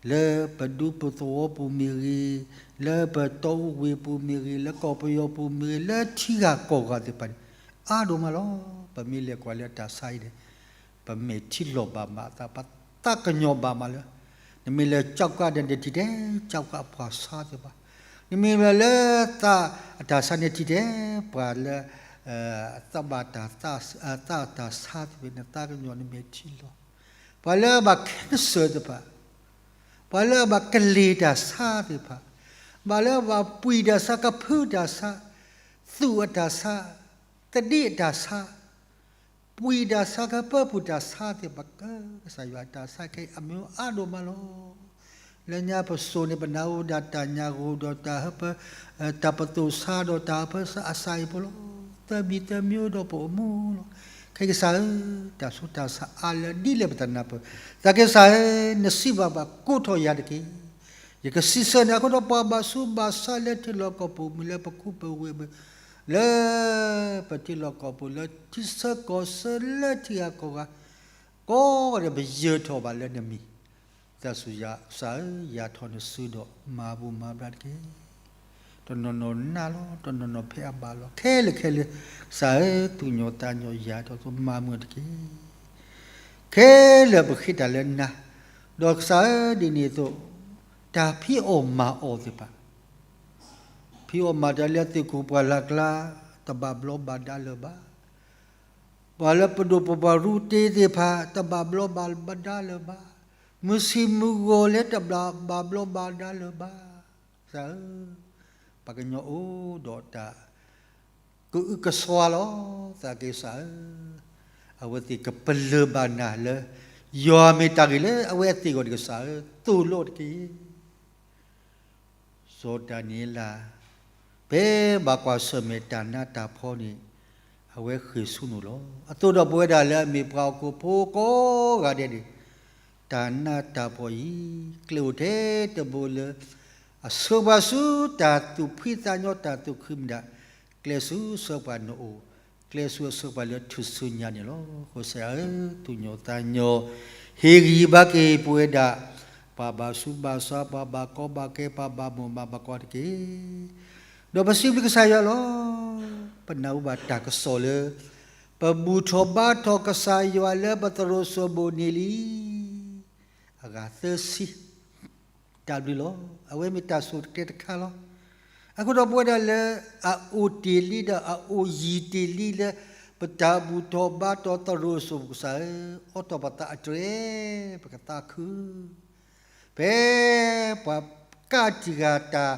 လၢပဒူပသဝီပူၤမ့ၢ်ဂ့ၤ, လၢပတီအူဝ့ၢ်ပူၤမ့ၢ်ဂ့ၤ, လၢကီၢ်ပယီၤပူၤမ့ၢ်ဂ့ၤ, လၢထံဂၤကီၢ်ဂၤသ့ၣ်တဖၣ်န့ၣ် အါဒိၣ်မးလီၤ. ပမ့ၢ်လဲၤကွၢ်လၢတၢ်ဆါအံၤန့ၣ်, ပမဲာ်ထံလီၤဘၣ်မးအသး, ပသးကညီၤဘၣ်မးလၢ, နမ့ၢ်လဲၤကၠီကးဒီးနထံၣ်ထဲ, ကၠီကးအပှၤဆါသ့ၣ်တဖၣ်, နမ့ၢ်လဲၤလၢသးအတၢ်ဆါန့ၣ်ထံၣ်ထဲ, ပှၤလၢ သးဘၣ်တၢ် သးအတၢ်ဆါသ့ၣ်တဖၣ် နသးကညီၤနမဲာ်ထံလီၤ. ပှၤလၢအဘၣ် cancer သ့ၣ်တဖၣ်, ပှၤလၢအဘၣ်ကလ့ၤတၢ်ဆါသ့ၣ်တဖၣ်, ပှၤလၢအဘၣ်ပှံၢ်တၢ်ဆါ ကဖုတၢ်ဆါ, သူၣ်အတၢ်ဆါ, သဒ့အတၢ်ဆါ, ပှံၢ်တၢ်ဆါ ကပၢပူၤတၢ်ဆါသ့ၣ်တဖၣ်, ကစၢ်ယွၤအတၢ်ဆါခဲအံၤ အမ့ၢ်အါဒိၣ်မးလီၤ. လၢညါပစိၤန့ၣ် ပနၢ်ဟူဒၣ်တၢ်ညၣ်ဂိၢ်ဒီးတၢ်ဟၢဖၢ, တၢ်ပသိၣ်ဆါဒီးတၢ်ဟၢဖၢအစၢ်အံၤဖိလီၤ. သၢမံၤသၢမံၤဒီးပအိၣ်မူလီၤ. ခဲကစၢ်ဧၢ, တၢ်ဆူးတၢ်ဆါအါလၢဒ်လဲၣ်ပတနၢ်ပၢၢ်, သးကစၢ်ဧၢ, နစံးဘၣ်ဘၣ်ကိးထီၣ်ယၤတက့ၢ်. ယကစံးဆၢနၤအဃိဒီး ပှၤဘၣ်ဆူးဘၣ်ဆါလၢထံလီၢ်ကီၢ်ပူၤမ့ၢ်လၢပခူပဝ့ၢ်မ့ၢ်, လၢပထံလီၢ်ကီၢ်ပူၤ လၢထံဆၢကီၢ်ဆၢလၢထံဂၤကီၢ်ဂၤ, ကိးဂၤဒဲးပယၢၤထီၣ်ဘၣ်လၢနမံၤ, သးစူၤယၤကစၢ်ဧၢ, ယၤထီၣ်နစုဒီးမၤဘူၣ်မၤဘျါတက့ၢ်. တနီၤနီၤနၢ်လီၤ, တနီၤနီၤဖဲအဘၣ်လီၤ, ခဲလၢာ်ခဲလၢာ်, ကစၢ်ဧၢ, သူၣ်ကညီၤသးကညီၤယၤထီၣ်သိးမၤမုာ်တက့ၢ်. ခဲလၢာ်ပဃ့တၢ်လၢနၤ, ဒီးကစၢ်ဧၢ, ဒ်န့ၣ်အသိး, တၢ်ဖံးအီၣ်မၤအီၣ်သ့ၣ်တဖၣ်, ဖံးအီၣ်မၤတၢ်လၢသ့ၣ်ခိၣ်ပှၢ်လၢ်ကျါ, တဘၣ်ဘျီဘၣ်ဒါလၢၤဘၣ်. ပှၤလၢပဒိၣ်ပပှၢ်ရူတ့သ့ၣ်တဖၣ် တဘၣ်ဘျီဘၣ်ဒါလၢၤဘၣ်. မုၢ်ဆံးမုၢ်ဂီၤလၢတဘၣ်ဘျီဘၣ်ဒါလၢၤဘၣ်. ကစၢ်ဧၢ, ပှၤကညီအိၣ်ဒီးတၢ်ကအုကစွါလီၤ. သးကစၢ်ဧၢ, အဝဲသ့ၣ်ကပလၢၢ်ဘၣ်နၤလၢ ယွၤမ့ၢ်တၢ်ဂ့ၤလၢအဝဲသ့ၣ်အဂီၢ်တက့ၢ်. ကစၢ်ဧၢ, သိၣ်လိတက့ၢ်. စီၤဒၤနံးယ့လး ဖဲဘၣ်ကွၢ်ဆၢၣ်မဲာ်တၢ်နးတၢ်ဖှီၣ်န့ၣ် အဝဲဃ့ၢ်ဆူနုာ်လီၤ. အသိးဒီးပဝဲဒၣ်လၢအမ့ၢ်ပှၤဟီၣ်ခိၣ်ဖိကိးဂၤဒဲးန့ၣ် တၢ်နးတၢ်ဖှီၣ်အံၤ ကျဲအိၣ်ထဲတဘိလၢ အဆှၢပှၤဆူတၢ်သူၣ်ဖှံသးညီတၢ်သူၣ်ခုမံၤဒၣ် ကျဲဆူဆှၢပှၤနအိၣ် ကျဲဆူအဆှၢပှၤလၢထူၣ်စုညါန့ၣ်လီၤ. ကစၢ်ဧၢ, သူၣ်ကညီၤသးကညီၤ ဟ့ၣ်ဂံၢ်ဘါက့ၤပဝဲဒၣ် ပှၤဘၣ်ဆူးဘၣ်ဆါ ပှၤဘၣ်ကီဘၣ်ခဲ ပှၤဘၣ်မိၢ်ဘၣ်ပၢ်ကိးဂၤတက့ၢ်. ဒီးပစံးဘျုးကစၢ်ယွၤလီၤ. ပနၢ်ဟူဘၣ်တၢ်ကစီၣ်လၢ ပဘူၣ်ထီၣ်ဘါထီၣ်ကစၢ်ယွၤလၢပသရိာ်စိမိၤန့ၣ်လံ အဂၤသၢဆံ တၢ်ဘျုးလီၤ. အဝဲမ့ၢ်တၢ်ဆိၣ်တကျဲတခါလီၤ. အဃိဒီးပဝဲဒၣ်လၢအအိၣ်တ့ၢ်လံဒီးအအိၣ်ယံၤတ့ၢ်လံလၢ ပတၢ်ဘူၣ်ထီၣ်ဘါထီၣ်သရိာ်စိမိၤကစၢ်ဧၢ, အိးထီၣ်ပသးအတြဲၤ ပကသးခု ဖဲပှၤကးတံာ်ဃာ်တၢ်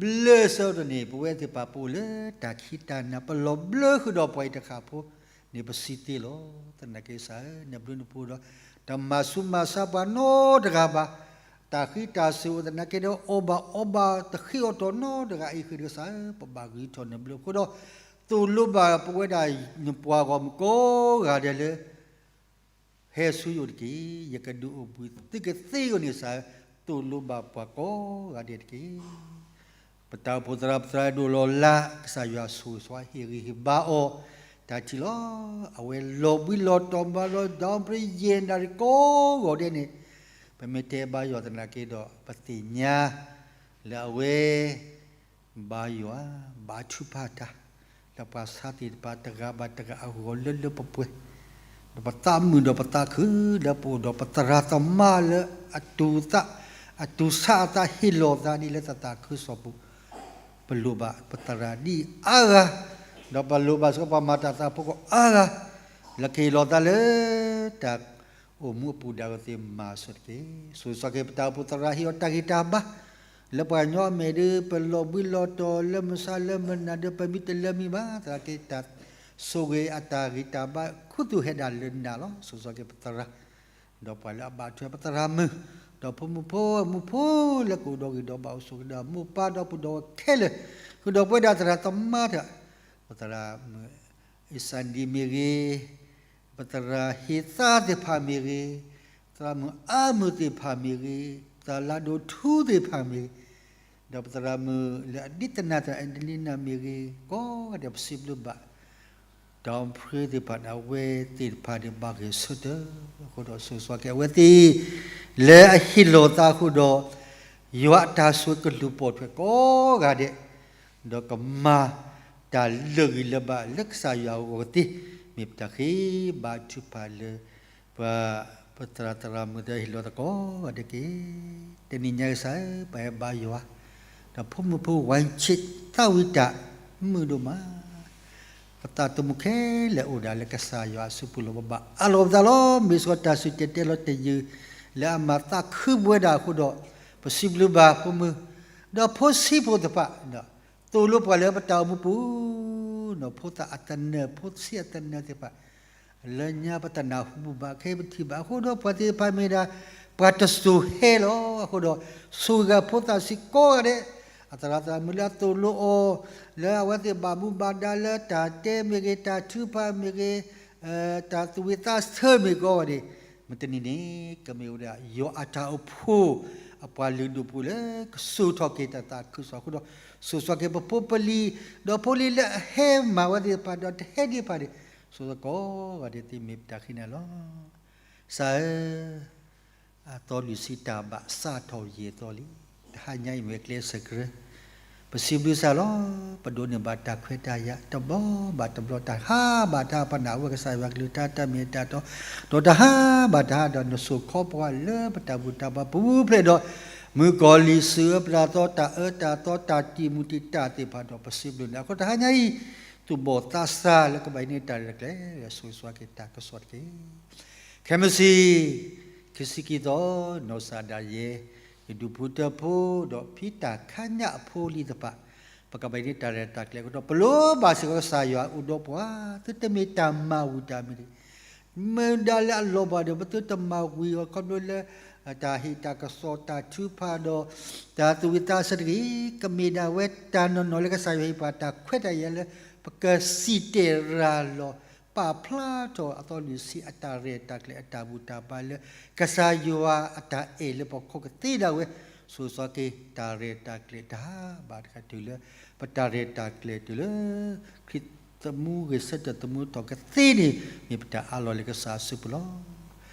ဘျၢဆၢတန့ၣ် ပဝဲသ့ၣ်တဖၣ်ပအိၣ်လၢတၢ်ခံးတၢ်နၤ ပလီၤဘျၢဃုာ်ဒီးပှၤအံၤတဃၣ်ဖိန့ၣ် ပစံးသ့လီၤ. သနာ်က့ကစၢ်ဧၢ, နဘျုးနဖှိၣ်ဒီး တမၤဆူးမၤဆါပှၤနီတဂၤဘၣ်. တၢ်ဃံတၢ်စူၤအိၣ်သနာ်က့ဒီး အီၣ်ဘၣ်အီဘၣ်တဃံအီၣ်တီၢ်နီတဂၤအံၤဃုာ်ဒီးကစၢ်ဧၢ, ပဘၣ်ဂံၢ်ထီၣ်နဘျုးအဃိဒီး သိၣ်လိဘၣ်ပဝဲဒၣ်နပှၤဂီၢ်မုၢ်ကိးဂၤဒဲးလၢ ဟဲဆူယအိၣ်တက့ၢ်. ယကဒုးအိၣ်ဘှံးသုကသ့အဂီၢ်န့ၣ် ကစၢ်ဧၢ, သိၣ်လိဘၣ်ပှၤကိးဂၤဒဲးတက့ၢ်. ပတၢ်အိၣ်ဖှိၣ်သရၣ်ပသရၣ်ဒိၣ်လီၤလး ကစၢ်ယွၤဆိၣ်ဂ့ၤဆိၣ်ဝါဟ့ၣ်ဂံၢ်ဟ့ၣ်ဘါအီၤ တၢ်ထံၣ်လီၤ. အဝဲလီၤဘှံးလီၤတီၤဘၣ်လီၤ ဒီးပရယဲၢ်နၣ်ရံၣ်ကိးဂီၤဒဲးန့ၣ် ပမ့ၢ်တဲဘါယွၤသနာ်က့ဒီး ပသ့ၣ်ညါလၢအဝဲ ဘါယွၤ ဘါထုကဖၣ်တၢ် လၢပှၤဆါသ့ၣ်တဖၣ်တဂၤဘၣ်တဂၤအဂီၢ်လၢလၢပှဲၤပှဲၤ, ဒီးပသးမုာ်ဒီးပသးခု လၢပအိၣ်ဒီးပသရၣ်သမါလၢအတူၢ်သး အတူၢ်ဆါအသးဟ့ၣ်လီၤသးဒ်လၢသးသးခုကစီၣ်ပူၤ ပလိၣ်ဘၣ်ပသရၣ်ဒ်အါဂၤ, ဒီးပလိၣ်ဘၣ်စ့ၢ်ကီးပှၤမၤတၢ်သးဖိကီၢ်အါဂၤ, လၢကဟ့ၣ်လီၤသးလၢတၢ်အိၣ်မူအပူၤဒၣ်ဝဲသ့ၣ်မၤစၢၤတက့ၢ်. ဆိၣ်ဂ့ၤဆိၣ်က့ၤပတၢ်အိၣ်ဖှိၣ်သရၣ်ဟ့ၣ်အီၤတၢ်ဂံၢ်တၢ်ဘါ, လၢပှၤကညီအမဲာ်ဒီး ပလီၤဘှံးလီၤတီၤလၢမုၢ်ဆါလၢမုၢ်နၤဒီး ပမ့ၢ်တလၢမံဘၣ် သနာ်က့တၢ်ဆိၣ်ဂ့ၤအတၢ်ဂံၢ်တၢ်ဘါ ခူသူၣ်ဟဲဒၣ်လၢနၤလီၤ. ဆိၣ်ဂ့ၤဆိၣ်က့ၤပသရၣ် ဒီးပှၤလၢအဘၣ်ထွဲပသရၣ်မုၣ်, ဒီးဖိမုၣ်ဖိမုၣ်ဖိလၢကအိၣ်ဒီးဂ့ၤဒီးဘၣ်အိၣ်ဆိးက့ၤဒီးမိၢ်ပၢ်ဒီပုၢ်ဒီဝဲၢ်ခဲလၢာ်, ဃုာ်ဒီးပဝဲဒၣ်သရၣ်သမါတၢ်, ပသရၣ်မုၣ်အ့စၣ်ဒံမ့ၢ်ဂ့ၤ, ပသရၣ်ဟ့ၣ်သါသ့ၣ်တဖၣ်မ့ၢ်ဂ့ၤ, သရၣ်မုၣ်အါမုၢ်သ့ၣ်တဖၣ်မ့ၢ်ဂ့ၤ, သရၣ်လါဒိၣ်ထူသ့ၣ်တဖၣ်မ့ၢ်ဂ့ၤ, ဒီးပသရၣ်မုၣ်လၢအဒိကနၣ်တၢ် Angelina မ့ၢ်ဂ့ၤ, ကိးဂၤဒဲးပစံးဘျုးဘၣ် ဒီးဖုသ့ၣ်တဖၣ်န့ၣ် အဝဲသ့ၣ်တဖၣ်န့ၣ် ဘၣ်ဂဲၤဆၢထၢၣ်အဃိဒီး ဆိၣ်ဂ့ၤဆိၣ်က့ၤအဝဲသ့ၣ် လၢအဟ့ၣ်လီၤသးအဃိဒီး ယွၤအတၢ်ဆိၣ်ဂ့ၤကလူၤပိာ်ထွဲကိးဂၤဒဲး, ဒီးကမၤတၢ်လၢာ်ဂံၢ်လၢာ်ဘါလၢကစၢ်ယွၤအဂီၢ်ကသ့, မ့ၢ်ပတၢ်ဃ့ဘါထုကဖၣ်လၢ ပှၤ ပသရၣ်သရၣ်မုၣ်သ့ၣ်ဟ့ၣ်လီၤသကိးဂၤဒဲးတက့ၢ်. တနံၤညါကစၢ်ဧၢ, ပဟဲဘါယွၤ, ဒီးဖိမုၣ်ဖိဝဲဆံးသးဝံၣ်တၢ်မုာ်ဒိၣ်မး, ပသးသမူခဲလၢာ်အိၣ်ဒၣ်လၢကစၢ်ယွၤအစုပူၤလီၤ. ပဘၣ်အးလီၤပသးလီၤ. မ့ၢ်စ့ၢ်ကီးတၢ်စူၢ်တဲၤတဲလီၤတယုၢ် လၢအမၤသးခုပဝဲဒၣ်အဃိဒီး ပစံးဘျုးဘၣ်ဖိမုၣ်, ဒီးဖိဆံးဖိသ့ၣ်တဖၣ်, သိၣ်လိပှၤလၢပတၢ်အိၣ်မူပူၤ, ဖိသၣ်အသနၢၣ် ဖိဆံးအသနၢၣ်သ့ၣ်တဖၣ် လၢညါပတနၢ်ဟူဘၣ် ခဲအံၤပထံၣ်ဘၣ်အဃိဒီး ပှၤသ့ၣ်တဖၣ်မ့ၢ်ဒၣ် ပှၤတစိၤဟဲလီၤ. အဃိဒီး ဆိၣ်ဂ့ၤဖိသၣ်ဆံးကိးဂၤဒဲး, အသရၣ်သရၣ်မုၣ်လၢအသိၣ်လိအီၤ, လၢအဝဲသ့ၣ်ဘၣ်မူဘၣ်ဒါလၢတၢ်တဲမ့ၢ်ဂ့ၤ, တၢ်ထုကဖၣ်မ့ၢ်ဂ့ၤ, တၢ်သူၣ်ဝံၣ်သးဆၢမ့ၢ်ဂ့ၤကိးဂၤဒဲး, မုၢ်တနံၤန့ၣ် ကမ့ၢ်ဝဲဒၣ် ယွၤအတၢ်အိၣ်ဖှိၣ် အပှၤလုၢ်ဒိၣ်ပှ့ၤဒိၣ်လၢကစိာ်ထီၣ်က့ၤတၢ်သးခုကစီၣ်အဃိဒီး ဆိၣ်ဂ့ၤဆိၣ်က့ၤပဖိပလံၤ, ဒီးဖိလံၤလၢအဟဲမၤဝဲသ့ၣ်တဖၣ်ဒီးတဟဲသ့ၣ်တဖၣ်န့ၣ်, ဆိၣ်ဂ့ၤကိးဂၤဒဲးသ့မ့ၢ်ပတၢ်ဃ့နၤလီၤ. ကစၢ်ဧၢ, အသီလွံၢ်ဆံတၢ်ဘၣ်စးထီၣ်ယံာ်အသီလံ. တဟါညါအံၤမ့ၢ်ကျဲစၢၤကရၢ, ပစံးဘျုးကစၢ်လီၤ. ပဒိးန့ၢ်ဘၣ်တၢ်ခွဲးတၢ်ယာ် တဘျီဘၣ်တဘျီ တဟါဘၣ်တဟါ ပနၢ်ဟူဝဲကစၢ်ယွၤကလုၢ်ကထါတၢ်မ့ၢ်တၢ်တီ, ဒီးတဟါဘၣ်တဟါဒီး နစိာ်ခီပှၤလၢပတၢ်ဘူၣ်တၢ်ဘါပူၤဖျဲးဒီး မုၣ်ကီၤလံၢ်စၢၤအၢပတၢ်သီ တၢ်အၢတၢ်သီ တၢ်တံာ်မူးတံာ်တာ်သ့ၣ်တဖၣ်ဒီး ပစံးဘျုးန့ၣ်အဃိ တဟါညါအံၤ သူၣ်ဘီၣ်သးစၢ်လၢကဘၣ်ဟံးန့ၢ်တၢ်ရဲၣ်တၢ်ကျဲၤ ဆိၣ်ဂ့ၤဆိၣ်က့ၤတၢ်ကစီၣ်တက့ၢ်. ခဲမုၢ်ဆ့ၣ် ခံဆံခံသီ နီၢ်စၢ်ဒၣ်ယဲ ယဒူၣ်ဖိထၢဖိ ဒီးဖံတၢ်ခါညၣ်အဖိလံၤတဖၣ် ပကဘၣ်ဟံးန့ၢ်တၢ်ရဲၣ်တၢ်ကျဲၤအဃိဒီး ပလိၣ်ဘၣ်စ့ၢ်ကီးကစၢ်ယွၤအိၣ်ဒီးပှၤ သုတမ့ၢ်တၢ်မၤဝံၤတၢ်မံၤတဂ့ၤ မ့ၢ်ဒၣ်လၢအလီၤဘၣ်ဒီး ပသုတမၤဝံၤအီၤခီဖျိလၢ တၢ်ဟ့ၣ်တၢ်ကစီၣ်တၢ်ထုကဖၣ်ဒီး တၢ်သူၣ်ဝံၣ်သးဆၢတဂ့ၤ, ကမ့ၢ်ဒၣ်ဝဲတၢ်နီၢ်နီၢ်လၢကစၢ်ယွၤဟ့ၣ်ပှၤတၢ်ခွဲးတၢ်ယာ်လၢ ပကစံၣ်တဲၤရၤလီၤ ပာ်ဖျါထီၣ်အသီလွံၢ်ဆံအတၢ်ရဲၣ်တၢ်ကျဲၤအတၢ်ဘူၣ်တၢ်ဘါလၢ ကစၢ်ယွၤအတၢ်အဲၣ်လၢပှၤခီကသ့ဒၣ်ဝဲ, ဆိၣ်ဂ့ၤဆိၣ်က့ၤတၢ်ရဲၣ်တၢ်ကျဲၤတဟါဘၣ်တဟါတုၤလၢ ပတၢ်ရဲၣ်တၢ်ကျဲၤတုၤလၢ ခရံာ်သမူဂဲၤဆၢထၢၣ်သမူထီၣ်ကသ့န့ၣ် မ့ၢ်ပတၢ်အးလီၢ်လၢကစၢ်အစုပူၤလီၤ.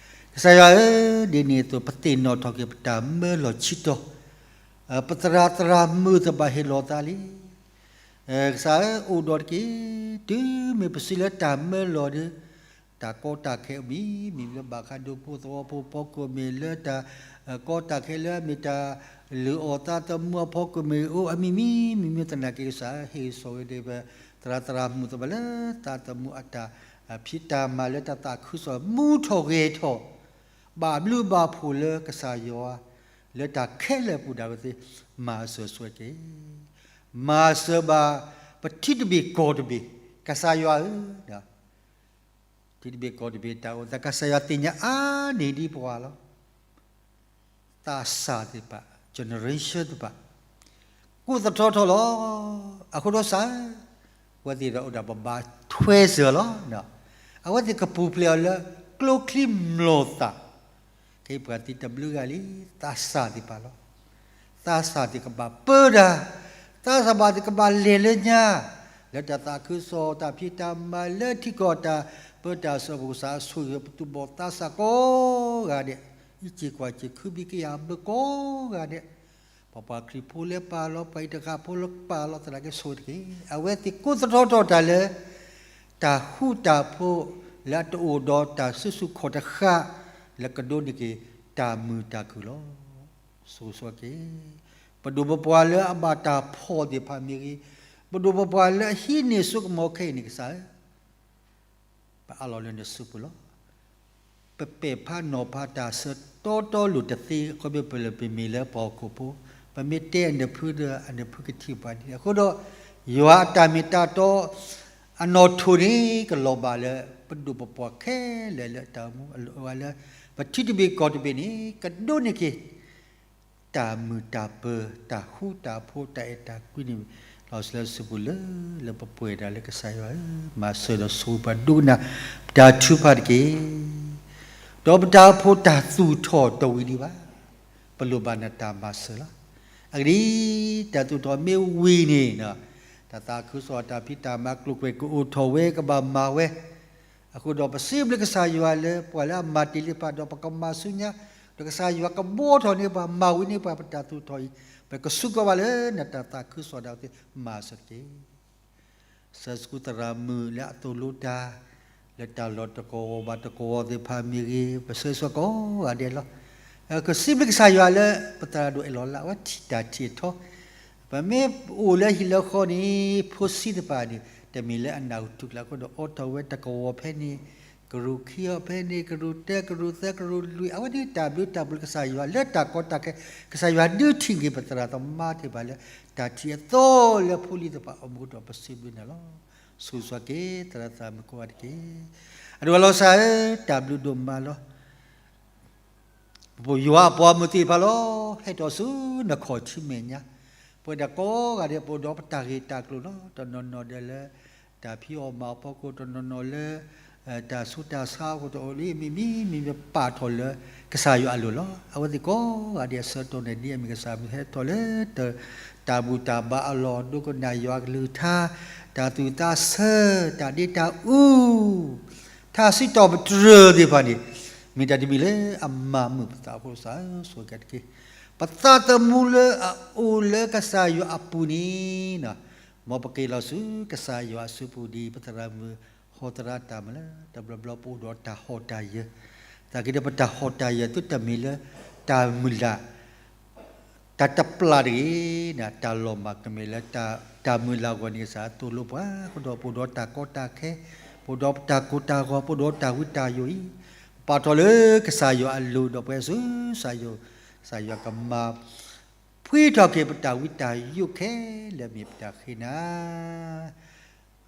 ကစၢ်ယွၤဧၢ, ဒ်န့ၣ်အသိး ပသ့ၣ်နီၣ်ထီၣ်က့ၤပတၢ်မၢလီၤဆံတီၤ, ပသရၣ်သရၣ်မုၣ်သ့ၣ်တဖၣ်ဟ့ၣ်လီၤသးလံ ကစၢ်ဧၢ, အိၣ်ဒီးတက့ၢ်, တုၤမ့ၢ်ပစုလၢတၢ်မၢလီၤဒီး တၢ်ကီတၢ်ခဲအမံၤမံၤ မ့ၢ်လၢဘၣ်ဃးဒီးဖိသဝီဖိအဖီခိၣ် မ့ၢ်လၢတၢ်ကီတၢ်ခဲလၢအမ့ၢ်တၢ်လုၢ်အီၣ်သးသမူအဖီခိၣ်မ့ၢ်အိၣ် အမံၤမံၤမံၤမံၤသနာ်က့ ကစၢ်ဟ့ၣ်ဆိၣ်ဂ့ၤဒီး ပသရၣ်သရၣ်မုၣ်သ့ၣ်တဖၣ်လၢသးသမူအတၢ် ဖံးတၢ်မၤလၢတၢ်သးခုကစီၣ်မူထီၣ်ဂဲၤထီၣ် ဘၣ်ဘျုးဘၣ်ဖှိၣ်လၢကစၢ်ယွၤ လၢတၢ်ခဲလၢာ်အပူၤဒၣ်ဝဲသ့ၣ် မၤစၢၤဆိၣ်ဂ့ၤက့ၤ မၤစၢၤဘၣ် ပထံတဘ့ၣ်ကီၢ်တဘ့ၣ် ကစၢ်ယွၤဧၢ, ထံတဘ့ၣ်ကီၢ်တဘ့ၣ်တၢ်အိၣ်သး ကစၢ်ယွၤသ့ၣ်ညါအါန့ၢ်ဒံးပှၤလီၤ. သးစၢ်သ့ၣ်တဖၣ် generation သ့ၣ်တဖၣ် ကိးသထီထီၣ်လီၤ. အဃိဒီးစၢ်ဧၢ, အဝဲသ့ၣ်ဒီးအိၣ်ဒၣ်ပဘၣ်ထွဲစၢၤလီၤ. အဝဲသ့ၣ်ကပူၤဖျဲးအီၤလၢ ကျိချံမျိာ်သၣ် ခဲအံၤပှၤသံတဘျုးဂၤလံ, သးစၢ်သ့ၣ်တဖၣ်လီၤ. သးစၢ်သ့ၣ်ကဘၣ်ပၢတၢ်, သးစၢ်ဘၣ်သ့ၣ်ကဘၣ်လဲၤလၢညါ, လၢတၢ်သးခုကစီၣ် တၢ်ဖံးတၢ်မၤလၢထံကီၢ် တၢ်ပၢတၢ်ဆှၢ ပကစၢ်ဆိၣ်ဂ့ၤပသူၣ်ဘီၣ်သးစၢ်ကိးဂၤဒဲး, အံးစ့ၢ်ကွၢ်စ့ၢ် ခုဘံၣ်ကယၢ်ဘျၢကိးဂၤဒဲး, ပပှၤခရံာ်ဖိလၢပာ်လီၤ ပှၤအံးတဃာ်ဖိလၢပာ်လီၤသနာ်က့ဆိၣ်ဂ့ၤတက့ၢ်. အဝဲသ့ၣ်ကိးသထီထီၣ်တၢ်လၢ တၢ်ဃူတၢ်ဖိးလၢအတအိၣ်ဒီးတၢ်စုဆူၣ်ခီၣ်တဃာ် လၢကဒိးန့ၢ်က့ၤတၢ်မုာ်တၢ်ခုၣ်လီၤ. ဆိၣ်ဂ့ၤဆိၣ်ဝါက့ၤ ပဒိၣ်ပပှၢ်လၢအဘၣ်တၢ်ဖှီၣ်သ့ၣ်တဖၣ်မ့ၢ်ဂ့ၤ, ပဒိၣ်ပပှၢ်လၢအဟံးန့ၢ်စိကမီၤခဲအံၤန့ၣ် ကစၢ်ဧၢ ပအးလီၤလၢနစုပူၤလီၤ. ပပဲာ်ဖးနီၤဖးတၢ်ဆၢတီတီလိၤတသ့ အခီပညီပမ့ၢ်လၢပှၤဟီၣ်ခိၣ်ဖိ, ပမ့ၢ်တဲအနၢ်ဖုဒီး အနၢ်ဖုကထံၣ်ပှၤဒ်န့ၣ်အဃိဒီး, ယွၤအတၢ်မ့ၢ်တၢ်တီ အနီၣ်ထိၣ်န့ၣ် ကလီၤဘၣ်လၢ ပဒိၣ်ပပှၢ်ခဲလၢာ်လၢတၢ်အိၣ်မူအလိၤအဝဲလၢ ပထံတဘ့ၣ်ကီၢ်တဘ့ၣ်န့ၣ် ကဒိးန့ၢ်က့ၤ တၢ်မုာ်တၢ်ပၢၤ တၢ်ဃူတၢ်ဖိး တၢ်အဲၣ်တၢ်ကွံန့ၣ် လီၤစၢၤလၢစုပူၤလၢ လၢပပှဲၤဒၣ်လၢကစၢ်ယွၤဧၢ, မၤစၢၤဒီးဆိၣ်ဂ့ၤပှၤဒိကနၣ် ပတၢ်ထုကဖၣ်တက့ၢ်. ဒီးပတၢ်အိၣ်ဖှိၣ်တၢ်သူၣ်ထီၣ်တဝံၤဒံးဘၣ်. ပလိၣ်ဘၣ်နတၢ်မၤစၢၤလီၤ. အဂ့ၢ်ဒ်အံၤ, တၢ်သူၣ်ထီၣ်မ့ၢ်ဝံၤန့ၣ်, တၢ်သးခုကစီၣ်တၢ်ဖံးတၢ်မၤကျိၤကွဲးကအိၣ်ထီၣ်ဝဲ ကဘၣ်မၤဝဲ အဃိဒီးပစံးဘျုးကစၢ်ယွၤလၢ ပှၤလၢအမၤတ့ၢ်လံတဖၣ်ဒီးပကမၤဆူညါ, ဒီးကစၢ်ယွၤကဘှီထီၣ်န့ၢ်ပှၤ မၤဝံၤန့ၢ်ပှၤပတၢ်သူၣ်ထီၣ်အံၤ, ပကစူးကီးဘၣ်လၢနတၢ်သးခုကစီၣ်ဒၣ်ဝဲသ့ၣ်မၤစၢၤတက့ၢ်. ဆှၢဆူသရၣ်မုၣ်လၢအသိၣ်လိတၢ် လၢတၢ်လီၢ်တကဝီၤဘၣ်တကဝီၤသ့ၣ်တဖၣ်မ့ၢ်ဂ့ၤ, ပဆှၢဆူကိးဂၤဒဲးလီၤ. ကစံးဘျုးကစၢ်ယွၤလၢ ပသရၣ်ဒိၣ်အဲၣ်လီၤလၢအဝဲထံၣ်တၢ်ထံၣ်အထီ, ပမ့ၢ်အိၣ်လၢဟံၣ်လၢဃီန့ၣ် ဖိဆံးတဖၣ်န့ၣ် တမ့ၢ်လၢအနၢ်ဟူထူၣ်ကျါအဃိဒီး အိးထီၣ်ဝဲတကဝီၤဖဲန့ၣ်, ကရူၢ်ခံအီၤဖဲန့ၣ်, ကရူၢ်တၢ, ကရူၢ်သၢ, ကရူၢ်လွံၢ်, အဝဲန့ၣ်တၢ်ဘျုးတၢ်ဖှိၣ်လၢကစၢ်ယွၤလၢတၢ်ကီတၢ်ခဲ, ကစၢ်ယွၤဒုးထံၣ်က့ၤပသရၣ်သမါသ့ၣ်တဖၣ်လၢ တၢ်ထံၣ်အသီလၢဖိလံၤသ့ၣ်တဖၣ်အအိၣ်မူဒီးပစံးဘျုးနၤလီၤ. ဆိၣ်ဂ့ၤဆိၣ်ဝါက့ၤသရၣ်သရၣ်မုၣ်ကိးဂၤတက့ၢ်. အဒိၣ်အလီၤကစၢ်ဧၢ, တၢ်ဘျုးဒိၣ်မးလီၤ. ပယွၤအပှၤမုၢ်သ့ၣ်တဖၣ်လီၤ, ဟဲထီၣ်ဆူနခီၣ်ထံးမဲာ်ညါ, ပဝဲဒၣ်ကိးဂၤဒဲး ပအိၣ်ဒီးပတၢ်ဂ့ၢ်တၢ်ကျိၤလီၤ. တနီၤနီၤဒီးလၢ တၢ်ဖံးအီၣ်မၤအီၣ်အဖီခိၣ်, တနီၤနီၤလၢ တၢ်ဆူးတၢ်ဆါအဃိတအိၣ်လံ, မ့မ့ၢ် မ့မ့ၢ်ပာ်ထီၣ်လၢကစၢ်ယွၤအလိၤလီၤ. အဝဲသ့ၣ်ကိးဂၤဒဲးအဆၢကတီၢ်န့ၣ် ဒ်အမ့ၢ်ကစၢ်မုၢ်ဟဲထီၣ်လၢ တၢ်ဘူၣ်တၢ်ဘါအလီၢ် ဒိကနၣ်ယွၤအကလုၢ်ကထါ, တၢ်သူၣ်သးဆၢ, တၢ်ဒ့တၢ်အူ, ထါစံးထီၣ်ပတြၢၤသ့ၣ်တဖၣ်န့ၣ် မ့ၢ်တၢ်တမံၤလၢအမၤမုာ်ပသးအဃိ ကစၢ်ဧၢ ဆိၣ်ဂ့ၤက့ၤတက့ၢ်. ပသးသမူလၢအအိၣ်လၢကစၢ်ယွၤအပူၤန့ၣ် မ်ပက့ၤလီၤဆူကစၢ်ယွၤအစုပူၤဒ် ပသရၣ်မုၣ်ဟီသရၣ်တၢ်မၤလၢ တဘျီဘျီပအိၣ်ဒီးတၢ်ဟီၣ်တၢ်ယၢၤ, သနာ်က့ဒီးပတၢ်ဟီၣ်တၢ်ယၢၤသုတမ့ၢ်လၢတၢ်မုၢ်လၢ် တၢ်တပျၢ်တဂ့ၤ, တၢ်လီၤမၢ်ကမ့ၢ်လၢ တၢ်မုၢ်လၢ်အဂီၢ်န့ၣ် ကစၢ်သိၣ်လိပှၤ အဃိဒီးပအိၣ်ဒီးတၢ်ကီတၢ်ခဲ, ပအိၣ်ဒီးပတၢ်ကိၢ်တၢ်ဂီၤ, ပအိၣ်ဒီးတၢ်ဝံတၢ်ယိာ်အံၤ, ပပာ်ထီၣ်လၢကစၢ်ယွၤအလိၤဒီးပှၤဆူကစၢ်ယွၤ, ကစၢ်ယွၤကမၤ ဖှံထီၣ်က့ၤပတၢ်ဝံတၢ်ယိာ်ခဲလၢာ်မ့ၢ်ပတၢ်ဃ့နၤ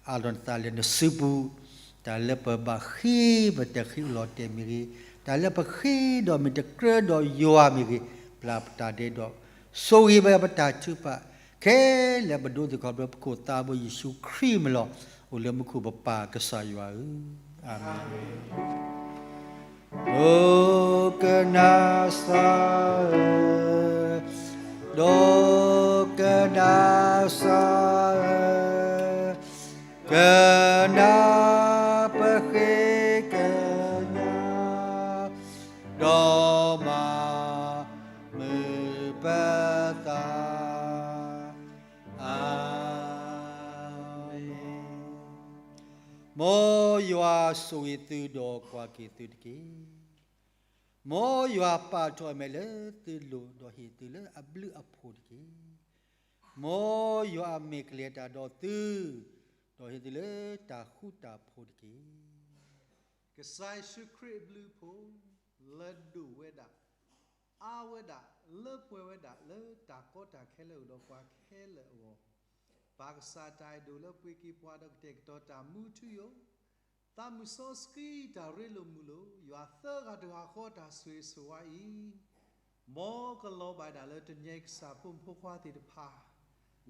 အးလီၤနသးလၢနစုပူၤ, တၢ်လၢပဘၣ်ဃ့ ပတၢ်ဃ့အိၣ်လီၤတဲာ်မ့ၢ်ဂ့ၤ, တၢ်လၢပဃ့ဒီးမ့ၢ်တကြၢးဒီးယွၤမ့ၢ်ဂ့ၤ, ပျၢ်ပတၢ်ဒဲးဒီး ဆိၣ်ဂ့ၤဘၣ်ပတၢ်ထုကဖၣ် ခဲလၢာ်ပဒိသ့ၣ်ခီဖျိပခိၣ်သးဘိယ့ၣ်ၡူးခရံာ်မ့ၢ်လီၤ. အိၣ်လၢမူခိၣ်ပပၢ်ကစၢ်ယွၤဧၢ, အၤမ့ၣ်. ဒိကနၣ်စၢ်ဧၢ, ဒိကနၣ်စၢ်ဧၢ, ကနၣ်ပဃ့ကညး, ဒီးမၤမုာ်ပသး, အၤမ့ၣ်. မ်ယွၤဆိၣ်ဂ့ၤသုဒီးကွၢ်က့ၤသုတက့ၢ်. မ်ယွၤပာ်ထီၣ်အမဲာ်လၢသုလိၤ ဒီးဟ့ၣ်သုလၢအဘျုးအဖှိၣ်တက့ၢ်. မ်ယွၤအမဲာ်ကလဲၤတၢ်ဒီးသု, ဒီးဟ့ၣ်သုလၢတၢ်ဃူတၢ်ဖိးတက့ၢ်. ကစၢ်ယ့ၣ်ၡူးခရံာ်အဘျုးအဖှိၣ် လၢဒိၣ်ဝဲဒၣ်, အါဝဲဒၣ်, လၢပှဲၤဝဲဒၣ်လၢတၢ်ကီတၢ်ခဲလၢအအိၣ်ဒီးပှၤခဲလၢာ်အဂီၢ်, ပၢ်ကစၢ်တၢ်အဲၣ်ဒိၣ်လၢပှ့ၤက့ၤပှၤဒီးကတဲာ်ကတီၤတၢ်မူထူယိာ်, သးမုၢ်စီဆှံတၢ်ရ့လိာ်မုာ်လိာ်, ယွၤသၢဂၤတဂၤဃီတၢ်ဆိၣ်ဂ့ၤဆိၣ်ဝါအံၤ မ်ကလီၤဘၣ်ဒၣ်လၢတနံၤအံၤ ကစၢ်ဖိမုၣ်ဖိခွါသ့ၣ်တဖၣ်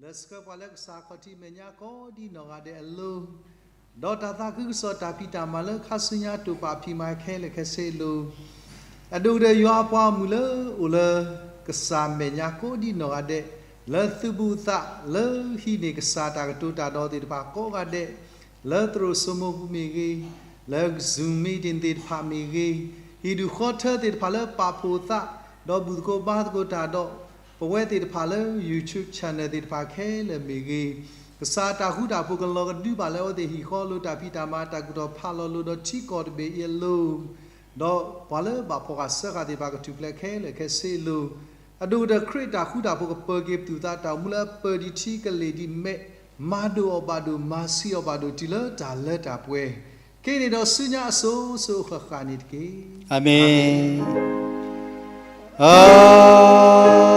လၢဆှၢပှၤလၢကစၢ်ခီၣ်ထံးမဲာ်ညါကိးဒံနီၢ်ဂၤဒဲးအလိၤ, ဒီးတၢ်သးခုကစီၣ်တၢ်ဖံးတၢ်မၤလၢခါဆူညါတိာ်ပာ်ဖံးမၤခဲလၢာ်ခဲဆ့အလိၤ, အဒိၣ်ကတၢၢ်ယွၤအပှၤဂီၢ်မုၢ်လၢအိၣ်လၢ ကစၢ်မဲာ်ညါကိးဒံနီၢ်ဂၤဒဲး, လၢသုးဘူးသးလၢဟံးန့ၢ်ကစၢ်တၢ်ကတိၤတၢ်ဒီးသ့ၣ်တဖၣ်ကိးဂၤဒဲး, လၢသရိာ်စိမိပူၤမ့ၢ်ဂ့ၤ, လၢ Zoom meeting သ့ၣ်တဖၣ်မ့ၢ်ဂ့ၤ, ဟံၣ်ဒူၣ်ဃီထၢသ့ၣ်တဖၣ်လၢပာ်ဖှိၣ်သး, ဒီးဘူၣ်သကိးဘါသကိးတၢ်ဒီး ပဝဲသ့ၣ်တဖၣ်လၢ YouTube channel သ့ၣ်တဖၣ်ခဲလၢာ်မ့ၢ်ဂ့ၤ, ကစၢ်တၢ်ဃူတၢ်ဖိးကလီၤကဒုဘၣ်လၢအဝဲသ့ၣ်ဟံၣ်ဃီလိၤ တၢ်ဖံးတၢ်မၤတၢ်ကူၣ်ထီၣ်ဖးလီၤလိၤဒီးထံကီၢ်တဘ့ၣ်အံၤအလိၤ, ဒီးပှၤလၢဘၣ်ဖှီၣ်ဃာ်စၢဃာ်သ့ၣ်တဖၣ်ကထူၣ်ဖျဲးခဲလၢာ်ခဲဆ့အလိၤ, အဒိၣ်ကတၢၢ်ခရံာ်တၢ်ဃူတၢ်ဖိးကပၢၤက့ၤပသူၣ်သး တၢ်အိၣ်မူလၢအပၢၤဒံးထံကလ့ၢ်ဒံးမဲး, မၤဒိၣ်အီၤဘၣ်ဒိၣ် မၤဆံးအီၤဘၣ်ဒိၣ် တုၤလၢတၢ်လၢတၢ်ပှဲၤ, က့ၤန့ၣ်ဒီးဆူညါအစိၤစိၤအဃၣ်ဃၣ်န့ၣ်တက့ၢ်. အၤမ့ၣ်. အၤ